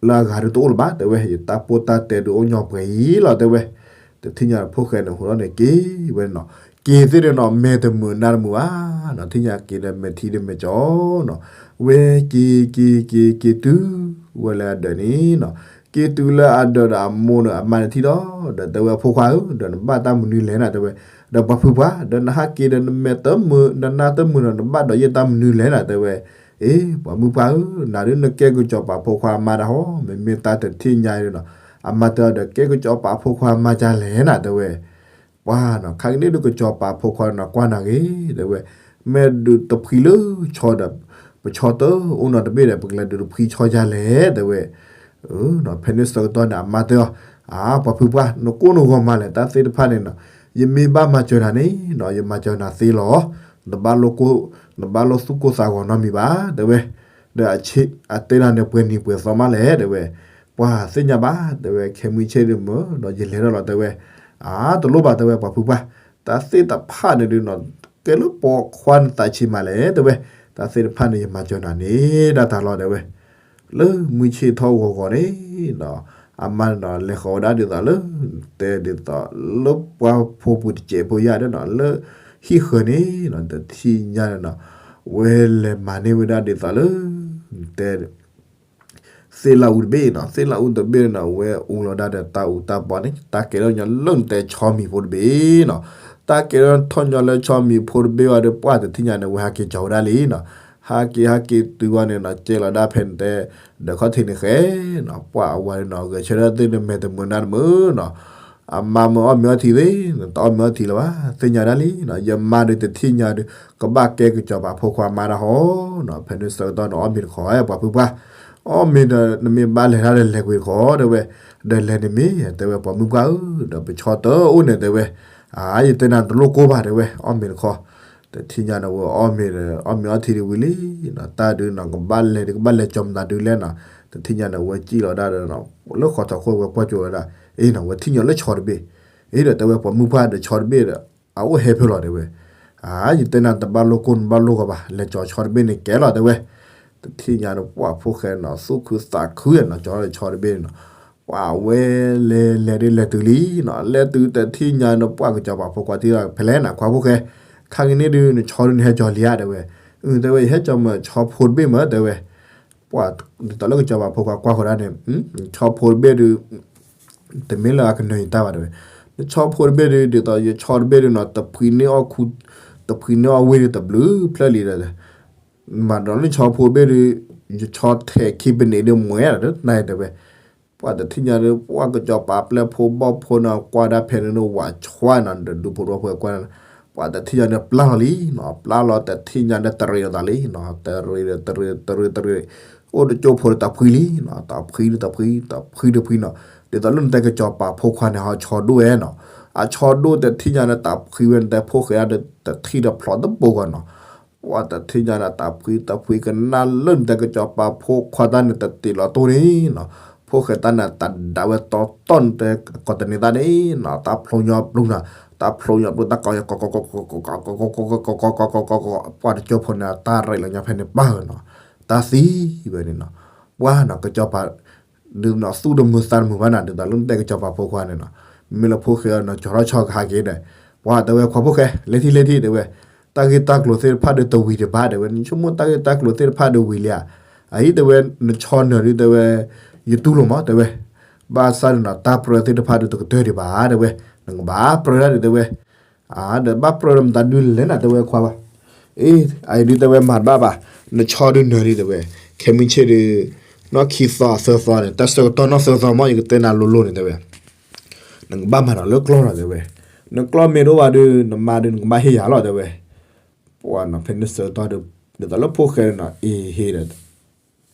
ဲလၢအဂၤဒုးတအိၣ်လၢၤဘၣ် တဲဝဲ ယတၢ်ပိၢ်တၢ်တဲဒုးအိၣ်ညီပှဲၤအံၤလီၤတဲဝဲ, တထံၣ်ညါဖိၣ်ဃဲန့ၣ် ဟူးထီၣ်န့ၣ်က့ၤဝဲနီၤ, က့ၤသ့ၣ်ဒီးနီၤ မဲာ်တမုာ်နါတမုာ်ဘၣ်နီၤ, ထံၣ်ညါက့ၤဒီးမဲာ်ထံဒီးမဲာ်ကၠီနီၤ, ဝဲက့ၤက့ၤက့ၤက့ၤတုၤ ဝဲလၢအဒၢးန့ၣ်နီၤ, က့ၤတုၤလၢအဒၢးဒီးအမိၢ်န့ၣ် အမါန့ၣ်ထံၣ်ဒီး ဒီးတဲဝဲအဖိခွါဧၢ ဒီးနဘၣ်တၢ်မနုၤလဲၣ်နၤတဲဝဲ, ဒီးပှၤဖုပှၢ် ဒီးနဟးက့ၤဒီးနမဲာ်တမုာ် နနါတမုာ်ဒီး နဘၣ်ဒီးယဲၢ်တၢ်မနုၤလဲၣ်နၤတဲဝဲ, အ့ ပှၤမုၣ်ပှၢ်ဧၢ နၤဒုးနကဲကစီၤပၤဖိခွါအမါဒၣ်ဟီ မ့မ့ၢ်တၢ်တထံၣ်ညါဒီးနီၤ, အမါတဲအီၤဒီး ကဲကစီၤပၤဖိခွါအမါကလဲၣ်နၤတဲဝဲ, ပှၤနီၤ ခါကန့ၣ်ဒုးကစီၤပၤဖိခွါနီၤ ကွၢ်နၤဂ့ၤ တဲဝဲ, မ့ၢ်ဒုးတဖှံလၢဆီဒီး ပဆီတအိၣ်နီတဘ့ၣ်ဒီး ပကလဲၤဒုးတဖှံဆီယၤလဲၣ် တဲဝဲ. ဖဲန့ၣ်ဆၢကတီၢ်န့ၣ် အမါတဲအီၤ, အါ ပှၤဖုပှၢ် နကိၢ်နဂီၤမၤလဲၣ် တၢ်သ့ၣ်တဖၣ်န့ၣ်နီၤ, ယမ့ၢ်ဘၣ်မၤစၢၤနၤန့ၣ်နီၤ ယမၤစၢၤနၤသ့လီၤ. နဘၣ်လိၣ်ကိၢ် နဘၣ်လိၣ်သူၣ်ကိၢ်သးဂီၤနီတမံၤဘၣ် တဲဝဲ. ဒီးအဆ့ အတဲနၤန့ၣ် ပှဲၤနံၤပှဲၤသီမးလဲၣ် တဲဝဲ. ပှၤသ့ၣ်ညါဘၣ် တဲဝဲ, ခဲမုၢ်ဆ့ၣ်ဒုးမၢဒီး ယလဲၤထီၣ်လီၤ တဲဝဲ. အါ တလိၣ်ဘၣ် တဲဝဲ ပှၤဖုပှၢ်, တၢ်သ့ၣ်တဖၣ်န့ၣ်ဒုးနီၤ ကဲလၢပိာ်ခွါနသးဆံးမးလဲၣ် တဲဝဲ. တၢ်သ့ၣ်တဖၣ်န့ၣ် ယမၤစၢၤနၤန့ၣ် ဒၣ်တၢ်လီၤ တဲဝဲ. လၢမုၢ်ဆ့ၣ်ထီၣ်ဂီၤဂီၤန့ၣ်နီၤ အမါန့ၣ်နီၤ လဲၤဃီၤဝဲဒၣ်ဒ်သိးလၢ တဲဒ်သိးလၢပှၤဖိပူၤတစဲးဖိယၢ်ဒီးနီၤ လၢဟံၣ်ဃၢၤန့ၣ်နီၤ တထံၣ်ညါန့ၣ်နီၤ ဝဲလဲၤမၤန့ၢ်ဝဲဒၣ်ဒ်သိးလၢ တဲ သ့ၣ်လၣ်အူတဘ့ၣ်နီၤ သ့ၣ်လၣ်အူတဘ့ၣ်န့ၣ်နီၤ ဝဲအူလီၤဒၣ်ဒီးတၢ်အူတၢ်ပီန့ၣ် တၢ်ကဲထီၣ်ညီလၢနတဲဆီမံၤဖိတဘ့ၣ်နီၤ. တၢ်ကဲထီၣ်ညီလၢဆီမံၤဖိတဘ့ၣ်ဝဲဒီး ပှၢ်တထံၣ်ညါန့ၣ် ဝဲဟးက့ၤကၠီၤဝဲဒၣ်လံနီၤ. ဟးက့ၤဟးက့ၤတုၤဝဲန့ၣ်နီၤ ကဲလီၤဒၣ်ဖဲန့ၣ်တဲ ဒီးခီၣ်ထံးန့ၣ်ဃဲနီၤ ပှၢ်အဝၤန့ၣ်နီၤ ဂဲၤဆၢထၢၣ်သ့ၣ်န့ၣ် မဲာ်တမုာ်နါတမုာ်နီၤ အမါမ့ၢ်အီၣ်မ့ၤအီထံသ့ၣ် တအီၣ်မ့ၤအီထံလၢၤဘၣ် သ့ၣ်ညါဒၣ်လံနီၤ ယမါဒုးတထံၣ်ညါဒုး ကဘၣ်ကဲကစီၤပၤဖိခွါမါဒၣ်ဟီနီၤ ဖဲန့ၣ်ဆၢကတီၢ်န့ၣ် အီၣ်မ့ၤတခီ ပှၤဖုပှၢ် အီၣ်မ့ၤဒီး နမ့ၢ်ဘၣ်လဲၤတၢ်ဒီးလဲၤကွံာ်တခီ တဲဝဲ ဒီးလဲၤန့ၣ်မ့ၢ် တဲဝဲ ပှၤမုၣ်ပှၢ်ဧၢ ဒီးပဆီတအိၣ်န့ၣ် တဲဝဲ အါ ယတဲနၤတလိၣ်ကိၢ်ဘၣ် တဲဝဲ အီၣ်မ့ၤတခီ တထံၣ်ညါန့ၣ် ဝဲအီၣ်မ့ၤဒီး အီၣ်မ့ၤအီထံဒုးဝံၤလံနီၤ တၢ်ဒုးနီၤ ကဘၣ်လဲၤဒုး ကဘၣ်လဲၤကၠီၤမနုၤဒုးလဲၣ်နီၤ တထံၣ်ညါန့ၣ် ဝဲစံၣ်လီၤဒၣ်ဒီး လၢဃီထီၣ်ခိၣ်ဝဲကွၢ်ကၠိၤဝဲဒၣ် အ့နီၤ ဝဲထံၣ်ညီလၢဆီတဘ့ၣ် အ့ဒီးတဲဝဲ ပှၤမုၣ်ပှၢ်ဒီးဆီတဘ့ၣ်ဒီး အအိၣ်ဟဲဖဲလီၤ တဲဝဲ အါ ယတဲနၤတဘၣ်လိၣ်ကိၢ်နဘၣ်လိၣ်ဂီၤဘၣ် လဲၤကၠီၤဆီတဘ့ၣ်န့ၣ်ကဲလီၤ တဲဝဲ တထံၣ်ညါန့ၣ် ပှၢ်ဖိၣ်ဃဲနီၤ သူၣ်ခုသးခုနီၤ ကၠီၤဆီတဘ့ၣ်န့ၣ်နီၤ ပှၢ်ဝဲလဲၤလဲၤဒုးလဲၤတုၤလံနီၤ လဲၤတုၤတထံၣ်ညါန့ၣ် ပှၢ်ကစီၤပၤဖိခွါထံၣ်လီၤ ဖဲလဲၣ်နၤ ခွါဖိၣ်ဃဲ ခါကန့ၣ်ဒုး နဆီဒုးနဟဲကၠီၤလံဧါ တဲဝဲ အု တဲဝဲ ယဟဲကၠီၤမး ဆီဖိတဘ့ၣ်မး တဲဝဲ ပှၢ် ဒ်သိးလၢကစီၤပၤဖိခွါကွၢ်ဃီဒၣ်န့ၣ် ဆီဖိတဘ့ၣ်ဒုး တမ့ၢ်လၢအကနၢၤယတၢ်ဘၣ် တဲဝဲ နဆီဖိတဘ့ၣ်ဒုး ဒ်သိးယဆီတဘ့ၣ်ဒုးနီၤ တဖှံန့ၢ်အီၣ်ခူ တဖှံန့ၢ်အီၣ်ဝ့ၢ်ဒုးတဘျုးဖျၢၣ်လံဒီး မၤဒီးလၢဆီဖိတဘ့ၣ်ဒုး ယဆီထဲးခံပနံးဒုးမွဲဒီး နၢ်တဲဝဲ ပှၢ်တထံၣ်ညါဒုး ပှၢ်ကစီၤပၤပျဲၢ်ဖိဘီၣ်ဖိနီၤ ကွၢ်ဒၣ်ဖဲန့ၣ်ဝးဆှါနီၤ ဒီးဒူဖိတဝီဖိကွၢ် ပှၢ်တထံၣ်ညါဒုးပျၢ်လီၤလံနီၤ ပျၢ်လီၤတထံၣ်ညါဒုးတရံးလီၤသးလံနီၤ တရံးဒီးတရံး တရံးတရံး အိၣ်တကၠိဖိဒီးတဖှံလံနီၤ တဖှံဒီးတဖှံ တဖှံတဖှံနီၤ ဒ်သိးလၢနတဲကစီၤပၤဖိခွါန့ၣ် ဟီဆီဒိၣ်ဝဲနီၤ အဆီဒိၣ်တထံၣ်ညါဒုးတဖှံဝဲ နတဲဖိၣ်ဃဲဒၣ်ဒုးတထံၣ်ဒီးဖျိးတဘိဂီၢ်နီၤ ပှၢ်တထံၣ်ညါဒၣ်တၢ်ဖှံတၢ်ဖှံကနၣ်လၢနတဲကစီၤပၤဖိခွါတၢ်န့ၣ် တတ့ၢ်လီၤတိၢ်န့ၣ်နီၤ ဖိၣ်ဃဲတၢ်န့ၣ် တၢ်ဒၣ်ဝဲတီတီၢ်နတဲကီးတန့ၢ်သၣ်န့ၣ်နီၤ တၢ်ဖျိညီပျိနီၤ တၢ်ဖျိညီပျိတၢ်ကီ ပှၢ်တကၠိဖိန့ၣ် တၢ်ရံးလီၤညါဖဲန့ၣ်ပၢ်နီၤ တၢ်သံဝဲန့ၣ်နီၤ ပှၢ်နီၤ ကစီၤပၤ ဒုးနီၤသူၣ်တမုာ်သးတမုာ်ဘၣ်နၤ ဒ်သိးလၢနတဲကစီၤပၤဖိခွါန့ၣ်နီၤ မ့ၢ်လၢဖိၣ်ဃဲအီၤနီၤ ကၠီၤထီၣ်ဆီကဟးက့ၤဒီး ပှၢ်တဲဝဲခွါဖိၣ်ဃဲ လဲၤထံၣ်လဲၤထံၣ်တဲဝဲ တၢ်ဂ့ၢ်တၢ်ကျိၤသ့ၣ်တဖၣ်ဒုးတဝံၤဒံးဘၣ် တဲဝဲ နဆိကမိၣ်တၢ်ဂ့ၢ်တၢ်ကျိၤသ့ၣ်တဖၣ်ဒုးဝံၤလံဧါ အအံၤတဲဝဲ နဆီနၢၤဒုးတဲဝဲ ယတူၢ်လိာ်မး တဲဝဲ ဘၣ်ဆၣ်န့ၣ်နီၤ တၢ်ပြၢသ့ၣ်တဖၣ်ဒုးတကတၢၢ်ဒံးဘၣ် တဲဝဲ နကဘၣ်ပြၢဒၣ်ဒုးတဲဝဲ အါ ဒီးဘၣ်ပြၢဒီးမတၤဒုးလဲၣ်နၤ တဲဝဲခွါဘၣ် အ့ အအံၤဒုးတဲဝဲမၤတဘၣ်ဘၣ် နဆီဒုးနၢၤလံ တဲဝဲ ခဲမုၢ်ဆ့ၣ်ဒုး နီၢ်ခံသီသၢသီန့ၣ် တၢ်ဆၢကတီၢ်နီၢ်သၢသီမး ယကတဲနၤလိၤလိၤန့ၣ် တဲဝဲ နကဘၣ်မၤဒီးလၢကျီၢ်လီၤ တဲဝဲ နကျီၢ်မ့ၢ်တအိၣ်ဘၣ်ဒုး နမါဒုး နကဘၣ်ဟ့ၣ်ယၤလီၤ တဲဝဲ ပှၢ်နီၤ ဖဲန့ၣ်ဆၢကတီၢ်ဒုး ဒ်သိးလၢဖိၣ်ဃဲန့ၣ်နီၤ အ့ဟ့ၣ်ဒီး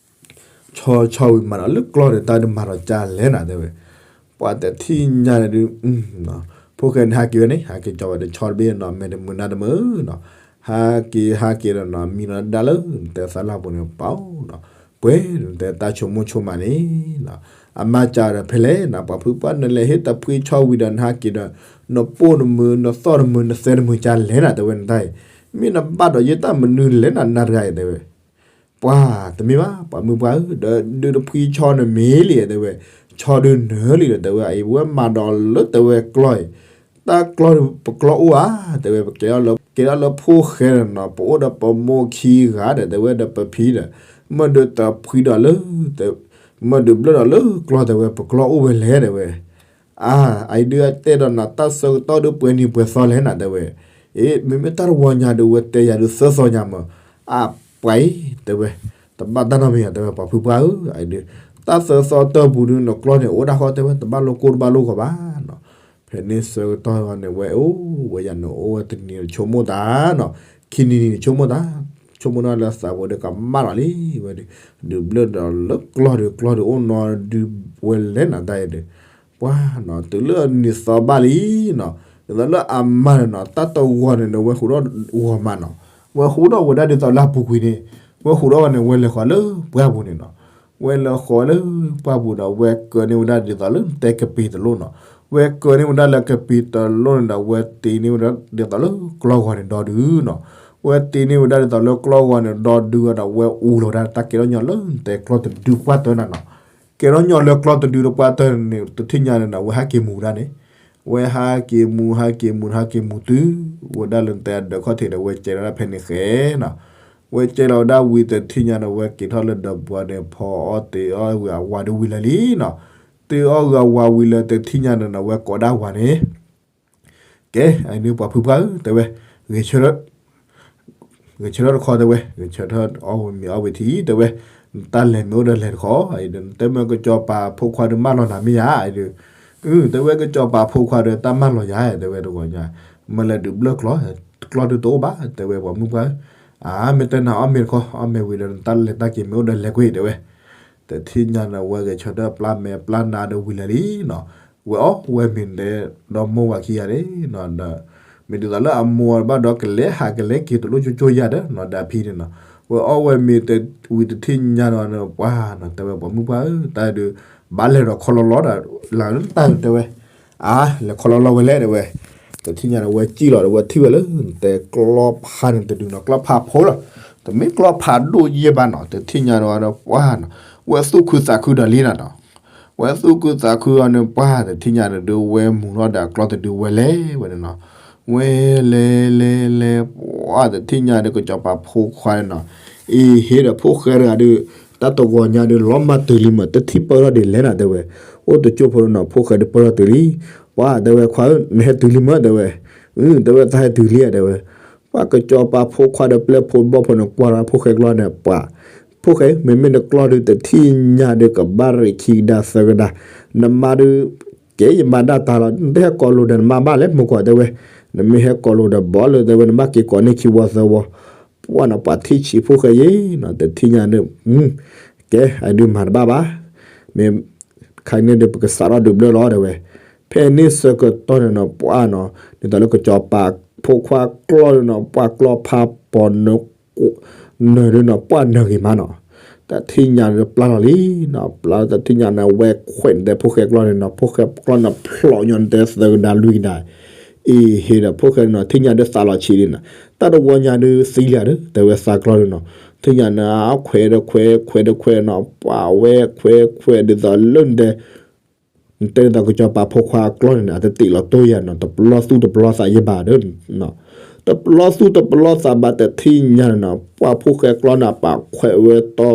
ဆီဆီဝံၤမၤဒီးလၢကျီၢ်ဒီး တၢ်ဒုးမၤဒီးကၢ်လဲၣ်နၤ တဲဝဲ ပှၢ်တထံၣ်ညါန့ၣ်ဒုး ဖိၣ်ဃဲန့ၣ်ဟးက့ၤဝဲန့ၣ် ဟးက့ၤကၠီၤဝဲဒီးဆီတဘ့ၣ်နီၤ မဲာ်တမုာ်နါတမုာ်နီၤ ဟးက့ၤဟးက့ၤဒီးနီၤ မံနီၤဒၣ်လၢ နတဲသးလၢပူၤန့ၣ်ပၢ်နီၤ ပှဲၤနတဲတၢ်ဆိကမိၣ်ဆိကမးန့ၣ်နီၤ အမါကဒီးဖဲလဲၣ်နၤ ပှၤဖုပှၢ် နလဲၤဟ့ၣ်တဖှံဆီဝံၤဒီး နဟးက့ၤဒီး နပိၢ်နမုာ် နသီၣ်တမုာ် နသဲတမုာ်ကၢ်လဲၣ်နၤ တဲဝဲနတၢ်အံၤ မ့ၢ်နဘၣ်ဒီးယတၢ်မနုၤလဲၣ်နၤ နၢ်တဂၤအံၤ တဲဝဲ ပှၢ်တမ့ၢ်ဘၣ် ပှၤမုၣ်ပှၢ်ဧၢ ဒီးဒုးတဖှံဆီနမ့ၢ်လံ တဲဝဲ ဆီဒုးနၢၤလံဒီး တဲဝဲ အအံၤပဝဲမၤဒီးလၢတဲဝဲကျီၢ်အံၤ တၢ်ကျီၢ်ပကျီၢ်အိၣ်ဧါ တဲဝဲ ပကဲထီၣ်လၢ ကဲထီၣ်လၢဖိၣ်ဃဲဒီးနီၤ ပအိၣ်ဒီးပမိၢ်ခံဂၤဒီး တဲဝဲဒီးပဖံဒီး မ့ၢ်ဒုးတဖှံဒီးလၢ မ့ၢ်ဒုးဘျၢၣ်ဒီးလၢကျီၢ် တဲဝဲ ပကျီၢ်အိၣ်ဝဲလဲၣ် တဲဝဲ အါ အအံၤဒုးအတဲဒီးနၤ တၢ်ဆၢကတီၢ်ဒုးပှဲၤနံၤပှဲၤသီလဲၣ်နၤ တဲဝဲ အ့ မ့မ့ၢ်တၢ်တဝီညါဒုး ဝဲတဲယၤဒုးသၢသီညါမး အါ ပှၤအံၤ တဲဝဲ တဘၣ်တၢ်နီတမံၤယၤ တဲဝဲ ပှၤဖုပှၢ်ဧၢ အအံၤဒုး တၢ်သၢသီတၢၢ်ပူၤဒုး နကျီၢ်န့ၣ် အိၣ်ဒၣ်ဃီ တဲဝဲ တဘၣ်လိၣ်ကိၢ်တဘၣ်လိၣ်ဂီၤဘၣ်နီၤ ဖဲန့ၣ်ဆၢကတီၢ်န့ၣ် ဝဲအိၣ်ဝဲယၤန့ၣ် အိၣ်ဝဲတနံၤတဆိကမိၣ်သးနီၤ, ခံနံၤနံၤတဆိကမိၣ်သး, ဆိကမိၣ်န့ၣ်လၢသးဝဲဒီးကမၣ်လီၤလံဝဲဒီး, ဒုးဘျၢၣ်ဒီးလၢကျီၢ်ဒီး ကျီၢ်ဒီးအိၣ်နီၤဒုးဝဲလဲၣ်နီၤ တၢ်အံၤဒီး, ပှၤနီၤ တုၤလၢနံၤသီဘၣ်လံနီၤ, ဒ်သိးလၢအမါန့ၣ်နီၤ တၢ်တဂီၤန့ၣ်ဒီး ဝဲဟူးထီၣ်ဂီၤမးနီၤ, ဝဲဟူးထီၣ်ဝဲဒၣ်ဒ်သိးလၢအပူၤကွံာ်န့ၣ်, ဝဲဟူးထီၣ်ဝဲန့ၣ် ဝဲလဲၤဃီၤလၢပှၢ်ပူၤန့ၣ်နီၤ ဝဲလဲၤဃီၤလၢပှၢ်ပူၤဒီး ဝဲကၢန့ၢ်ဝဲဒၣ်ဒ်သိးလၢတဲကပ့ၤတလိၣ်နီၤ, ဝဲကၢန့ၢ်ဝဲဒၣ်လၢကပ့ၤတလိၣ်န့ၣ်ဒီး ဝဲတ့န့ၢ်ဝဲဒၣ်ဒ်သိးလၢကျီၢ်ဂီၤန့ၣ်ဒီဒုနီၤ, ဝဲတ့န့ၢ်ဝဲဒၣ်ဒ်သိးလၢကျီၢ်ဂီၤန့ၣ်ဒီဒုဒီး ဝဲအူလီၤဝဲဒၣ်တၢ်ကဲထီၣ်ညီလၢတဲကျီၢ်တဒုပှၢ်တၢၢ်နီၤ, ကဲထီၣ်ညီလၢကျီၢ်တဒုတပှၢ်တၢၢ်န့ၣ် တထံၣ်ညါန့ၣ်နီၤ ဝဲဟးက့ၤမူဒၣ်န့ၣ် ဝဲဟးက့ၤမူ ဟးက့ၤမူ ဟးက့ၤမူတုၤ ဝဲဒၣ်လၢတဲအဒၢးခီၣ်ထံးဒီး ဝဲကဲထီၣ်ဒၣ်ဖဲန့ၣ်ဃဲနီၤ, ဝဲကဲထီၣ်ဝဲဒၣ်ဝံၤတထံၣ်ညါန့ၣ် ဝဲက့ၤထီၣ်လၢဒီးပှၤဒီးဖီအီၣ်တ့ၤအီၣ်ဂုၤအဝၤဒီးဝံၤလၢာ်လံနီၤ, တ့ၤအီၣ်ဂုၤအဝၤဝံၤလၢာ်တထံၣ်ညါန့ၣ်နီၤ ဝဲကိးဒၣ်ဝၤန့ၣ် ကဲ အန့ၣ်ပှၤဖုပှၢ်ဧၢ တဲဝဲ, ဂဲၤဆၢထၢၣ် ဂဲၤဆၢထၢၣ်တခီတဲဝဲ, ဂဲၤဆၢထၢၣ်အီၣ်ဝံၤမ့ၤအီၣ်ဝံၤထံတဲဝဲ, နတၢ်လဲၤမ့ၢ်အိၣ်ဒီးလဲၤတခီ, တဲမ့ၢ်ကစီၤပၤဖိခွါဒီးမၢလီၤနၤမ့ၢ်ဧါ, တဲဝဲကစီၤပၤဖိခွါဒီးတၢ်မၢလီၤယၤ တဲဝဲတဂီၤညါ, မ့ၢ်လဲၤဒုးဘျၢၣ်ကျီၢ်, ကျီၢ်ဒုးတအိၣ်ဘၣ် တဲဝဲပှၤမုၣ်ပှၢ်ဧၢ, အမ့ၢ်တဲနၤအီၣ်မ့ၤတခီ အီၣ်မ့ၤဝံၤဒီးနတၢ်လဲၤတၢ်က့ၤမ့ၢ်အိၣ်ဒီးလဲၤကွံာ်တဲဝဲ တထံၣ်ညါန့ၣ် ဝဲဂဲၤဆၢထၢၣ်ပျၢ်မဲာ်ပျၢ်နါဒီးဝံၤလၢာ်လံနီၤ, ဝဲအီၣ်ဝဲမ့ၤဒီး ဒီမိၢ်ဝၤခံဂၤန့ၣ်နီၤ, ဒီး မ့ၢ်ဒ်သိးလၢအမိၢ်ဘၣ်ဒီးကလဲၤဟးကလဲၤက့ၤတလိၣ်ကၠိကၠိယၤဒီးနီၤ ဒီးအဖံန့ၣ်နီၤ, ဝဲအီၣ်ဝဲမ့ၤဝံၤတထံၣ်ညါန့ၣ် ပှၢ်နီၤ တဲဝဲပှၤမုၣ်ပှၢ်ဧၢ တၢ်ဒုး ဘၣ်လဲၤဒီးခီလီၤလီၤဒီး လၢတၢ်တဲဝဲ အါ လဲၤခီလီၤလီၤဝဲလဲၣ်တဲဝဲ, တထံၣ်ညါန့ၣ် ဝဲစံၣ်လီၤဒီးဝဲထံၣ်ဝဲလၢ တဲကျီဖါန့ၣ်တဒုနီၤ ကျီဖါဖိလီၤ, တမ့ၢ်ကျီဖါဒိၣ်ယဲၢ်ဘၣ်နီၤ တထံၣ်ညါန့ၣ်ဒီးပှၢ်နီၤ, ဝဲသူၣ်ခုသးခုဒီးလံနီၤနီၤ, ဝဲသူၣ်ခုသးခုအီၤန့ၣ် ပှၢ်တထံၣ်ညါန့ၣ် ဒုးဝဲမူၤထီၣ်ဒီးကျီၢ်တဒုဝဲလဲၤဝဲန့ၣ်နီၤ, ဝဲလဲၤလဲၤလဲၤ ပှၢ်တထံၣ်ညါဒီးကစီၤပၤဖိခွါန့ၣ်နီၤ, အ့ဟ့ဒီးဖိၣ်ဃဲတဂၤဒီး တၢ်တဂီၤညါဒီး လီၤမၢ်တုၤလံမး တထံၣ်ပၢၢ်ထီၣ်ဒ်လဲၣ်နီၤ တဲဝဲ, အိၣ်တကၠိဖိန့ၣ်နီၤ ဖိၣ်ဃဲဒီးပၢၢ်ထီၣ်တုၤလံ, ပှၢ်တဲဝဲခွါဧၢ နဟဲတုၤလံမး တဲဝဲ, အၢ တဲဝဲသးဟဲတုၤလံဧါ တဲဝဲ, ပှၢ်ကစီၤပၤဖိခွါဒီးပျဲၢ်ဖိဘီၣ်ဖိန့ၣ် ကွၢ်လီၤဖိၣ်ဃဲကျီၢ်န့ၣ် ပှၢ်, ဖိၣ်ဃဲ မ့မ့ၢ်နကျီၢ်ဒုးတထံၣ်ညါဒီးကဘၣ်ရ့ၣ်ခံကဒါသၢကဒါ, နမါဒုး ကဲယမါဒၣ်တၢ်လီၤ နတဟဲကိးလိာ်ဒီးနမါဘၣ်လဲၣ် မ့ၢ်ကွၢ်တဲဝဲ, နမ့ၢ်ဟဲကိးလိာ်ဒီးဘီလၢတဲဝဲ နဘၣ်က့ၤကိးန့ၢ်ခံဝီသၢဝီ, ပှၢ်နီၤ ပှၢ်ထံၣ်ဆံးဖိၣ်ဃဲယဲနီၤ တထံၣ်ညါဒီး ကဲ အဒုးမၤတဘၣ်ဘၣ်, မ့ၢ် ခါန့ၣ်ဒီးပကစးထီၣ်ဒုးဘျၢၣ်လီၤတဲဝဲ, ဖဲန့ၣ်ဆၢကတီၢ်န့ၣ်နီၤ ပှၢ်နီၤ ဒ်သိးလၢကစီၤပၤဖိခွါကျီၢ်န့ၣ်နီၤ ပှၢ်ကျီဖါပိာ်နၢၤဒုးနီၤ ပှၢ်နၢၤဂ့ၤမးနီၤ, တထံၣ်ညါဒီးပျၢ်လီၤလံနီၤ ပျၢ်တထံၣ်ညါန့ၣ် ဝဲခွဲးန့ၣ်တဲဖိၣ်ဃဲကျီၢ်န့ၣ်နီၤ ဖိၣ်ဃဲကျီၢ်န့ၣ်ဖျိးညီန့ၣ်တဲသၢကဒါလွံၢ်ကဒါ, အ့ဟ့ဒီးဖိၣ်ဃဲနီၤ ထံၣ်ညါဒီးသးလီၤဆံးလံနီၤ, တၢ်တဝီညါဒုးသံလံဧါဒီး တဲဝဲသးကျီၢ်ဒုးနီၤ, ထံၣ်ညါန့ၣ် ခွဲးဒီးခွဲး ခွဲးဒီးခွဲးနီၤ ပှၢ်ဝဲခွဲးခွဲးဒ်သိးလၢနတဲ နတဲဒ်သိးကစီၤပၤဖိခွါကျီၢ်န့ၣ် အတတ့ၢ်လီၤတိၢ်ယၤနီၤ တပလီၢ်သူၣ်တပလီၢ်သးယဲဘၣ်ဒီး တပလီၢ်သူၣ်တပလီၢ်သးဘၣ်တထံၣ်ညါန့ၣ်နီၤ ပှၢ်ဖိၣ်ဃဲကျီၢ်န့ၣ် ပှၢ်ခွဲးဝဲတီတီ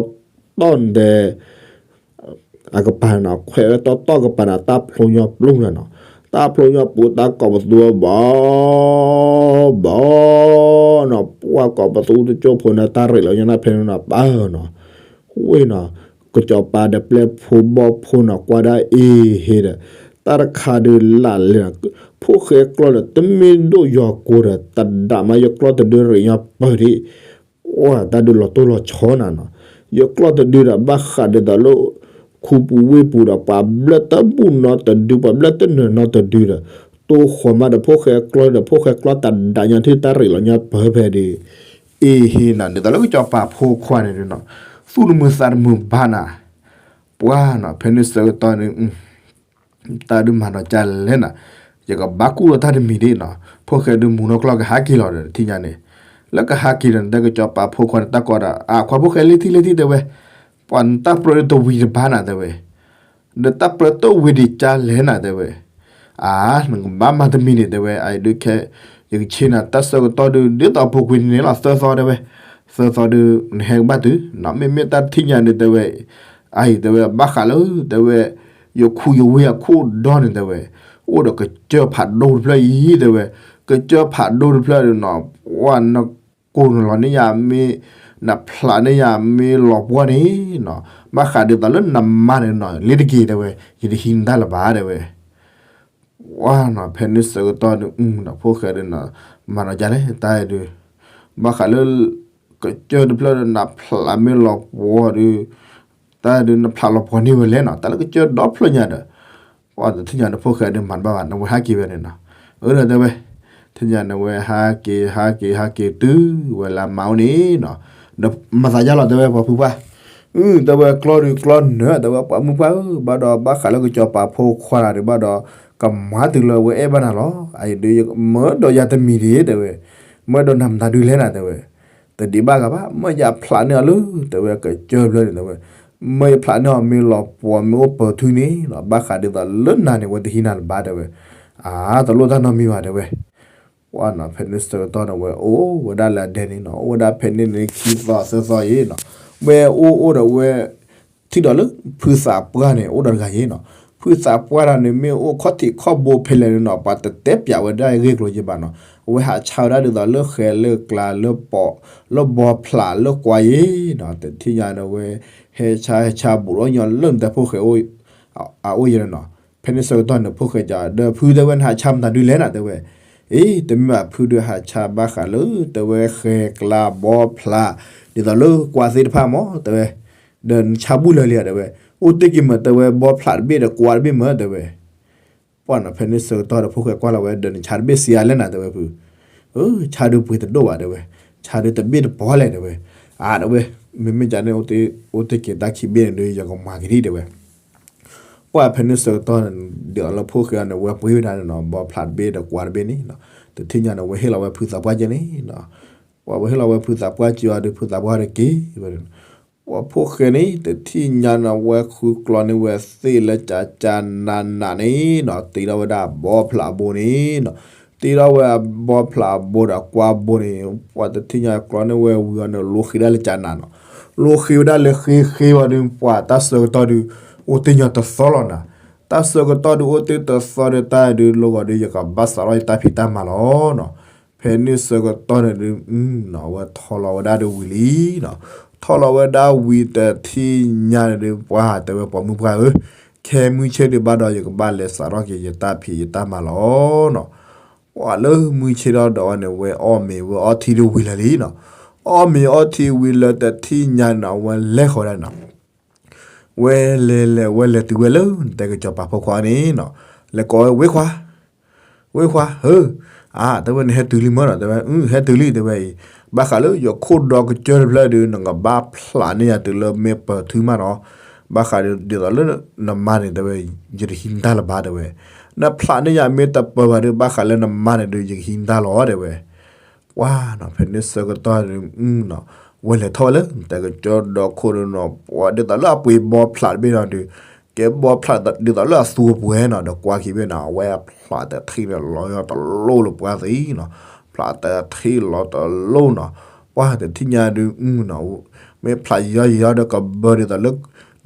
န့ၣ်တဲ အကပၤနီၤ ခွဲးဝဲတီတီကပၤန့ၣ် တၢ်ဖျိညီပျိန့ၣ်နီၤ, တၢ်ဖျိညီပျိတၢ်ကိးပသူဘီ ဘီ နီၤ ပှၢ်ကိးပသူတကၠိဖိန့ၣ် တၢ်ရ့ၣ်လီၤညီနၢ်ဖဲန့ၣ်နီၤ ပၢ်နီၤ ဝ့ၢ်နီၤ ကစီၤပၤဒီးပျဲၢ်ဖိဘီၣ်ဖိနီၤ ကွၢ်ဒၣ်အ့ဟ့ဒီး တၢ်တခါဒုးလၢ်လဲၣ်နီၤ ဖိၣ်ဃဲကျီၢ်ဒီး တမ့ၢ်ဒိၣ်ယီၤကိၤဒီး တဒၣ်မးယကျီၢ်တဒုရ့ၣ်ညီပၢၢ်ဒံး အိၣ်တၢ်ဒုးလီၤတိၢ်လီၤဆီနၤနီၤ, ယကျီၢ်တဒုဒီး ဘၣ်ဃးဒ်သိးလၢ ခူပူၤဝ့ၢ်ပူၤဒီး ပှၤဘျၢၣ်တဘူၣ်နီတဒု ပှၤဘျၢၣ်တနၢၤနီတဒုဒီး တိၢ်ဃီၤမးဒီးဖိၣ်ဃဲကျီၢ်ဒီး ဖိၣ်ဃဲကျီၢ်တဒၣ်ညါထံၣ်တၢ်ရ့ၣ်လီၤညီပၢၢ်ဖဲဒံး အ့ဟ့နီၤ ဒ်သိးလၢကစီၤပၤဖိခွါန့ၣ်နီၤ သူၣ်တမုာ်သးတမုာ်ဘၣ်နၤ ပှၢ်နီၤ ဖဲန့ၣ်ဆၢကတီၢ်န့ၣ် တၢ်ဒုးမၤနီၤကလဲၣ်နၤ, ယကဘၣ်ကူၣ်လီၤတၢ်တမံၤဒ်နီၤ, ဖိၣ်ဃဲဒုးမူနီၢ်ကျီၢ်ကဟးက့ၤလီၤဒီး တထံၣ်ညါန့ၣ်, လၢကဟးက့ၤဒီး နတဲကစီၤပၤဖိခွါန့ၣ် တၢ်ကိးဒီး အခွါဖိၣ်ဃဲလ့ထံၣ်လ့ထံၣ်တဲဝဲ, ပှၤနတၢ်ပြၢတဝံၤတဘၣ်နၤတဲဝဲ, ဒီးတၢ်ပြၢတအိၣ်ဝံၤဒံးကလဲၣ်နၤတဲဝဲ, အါ နကဘၣ်မၤတမံၤန့ၣ်တဲဝဲ, အအံၤဒုးခဲ ယကဆ့နၤတၢ်ဆၢကတီၢ်ဒုး ဒ်သိးပူၤကွံာ်န့ၣ်လီၤ သၢသီတဲဝဲ, သၢသီဒုး နဟဲကဘၣ်တုၤ, မ့မ့ၢ်တၢ်တထံၣ်ညါဒုးတဲဝဲ အအံၤတဲဝဲ ဘၣ်ဃးလၢ တဲဝဲ ယခူယဝ့ၢ်အခိၣ်ဒီန့ၣ်တဲဝဲ, အိၣ်ဒီးကစၢၢ်ဖးဒိၣ်တဖျၢၣ်အံၤတဲဝဲ, ကစၢၢ်ဖးဒိၣ်တဖျၢၣ်ဒုးနီၤ, ပှၢ်နကိၢ်နလီၤန့ၢ်ယၤမ့ၢ် နဖျးန့ၢ်ယၤမ့ၢ်လီၤပှီၢ်န့ၣ်နီၤ, ဘၣ်ဃးဒ်သိးလၢနမါန့ၣ်နီၤ လ့တက့ၤတဲဝဲ, ယတဟံးနတၢ်လၢၤဘၣ်တဲဝဲ ပှၤနီၤ ဖဲန့ၣ်ဆၢကတီၢ်ဒုး ဒီးဖိၣ်ဃဲဒုးနီၤ မၤနီၤဒ်လဲၣ် တၢ်ဒုး ဘၣ်ဃးလၢ ကစၢၢ်တဖျၢၣ်ဒီးနးဖျးမ့ၢ်လီၤပှီၤဒုး တၢ်ဒုးနဖျးလီၤပှီၤန့ၢ်ဝဲလဲၣ်နီၤ တၢ်လၢကစၢၢ်ဒီဖျၢၣ်ညါဒီး ပှၤတထံၣ်ညါဒီးဖိၣ်ဃဲဒုးမၤတဘၣ်ဘၣ် နဝဲဟးက့ၤဝဲန့ၣ်နီၤ အၢဒီးတဲဝဲ ထံၣ်ညါနဝဲဟးက့ၤ ဟးက့ၤ ဟးက့ၤတုၤဝဲလၢမါအိၣ်န့ၣ်နီၤ ဒီးမၤသးယါလီၤတဲဝဲပှၤဖုပှၢ် အၢ တဲဝဲကျီဒုးကျီနၢၤ တဲဝဲပှၤမုၢ်ပှၢ်ဧၢ ဘၣ်ဒီးဘၣ်ဃးလၢကစီၤပၤဖိခွါတဂၤဒုးဘၣ်ဒီး ကမၤတုၤလၢအဝဲအဲၣ်ဘၣ်နၤလီၤ အအံၤဒုး မၢဒီးယၤတမံၤဒံး တဲဝဲ မၢဒီးနၤမတၤဒုးလဲၣ်နၤ တဲဝဲ တဒံးဘၣ်ဂၤဘၣ် မၢယဖျးန့ၢ်အီၤလၢ တဲဝဲကစၢၢ်ဖျၢၣ်န့ၣ် တဲဝဲ မၢယဖျးန့ၢ်အီၤမ့ၢ်လီၤပှီၤမ့ၢ်အိၣ်ပၢၤထုန့ၣ်နီၤ ဘၣ်ဃးဒ်သိးလၢနၤန့ၣ် ဝဲတဟံးနၤလၢၤဘၣ် တဲဝဲ အါ တလိၣ်တၢ်နီတမံၤဘၣ် တဲဝဲ ပှၤနီၤ ဖဲန့ၣ်ဆၢကတီၢ်န့ၣ် ဝဲအိၣ်ဝဲဒၣ်လၢအဒဲန့ၣ်နီၤ အိၣ်ဝဲဒၣ်ဖဲန့ၣ်န့ၣ် ခံသီသၢသီအံၤနီၤ ဝဲအိၣ်အိၣ်ဒီးဝဲ ထံၣ်ဒီးလၢ ဖုသးပှၢ်န့ၣ် အိၣ်ဒီးတဂၤအံၤနီၤ ဖုသးပှၢ်တဂၤန့ၣ်မ့ၢ်အိၣ်ခီၣ်ထံးခီၣ်ဘိဖဲလဲၣ်န့ၣ်နီၤ ပှၤတတဲပၠးဝဲဒၣ်အဂ့ၢ်အကျိၤယဲၢ်ဘၣ်နီၤ အဝဲဟးဆါဝဲဒၣ်ဒ်သိးလၢဃဲၤလၢကျါလၢပီး လၢဘီဖျးလၢကွါအံၤနီၤ တထံၣ်ညါန့ၣ်ဝဲ ဟဲဆါဟဲဆါဘူးဒီးညီလၢနတဲဖိၣ်ဃဲ အအိၣ်ယဲၢ်န့ၣ်နီၤ ဖဲန့ၣ်ဆၢကတီၢ်န့ၣ် ဖိၣ်ဃဲကဒီးဖု တဲဝဲ နဟးဆါမတၤဒုးလဲၣ်နၤ တဲဝဲ အ့ တမ့ၢ်ဘၣ်ဖုဒုးဟးဆါဘၣ်ဃးလၢ တဲဝဲဃဲၤကျါဘီဖျး ဒ်သိးလၢကွါသ့ၣ်တဖၣ်မး တဲဝဲ ဒီးနဆါဘူးလၢာ်လံဧါ တဲဝဲ အိၣ်တ့ၢ်က့ၤမး တဲဝဲ ဘီဖျးတဘ့ၣ်ဒီးကွါတဘ့ၣ်မး တဲဝဲ ပှၤနီၤ ဖဲန့ၣ်ဆၢကတီၢ်ဒီးဖိၣ်ဃဲကွၢ်လီၤဝဲ ဒီးနဆါတဘ့ၣ်စံးအါလဲၣ်နၤ တဲဝဲဖု အၢ ဆါဒုးပှ့ၤတဒိၣ်ဘၣ် တဲဝဲ ဆါဒုးတဘ့ၣ်တပီၤလဲၣ် တဲဝဲ အါ တဲဝဲ မ့မ့ၢ်ကန့ၣ် အိၣ်တ့ၢ်က့ၤတၢ်ခံဘ့ၣ်န့ၣ်ဒီး ယကမၤက့ၤဒံး တဲဝဲ ပှၤဖဲန့ၣ်ဆၢကတီၢ်န့ၣ် ဒ်သိးလၢဖိၣ်ဃဲအံၤန့ၣ် ဝဲပှ့ၤဝဲဒၣ်န့ၣ်နီၤ ဘီဖျးတဘ့ၣ်ဒီးကွါတဘ့ၣ်န့ၣ်နီၤ တထံၣ်ညါန့ၣ် ဝဲဟ့ၣ်လီၤဝဲဖုသးပှၢ်ကဲန့ၣ်နီၤ ပှၤဝဲဟ့ၣ်လီၤဝဲဖုသးပှၢ်ကဲအီၤဒီး ဖုသးပှၢ်ဒီးက့ၤဝဲ ပှၤဖိၣ်ဃဲန့ၣ် တထံၣ်ညါန့ၣ် ဝဲဃုကျီန့ၢ်ဝဲသ့ၣ်လၢကကနးနးန့ၣ်နီၤ တ့ထီၣ်ဝဲဒၣ်ဘီဖျးအဘိန့ၣ်နီၤ တ့ထီၣ်ဝဲအဘီဖျးအဘိဒီးကွါဘိန့ၣ် ပှၤတထံၣ်ညါကျီန့ၢ်ဝဲဝံၤအီၤန့ၣ် လိဃ့ဒၣ်လၢကနးနီၤ လိဃ့ဝဲဒၣ်လၢဃ့ဃ့ဝဲဒီး ပှၤတၢ်ဆၢကတီၢ်ဒုး အိၣ်တ့ၢ်ညီတသီလီၤနၤ တၢ်ဆၢကတီၢ်ဒုးအိၣ်တ့ၢ်တသီဒီး တၢ်ဒုးလီၤဂာ်ဒီး ယကဘၣ်စးထီၣ်ယတၢ်ဖံးတၢ်မၤလီၤနီၤ ဖဲန့ၣ်ဆၢကတီၢ်န့ၣ်ဒုး အဝဲထီၣ်လီၤဝဲဒၣ်ဒီးဝံၤလံနီၤ ထီၣ်လီၤဝဲဒၣ်ဝံၤတထံၣ်ညါန့ၣ်ဒုး ပှၤတဲဝဲပှၤမုၢ်ပှၢ်ဧၢ ခဲမုၢ်ဆ့ၣ်ဒုးဘၣ်ဒီး ယကဘၣ်လဲၤစးထီၣ်က့ၤယတၢ်ဖံးယတၢ်မၤလီၤနီၤ ပှၤလၢမုၢ်ဆ့ၣ်ထီၣ်ဒီးအီၤန့ၣ် ဝဲအီၣ်မ့ၤဝဲအီထံဒုးဝံၤလၢာ်လံနီၤ အီၣ်မ့ၤအီထံဝံၤလၢတထံၣ်ညါန့ၣ် အဝဲလဲၤဃီဒၣ်နီၤ ဝဲလဲၤလဲၤဝဲလဲၤတုၤဝဲလၢ နတဲကစီၤပၤဖိခွါန့ၣ်နီၤ လဲၤကိးဝဲဝ့ခွါ ဝ့ခွါ ဧၢ အါ တဲဝဲနဟဲတုၤလံမၢနီၤ တဲဝဲ ဟဲတုၤလံ တဲဝဲအံၤ ဘၣ်ဃးလၢယခိၣ်ဒီကစၢၢ်တဖျၢၣ်ဒုး နကဘၣ်ဖျးန့ၢ်ယၤတုၤလၢမ့ၢ်ပၢၤထုမးနီၤ ဘၣ်ဃးဒ်သိးလၢနမါန့ၣ် တဲဝဲ ယတဟံးနတၢ်လၢၤဘၣ် တဲဝဲ နဖျးန့ၢ်ယၤမ့ၢ်တပၢၤဘၣ်ဒီး ဘၣ်ဃးလၢနမါန့ၣ်ဒုး ယကဟံးနတၢ်လီၤ တဲဝဲ ပှၤနီၤ ဖဲန့ၣ်ဆၢကတီၢ်ဒုး ဝဲလဲၤထီၣ်ဝဲလၢ နတဲကစၢၢ်ဒီခိၣ်ဒုးနီၤ ပှၤဒ်သိးလၢအပှ့ၤဘီဖျးတဘ့ၣ်ဒီးဒုး ကဲဘီဖျးဒ်သိးလၢအသူအပှဲၤနီၤ ဒီးကွၢ်က့ၤဘ့ၣ်နီၤ အဝဲအဖျးတထံၣ်န့ၣ် လီၤယီၤတလိၣ်လၢပှၤသံနီၤ ဖျးတထံၣ်လီၤတလိၣ်နီၤ ပှၤတထံၣ်ညါဒုး မ့ၢ်ဖျးယီၤယီၤဒီးကဘၢဒ်သိးလၢ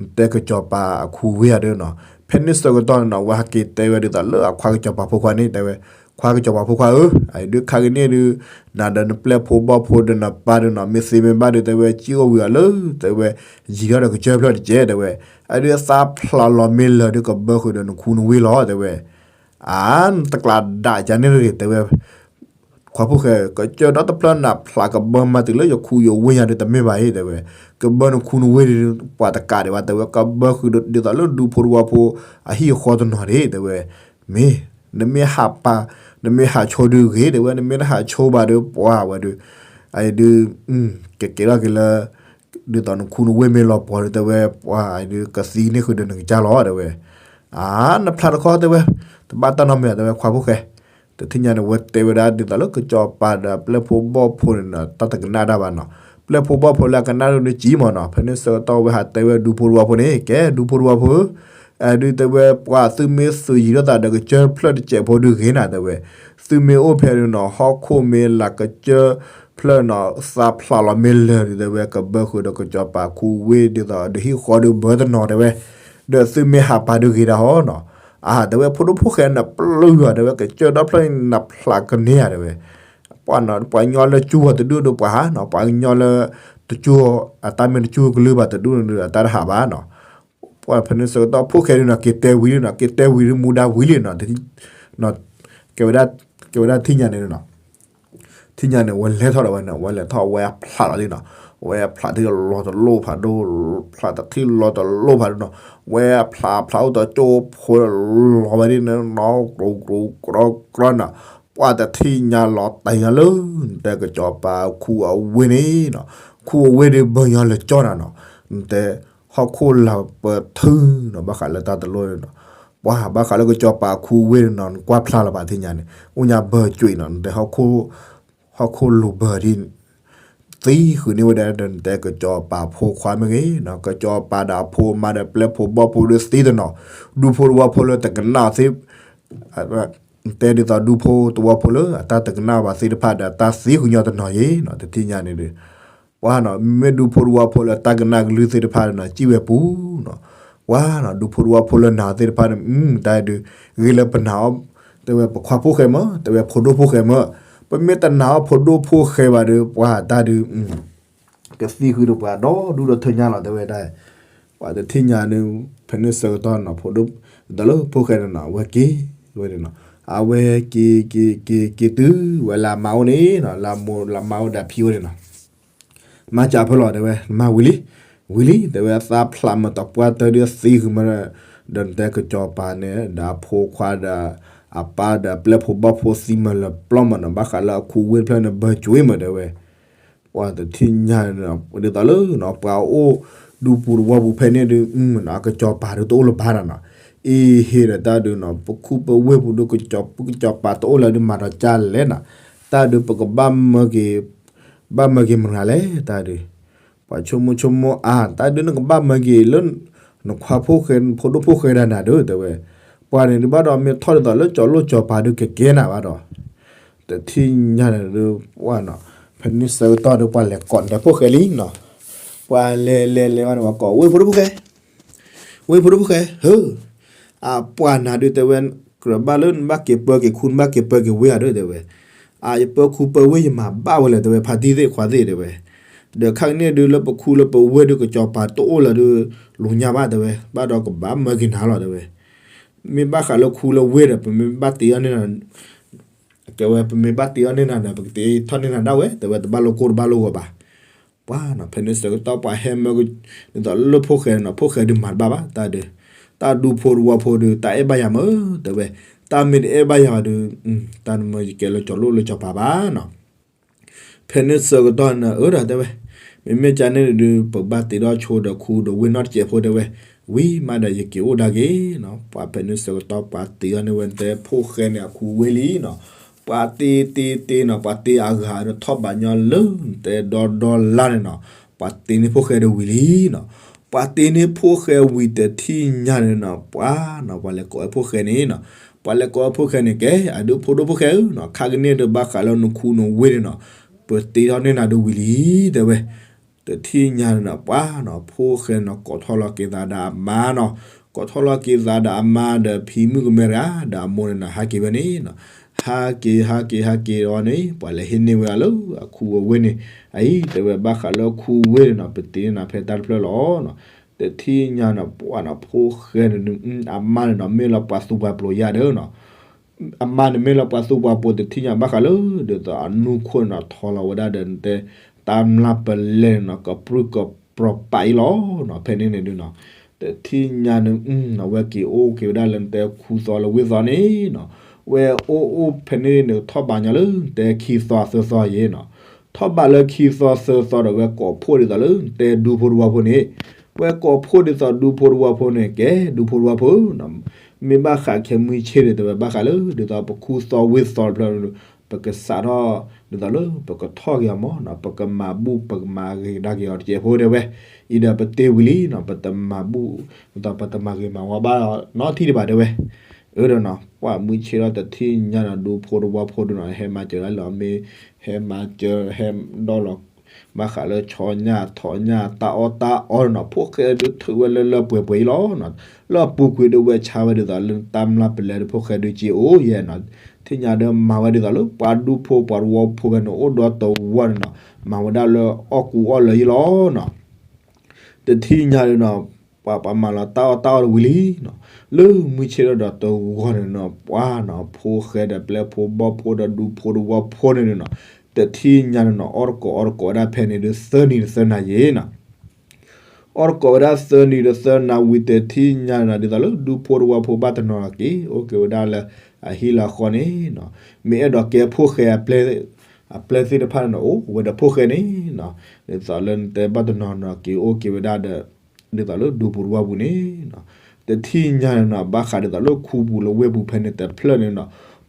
နတဲကစီၤပၤအခူဝ့ၢ်ဧါဒုးနီၤ ဖဲန့ၣ်ဆၢကတီၢ်န့ၣ်နီၤ ဝဲဟးက့ၤတဲဝဲဒ်သိးလၢအခွါကစီၤပၤဖိခွါန့ၣ် တဲဝဲ ခွါကစီၤပၤဖိခွါဧၢ အဒုးခါကန့ၣ်ဒုး နၤဒီးနပျဲၢ်ဖိဘီၣ်ဖိဒီးနပၢ်ဒုးနီၤ မ့ၢ်သ့မ့ၢ်ဘၣ်ဒုး တဲဝဲ ကံၣ်အိၣ်ဝံၤအီၤလၢ တဲဝဲ ယံၤထီၣ်ဒီးကစၢၢ်ဖျၢၣ်တကဲး တဲဝဲ အဒုးသးဖျးလီၤမ့ၢ်လၢာ်ဒုးကဘၢဃုာ်ဒီးနခူနဝ့ၢ်လီၤ တဲဝဲ အါ နတကျးဒၣ်ကန့ၣ်တဂ့ၤ တဲဝဲ ခွါဖိၣ်ဃဲ ကစၢၢ်ဒီတဖျၢၣ်နဖျးကဘၢမၤတုၤလၢယခူယဝ့ၢ်ညါဒုးတမ့ၢ်ဘၣ်အံၤ တဲဝဲ ကဘၢနခူနဝ့ၢ်ဒုး ပှၤတကးဒံးဘၣ် တဲဝဲ ကဘၢဃုာ်ဒ်သိးလၢဒူဖိတဝီဖိ အဟံၣ်အဃီတနီၤဒၣ် တဲဝဲ မ့ၢ် နမ့ၢ်ဟးပာ် နမ့ၢ်ဟးဆိဒုးဂ့ၤ တဲဝဲ နမ့ၢ်တဟးဆိဘၣ်ဒီး ပှၤဝဲဒုး အအံၤဒုး ကကဲထီၣ်က့ၤလၢ ဒ်သိးနခူနဝ့ၢ်မ့ၢ်လီၤပှီၤဒုး တဲဝဲ ပှၤအံၤဒုး ကသံန့ၢ်ဃုာ်ဒီးနကစၢ်လီၤ တဲဝဲ အါ နဖျးတခီ တဲဝဲ တဘၣ်တၢ်နီတမံၤ တဲဝဲ ခွါဖိၣ်ဃဲ တထံၣ်ညါန့ၣ် ဝဲတဲဝဲဒၣ်ဒ်သိးလၢကစီၤပၤဒီးပျဲၢ်ဖိဘီၣ်ဖိန့ၣ်နီၤ တၢ်တကနၣ်တၢ်ဘၣ်နီၤ ပျဲၢ်ဖိဘီၣ်ဖိလၢအကနၣ်ဒိၣ်န့ၣ်ကံမၢ်နီၤ ဖဲန့ၣ်ဆၢကတီၢ်ဝဲဟးတဲဝဲဒူဖိတဝီဖိန့ၣ် ကဲဒူဖိတဝီဖိဧၢ အဒုးတဲဝဲ ပှၤသုမ့ၢ်သုးယံၤထီၣ်သးဒီးကစၢၢ်ဖျၢၣ်တစဲးဖိဒုးဂ့ၤနၤ တဲဝဲ သုမ့ၢ်အိၣ်ဖဲဒုးနီၤ ဟီၣ်ခိၣ်မ့ၢ်လၢကစၢၢ်ဖျၢၣ်နီၤ သးဖျးလီၤမ့ၢ်လၢာ်ဒုး တဲဝဲ ကဘၢဃုာ်ဒီးကစီၤပၤခူဝ့ၢ်ဒ်သိး ဒ်ဟံၣ်ဃီဒုးဘၢတနီၤ တဲဝဲ ဒီးသုမ့ၢ်ဟးပာ်ဒုးဂ့ၤဒၣ်ဟီနီၤ အါ တဲဝဲ ဖိဒိၣ်ဖိၣ်ဃဲနပျုၢ်ယွၤ တဲဝဲ ကစၢၢ်ဒီဖျၢၣ်နဖျးကန့ၢ်ဧါ တဲဝဲ ပှၤနီၤ ပှၤကညီလၢကၠူဝဲတဒူၣ်ဒုးပှၤဟးနီၤ ပှၤကညီလၢ တကၠူ အတၢ်မ့ၢ်တကၠူကလုၢ်ဘၣ်တဒူၣ်န့ၣ်ဒုး အတၢ်တဟးဘၣ်နီၤ ပှၤဖဲန့ၣ်ဆၢကတီၢ်ဖိၣ်ဃဲဒုးနီၤ က့ၤတဲဝံၤလံနီၤ က့ၤတဲဝံၤဒုးမူဒါဝံၤလံနီၤ တထံၣ် ကဲဝဲဒၣ်, ကဲဝဲဒၣ်ထံၣ်ညါန့ၣ်နီၤ, ထံၣ်ညါန့ၣ် ဝဲလဲၤထီၣ်ဒီးဝဲန့ၣ် ဝဲလဲၤထီၣ်ဝဲအဖျးလီၤလံနီၤ, ဝဲအဖျးထံၣ်လီၤတလိၣ်ဖးဒိၣ်, ဖျးတထံၣ်လီၤတလိၣ်ဖးဒိၣ်နီၤ, ဝဲအဖျးဖျးအိၣ်တကၠိဖိလီၤဝဲဒ်န့ၣ်နီၤ, ကြူကြူကြီကြီနီၤ, ပှၢ်တထံၣ်ညါလီၤတဲာ်ညါလၢ နတဲကစီၤပၤခူအဝ့ၢ်န့ၣ်နီၤ, ခူအဝ့ၢ်ဒုးဘၢညီလၢကၠီနၤနီၤ, နတဲ ဟီၣ်ခိၣ်လၤပထုနီၤ, ဘၣ်ဃးလၢတၢ်တလိၣ်န့ၣ်နီၤ, ပှၢ်ဘၣ်ဃးလၢကစီၤပၤခူဝ့ၢ်န့ၣ်နီၤ နကွၢ်ဖျါလၢၤဘၣ်ထံၣ်ညါန့ၣ် အိၣ်ညါဘၢကွံာ်နီၤ, နတဲ ဟီၣ်ခိၣ်လူၤဘၢဒ် သံဃုာ်န့ၢ်ဝဲဒၣ်ဒီး နတဲကစီၤပၤဖိခွါမ့ၢ်ဂ့ၤနီၤ, ကစီၤပၤဒီးအဖိမါဒီးပျဲၢ်ဖိဘီၣ်ဖိဒုးသံတနီၤ, ဒူဖိတဝီဖိလၢတကနၣ်သ့ တဲဒ်သိးဒူဖိတဝီဖိလၢအတၢ်တကနၣ်ဘၣ်သ့ၣ်တဖၣ်ဒီး တၢ်သံဃုာ်ညီတနီၤယ့နီၤ, တထံၣ်ညါန့ၣ်ဒီး ပှၢ်နီၤ မ့မ့ၢ်ဒူဖိတဝီဖိလၢတၢ်ကနၣ်ကလုၢ်သ့ၣ်တဖၣ်ဒီးနီၤ စံၣ်ဝဲပူၤနီၤ, ပှၢ်နီၤ ဒူဖိတဝီဖိလၢနာ်သ့ၣ်တဖၣ်န့ၣ် တၢ်ဒုး ဂ့ၤလၢပနာ်အီၤ တဲဝဲပခွါဖိၣ်ဃဲမ့ၢ် တဲဝဲဖိဒိၣ်ဖိၣ်ဃဲမ့ၢ်, ပမ့ၢ်တနာ်အီၤဖိဒိၣ်ဖိၣ်ဃဲဘၣ်ဒီး ပှၢ်တၢ်ဒုး ကသံဃုာ်ဒီးပှၤဒီဒူၣ်ဒီထၢညါလီၤ တဲဝဲဒၣ်, ပှၢ်တထံၣ်ညါန့ၣ် ဖဲန့ၣ်ဆၢကတီၢ်နီၤ ဖိဒိၣ် ဒီးလၢဖိၣ်ဃဲန့ၣ်နီၤ အဝဲက့ၤဝဲန့ၣ်နီၤ, အဝဲက့ၤက့ၤက့ၤက့ၤတုၤဝဲလၢအမါအိၣ်န့ၣ်နီၤ, လၢအမါအိၣ်ဒီးအဖံအိၣ်န့ၣ်နီၤ မါစၢ်ဖဲလီၤ တဲဝဲ နမါဝံၤလံ, ဝံၤလံ တဲဝဲ အသးဖျးမး တပှၢ်တၢၢ်ဒုးသံဃုာ်မး, ဒီးနတဲကစီၤပၤန့ၣ် ဒီးအဖိခွါဒီး အပၢ်ဒီးအပျဲၢ်ဖိဘီၣ်ဖိသံမးလၢပျီမးနီၤ, ဘၣ်ဃးလၢအခူဝ့ၢ်တဖျၢၣ်န့ၣ် ဘၢကွံာ်မး တဲဝဲ, ပှၢ်တထံၣ်ညါန့ၣ် ဒ်သိးလၢနီၤ ပှၤအိၣ် ဒူပူၤတဝီပူၤဖဲန့ၣ်ဒုး အကစီၤပၤဒုးတအိၣ်လၢၤဘၣ်နီၤနီၤ, အ့ဟ့ဒီးတၢ်ဒုးနီၤ ပခူပဝ့ၢ်ပူၤဒုး ကစီၤပၤတအိၣ်လၢၤဒုး မၤဒီးကၢ်လဲၣ်နီၤ, တၢ်ဒုးပကဘၣ်မၢက့ၤ ဘၣ်မၢက့ၤမတၤလဲၣ် တၢ်ဒုး, ပှၤဆိကမိၣ်ဆိကမိၣ်အါ တၢ်ဒုးနကဘၣ်မၢက့ၤလၢ နခွါဖိၣ်ဃဲ ဖိဒိၣ်ဖိၣ်ဃဲဒၣ်နၤဒုး တဲဝဲ, ပှၤန့ၣ်ဒုးဘၣ်ဒီးမ့ၢ်ထီၣ်ဒ်သိးလၢကၠီၤလိၣ်ကၠီၤပၤဒုးကကဲနၤဘၣ်ဒီး, တထံၣ်ညါန့ၣ်ဒုး ပှၢ်နီၤ ဖဲန့ၣ်ဆၢကတီၢ်ဒုး ပှၤလဲၤကိးနတဲဖိၣ်ဃဲလံနီၤ, ပှၤလဲၤလဲၤလဲၤဘၣ်န့ၣ် ပှၤကိးဝ့ၢ်ဖိဒိၣ်ဖိၣ်ဃဲ ဝ့ၢ်ဖိဒိၣ်ဖိၣ်ဃဲ ဧၢ, အပှၢ်နၤဒုး တဲဝဲ ကြၢးဘၣ်လၢနဘၣ်က့ၤပၢက့ၤခူ နဘၣ်က့ၤပၢက့ၤဝ့ၢ်ဧါဒုး တဲဝဲ, အယပၢခူပၢဝ့ၢ်ယမၤဘၣ်ဝဲလဲၣ် တဲဝဲ ဖါတံၢ်သ့ၣ်ခွါသ့ၣ် တဲဝဲ, ဒီးခါကန့ၣ်ဒုး လၢပခူလၢပဝ့ၢ်ဒုး ကစီၤပၤတအိၣ်လၢၤဒုး လူၤညါဘၣ် တဲဝဲ, ဘၣ်ဒီးကဘၣ်မၢက့ၤနၤလီၤ တဲဝဲ, မ့ၢ်ဘၣ်ဃးလၢခူလၢဝ့ၢ်ဒီး ပမ့ၢ်ဘၣ်တ့အီၤန့ၢ်နၤ ကဲဝဲ ပမ့ၢ်ဘၣ်တ့အီၤန့ၢ်နၤဒီး ပကတ့ထီၣ်န့ၢ်နၤဒၣ်ဝဲ တဲဝဲ တဘၣ်လိာ်ကိၢ်တဘၣ်လိာ်ဂီၤဘၣ်, ပှၢ်နီၤ ဖဲန့ၣ်ဆၢကတီၢ်ပှၤဟဲမၢက ဒ်သိးလၢဖိၣ်ဃဲနီၤ ဖိၣ်ဃဲဒုးမၤတဘၣ်ဘၣ် တၢ်ဒုး, တၢ်ဒူဖိတဝီဖိဒုး တၢ်အဲၣ်ဘၣ်ယၤမး တဲဝဲ, တၢ်မ့ၢ်တအဲၣ်ဘၣ်ယၤဘၣ်ဒုး တၢ်နမၢယကဲလၢကၠီၤလိၣ်လၢကၠီၤပၤဘၣ်နီၤ ဖဲန့ၣ်ဆၢကတီၢ်န့ၣ် အၢဒီးတဲဝဲ, မ့မ့ၢ်ကန့ၣ်ဒုး ပဘၣ်တ့ထီၣ်ဆိဒီးခူဒီးဝ့ၢ်နီတစဲးဖိတဲဝဲ, ဝံၤမးဒီးယက့ၤအိၣ်ဒၣ်က့ၤနီၤ ပှၤဖဲန့ၣ်ဆၢကတီၢ်ပှၤတ့အီၤန့ၢ်ဝဲ နတဲဖိၣ်ဃဲန့ၣ် အခူဝ့ၢ်လံနီၤ, ပှၤတ့တ့တ့နီၤ ပှၤတ့အဂၤဒီးထီၣ်ဘးညီလၢ နတဲဒီဒီလါန့ၣ်နီၤ, ပှၤတ့န့ၢ်ဖိၣ်ဃဲဒီးဝံၤလံနီၤ ပှၤတ့န့ၢ်ဖိၣ်ဃဲဝံၤတထံၣ်ညါန့ၣ်နီၤ ပှၤနီၤ ပှၤလဲၤကိးဝဲဖိၣ်ဃဲန့ၣ်နီၤ, ပှၤလဲၤကိးဝဲဖိၣ်ဃဲန့ၣ် ကဲ အဒုးဖိဒိၣ်ဖိၣ်ဃဲဧၢနီၤ ခါကန့ၣ်ဒီးဘၣ်ဃးလၢနခူနဝ့ၢ်န့ၣ်နီၤ, ပတ့ထီၣ်န့ၢ်နၤဒုးဝံၤလံ တဲဝဲ, တထံၣ်ညါန့ၣ်နီၤ ပှၤနီၤ ဖိၣ်ဃဲနီၤ ကိးထီၣ်လီၤက့ၤသးဒီးအမါနီၤ, ကိးထီၣ်လီၤက့ၤသးဒီးအမါဒီးဖံမုၣ်ကမဲတဂၤ ဒီးအမိၢ်န့ၣ်နီၤ ဟးက့ၤဝဲန့ၣ်နီၤ, ဟးက့ၤ ဟးက့ၤ ဟးက့ၤဒီးန့ၣ် ပှၤလဲၤဟံးန့ၢ်ဝဲဒၣ်လၢအခူအဝ့ၢ်န့ၣ်, အအံၤ တဲဝဲဘၣ်ဃးလၢအခူဝ့ၢ်န့ၣ်နီၤ ပတ့န့ၢ်နၤဖဲတၢ်တဖျၢၣ်လီၤနီၤ, တထံၣ်ညါန့ၣ် ပှၤနီၤ ဖိၣ်ဃဲန့ၣ် အမါန့ၣ်နီၤ မ့ၢ်လီၤပှၤသူပှၤပျိၤယါဒီးနီၤ အမါန့ၣ်မ့ၢ်လီၤပှၤသူပှၤပျိၤ တထံၣ်ညါဘၣ်ဃးလၢ ဒ်သိးအနူၢ်ခိၣ်န့ၣ်နီၤ ထီလီၤဝဲဒၣ်ဒီးနတဲ တၢ်မျၢ်ပလဲန့ၣ်နီၤ ကပြုၢ်ကပြီၤပာ်အံၤလီၤနီၤ ဖဲန့ၣ်န့ၣ်ဒုးနီၤ, တထံၣ်ညါန့ၣ် အဝဲက့ၤအိၣ်က့ၤဝဲဒၣ်လၢနတဲခူသီလၢဝ့ၢ်သီန့ၣ်နီၤ, ဝဲအိၣ်အိၣ်ဖဲန့ၣ်န့ၣ် ထီၣ်ဘးညီလၢနတဲခံသီသၢသီယဲနီၤ, ထီၣ်ဘးလၢခံသီသၢသီဒီး ဝဲကိးဖှိၣ်ဒ်သိးလၢနတဲဒူဖိတဝီဖိန့ၣ်, ဝဲကိးဖှိၣ်ဒ်သိးဒူဖိတဝီဖိန့ၣ် ကဲဒူဖိတဝီဖိနီၤ မ့ၢ်ဘၣ်ဃးခဲမုၢ်ဆ့ၣ်န့ၣ် တဲဝဲဘၣ်ဃးလၢ ဒ်သိးပခူသီဝ့ၢ်သီတဖျၢၣ်န့ၣ် ပကစးထီၣ် ဒ်သိးလၢပကထီၣ်က့ၤအီၤမးနီၤ ပကမၤဘူၣ်ပကမၤဂ့ၤကဒါက့ၤအီၤတစဲးဖိတဲဝဲ, အံၤဒီးပတ့ဝံၤလံနီၤ ပတမၤဘူၣ် ဒ်သိးပတမၤဂ့ၤမၤဝါဘၣ်နီတထံၣ်ဒံးဘၣ်တဲဝဲ, အၢဒီးနီၤ ပှၢ်မုၢ်ဆ့ၣ်ထီၣ်တထံၣ်ညါနီၤ ဒူဖိတဝီဖိဒုးနီၤ ဟဲမၤစၢၤဒၣ်လၢအမ့ၢ် ဟဲမၤစၢၤ ဟဲဒီလီၤ ဘၣ်ဃးလၢဆီညၣ်ထိးညၣ်တၢ်အီၣ်တၢ်အီနီၤ ဖိၣ်ဃဲဒုးထုးဝဲလၢလၢပှဲၤပှဲၤအံၤလီၤနီၤ, လၢအပူၤကွံာ်ဒုးဝဲဆါဝဲဒ်သိးလၢတၢ်မျၢ်ပလဲဒုး ဖိၣ်ဃဲဒုးက့ၤအိၣ်ယဲနီၤ, ထံၣ်ညါဒီးမၤဝဲဒ်သိးလၢပှၤဒူဖိပှၤတဝီဖိဖဲန့ၣ်အိၣ်ဒီးတဝီန့ၣ်နီၤ မၤဝဲဒၣ်လၢအီၣ်ကူအီၣ်လၢၤအံၤလီၤနီၤ, တထံၣ်ညါဒုးနီၤ ပှၤပှၤမၤလီၤတၢ်အီၣ်တၢ်အီတဝံၤလံနီၤ, လၢမုၢ်ဆ့ၣ်ထီၣ်ဒီးတဂီၤန့ၣ်နီၤ ပှၤနီၤ ဖိၣ်ဃဲဒီးပျဲၢ်ဖိဘီၣ်ဖိဒီးဒူဖိတဝီဖိန့ၣ်နီၤ, တထံၣ်ညါန့ၣ်နီၤ အီၣ်တကိးအီၣ်တကိးဝဲဒၣ်ဖဲန့ၣ်ဒီးသၢနံၤဒီးသၢနၤယံၤနီၤ အီၣ်တကိးဝဲဒၣ်သၢနံၤဒီးသၢနၤဝံၤ တထံၣ်ညါန့ၣ်နီၤ ဒ်သိးလၢဒူဖိတဝီဖိဘၣ်တနီၤက့ၤ အိၣ်က့ၤဝဲဒၣ်လၢ အဟံၣ်လၢအဃီန့ၣ်နီၤ, မ့ၢ်အဲၣ်ဒိးကဲဖိၣ်ဃဲ အပျဲၢ်သ့ၣ်တဖၣ်န့ၣ်နီၤ အိၣ်ဝဲဒီးဖိၣ်ဃဲန့ၣ်နီၤ, ဒ်သိးလၢနတဲဘၣ်တနီၤနီၤက့ၤ အိၣ်က့ၤဝဲဒၣ်ဒီး ဒ်သိးလၢဒူပူၤတဝီပူၤန့ၣ်နီၤ, တထံၣ်ညါန့ၣ်နီၤ ဘၣ်ဃးဒ်သိးလၢခူပူၤလၢဝ့ၢ်ပူၤဖဲန့ၣ်တဖျၢၣ်န့ၣ်နီၤ,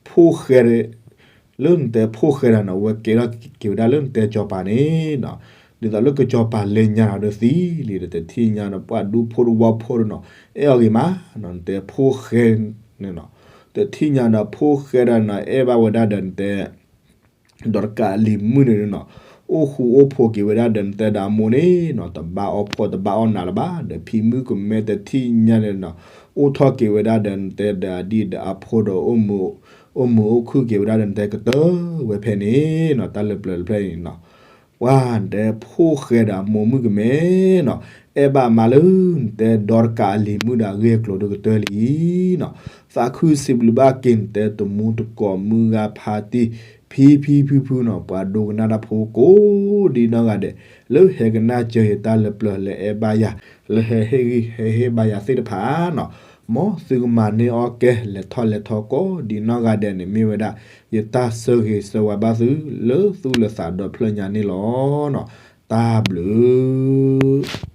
ဖိၣ်ဃဲ လၢနတဲဖိၣ်ဃဲတၢ်နီၤ ဝဲကဲထီၣ်က့ၤဝဲဒၣ်လၢနတဲစီၤပၤန့ၣ်နီၤ, ဒ်သိးလၢကစီၤပၤလဲၤညါဒီးသံလံဒီး တထံၣ်ညါဒီးပှၤဒူဖိတဝီဖိန့ၣ်နီၤ အဲၣ်အီၤဂ့ၤမးနီၤ နတဲဖိၣ်ဃဲန့ၣ်နီၤ, တထံၣ်ညါဒီးဖိၣ်ဃဲတၢ်နီၤ အဲၣ်ဘၣ်ဝဲဒၣ်ဒီးနတဲ ဒီးတကးအလံၤမုၣ်န့ၣ်နီၤ, အိၣ်ဃူအိၣ်ဖိးက့ၤဝဲဒၣ်ဒီးနတဲဒီးအမိၢ်န့ၣ်နီၤ, တဘၣ်အီၣ်ဖှီၣ်တဘၣ်အီၣ်နးလၢၤဘၣ်, ဒီးဖံမုၣ်ကမဲတထံၣ်ညါန့ၣ်နီၤ, အိၣ်ထီၣ်က့ၤဝဲဒၣ်ဒီးနတဲဒီးအဒံၣ်ဒီးအဖိဒီး အိၣ်မုာ်အိၣ်ခုၣ်က့ၤဝဲဒၣ်ဒီးနတဲကတၢၢ်ဝဲဖဲန့ၣ်နီၤ, တၢ်လၢပျၢၤတဖျၢၣ်န့ၣ်နီၤ ပှၤနတဲဖိၣ်ဃဲဒီးအမိၢ်မုၣ်ကမဲနီၤ, အဲၣ်ဘၣ်မးလၢနတဲဒီးတကးအလံၤမုၣ်ဒီးအဂ့ၢ်အကျိၤဒိၣ်ကတၢၢ်လံနီၤ, သးခုစံးဘျုးဘၣ်က့ၤနတဲတမူတကိးမုၢ်ဂၤဖးတံၢ် ဖံဖံဖုဖုနီၤ, ပှၤဒိကနၣ်တၢ်ဖိကိးဒံနီၢ်ဂၤဒဲး လၢဟဲကနၣ်စၢၤယတၢ်လၢပျၢၤလၢအဲၣ်ဘၣ်ယၤ, လၢဟဲဟ့ၣ်ဂံၢ်ဟဲဟ့ၣ်ဘါယၤသ့ၣ်တဖၣ်နီၤ, မ်သုကမၤန့ၢ်အီၣ်ကဲ လဲၤထီၣ်လဲၤထီကိးဒံနီၢ်ဂၤဒဲးန့ၣ် မ့ၢ်ဝဲဒၣ် ယတၢ်ဆၢဂ့ၤဆၢဝါဘၣ်သု လၢသူၣ်လၢသးဒီဖျၢၣ်ညါန့ၣ်လီၤနီၤ, တၢ်ဘျုး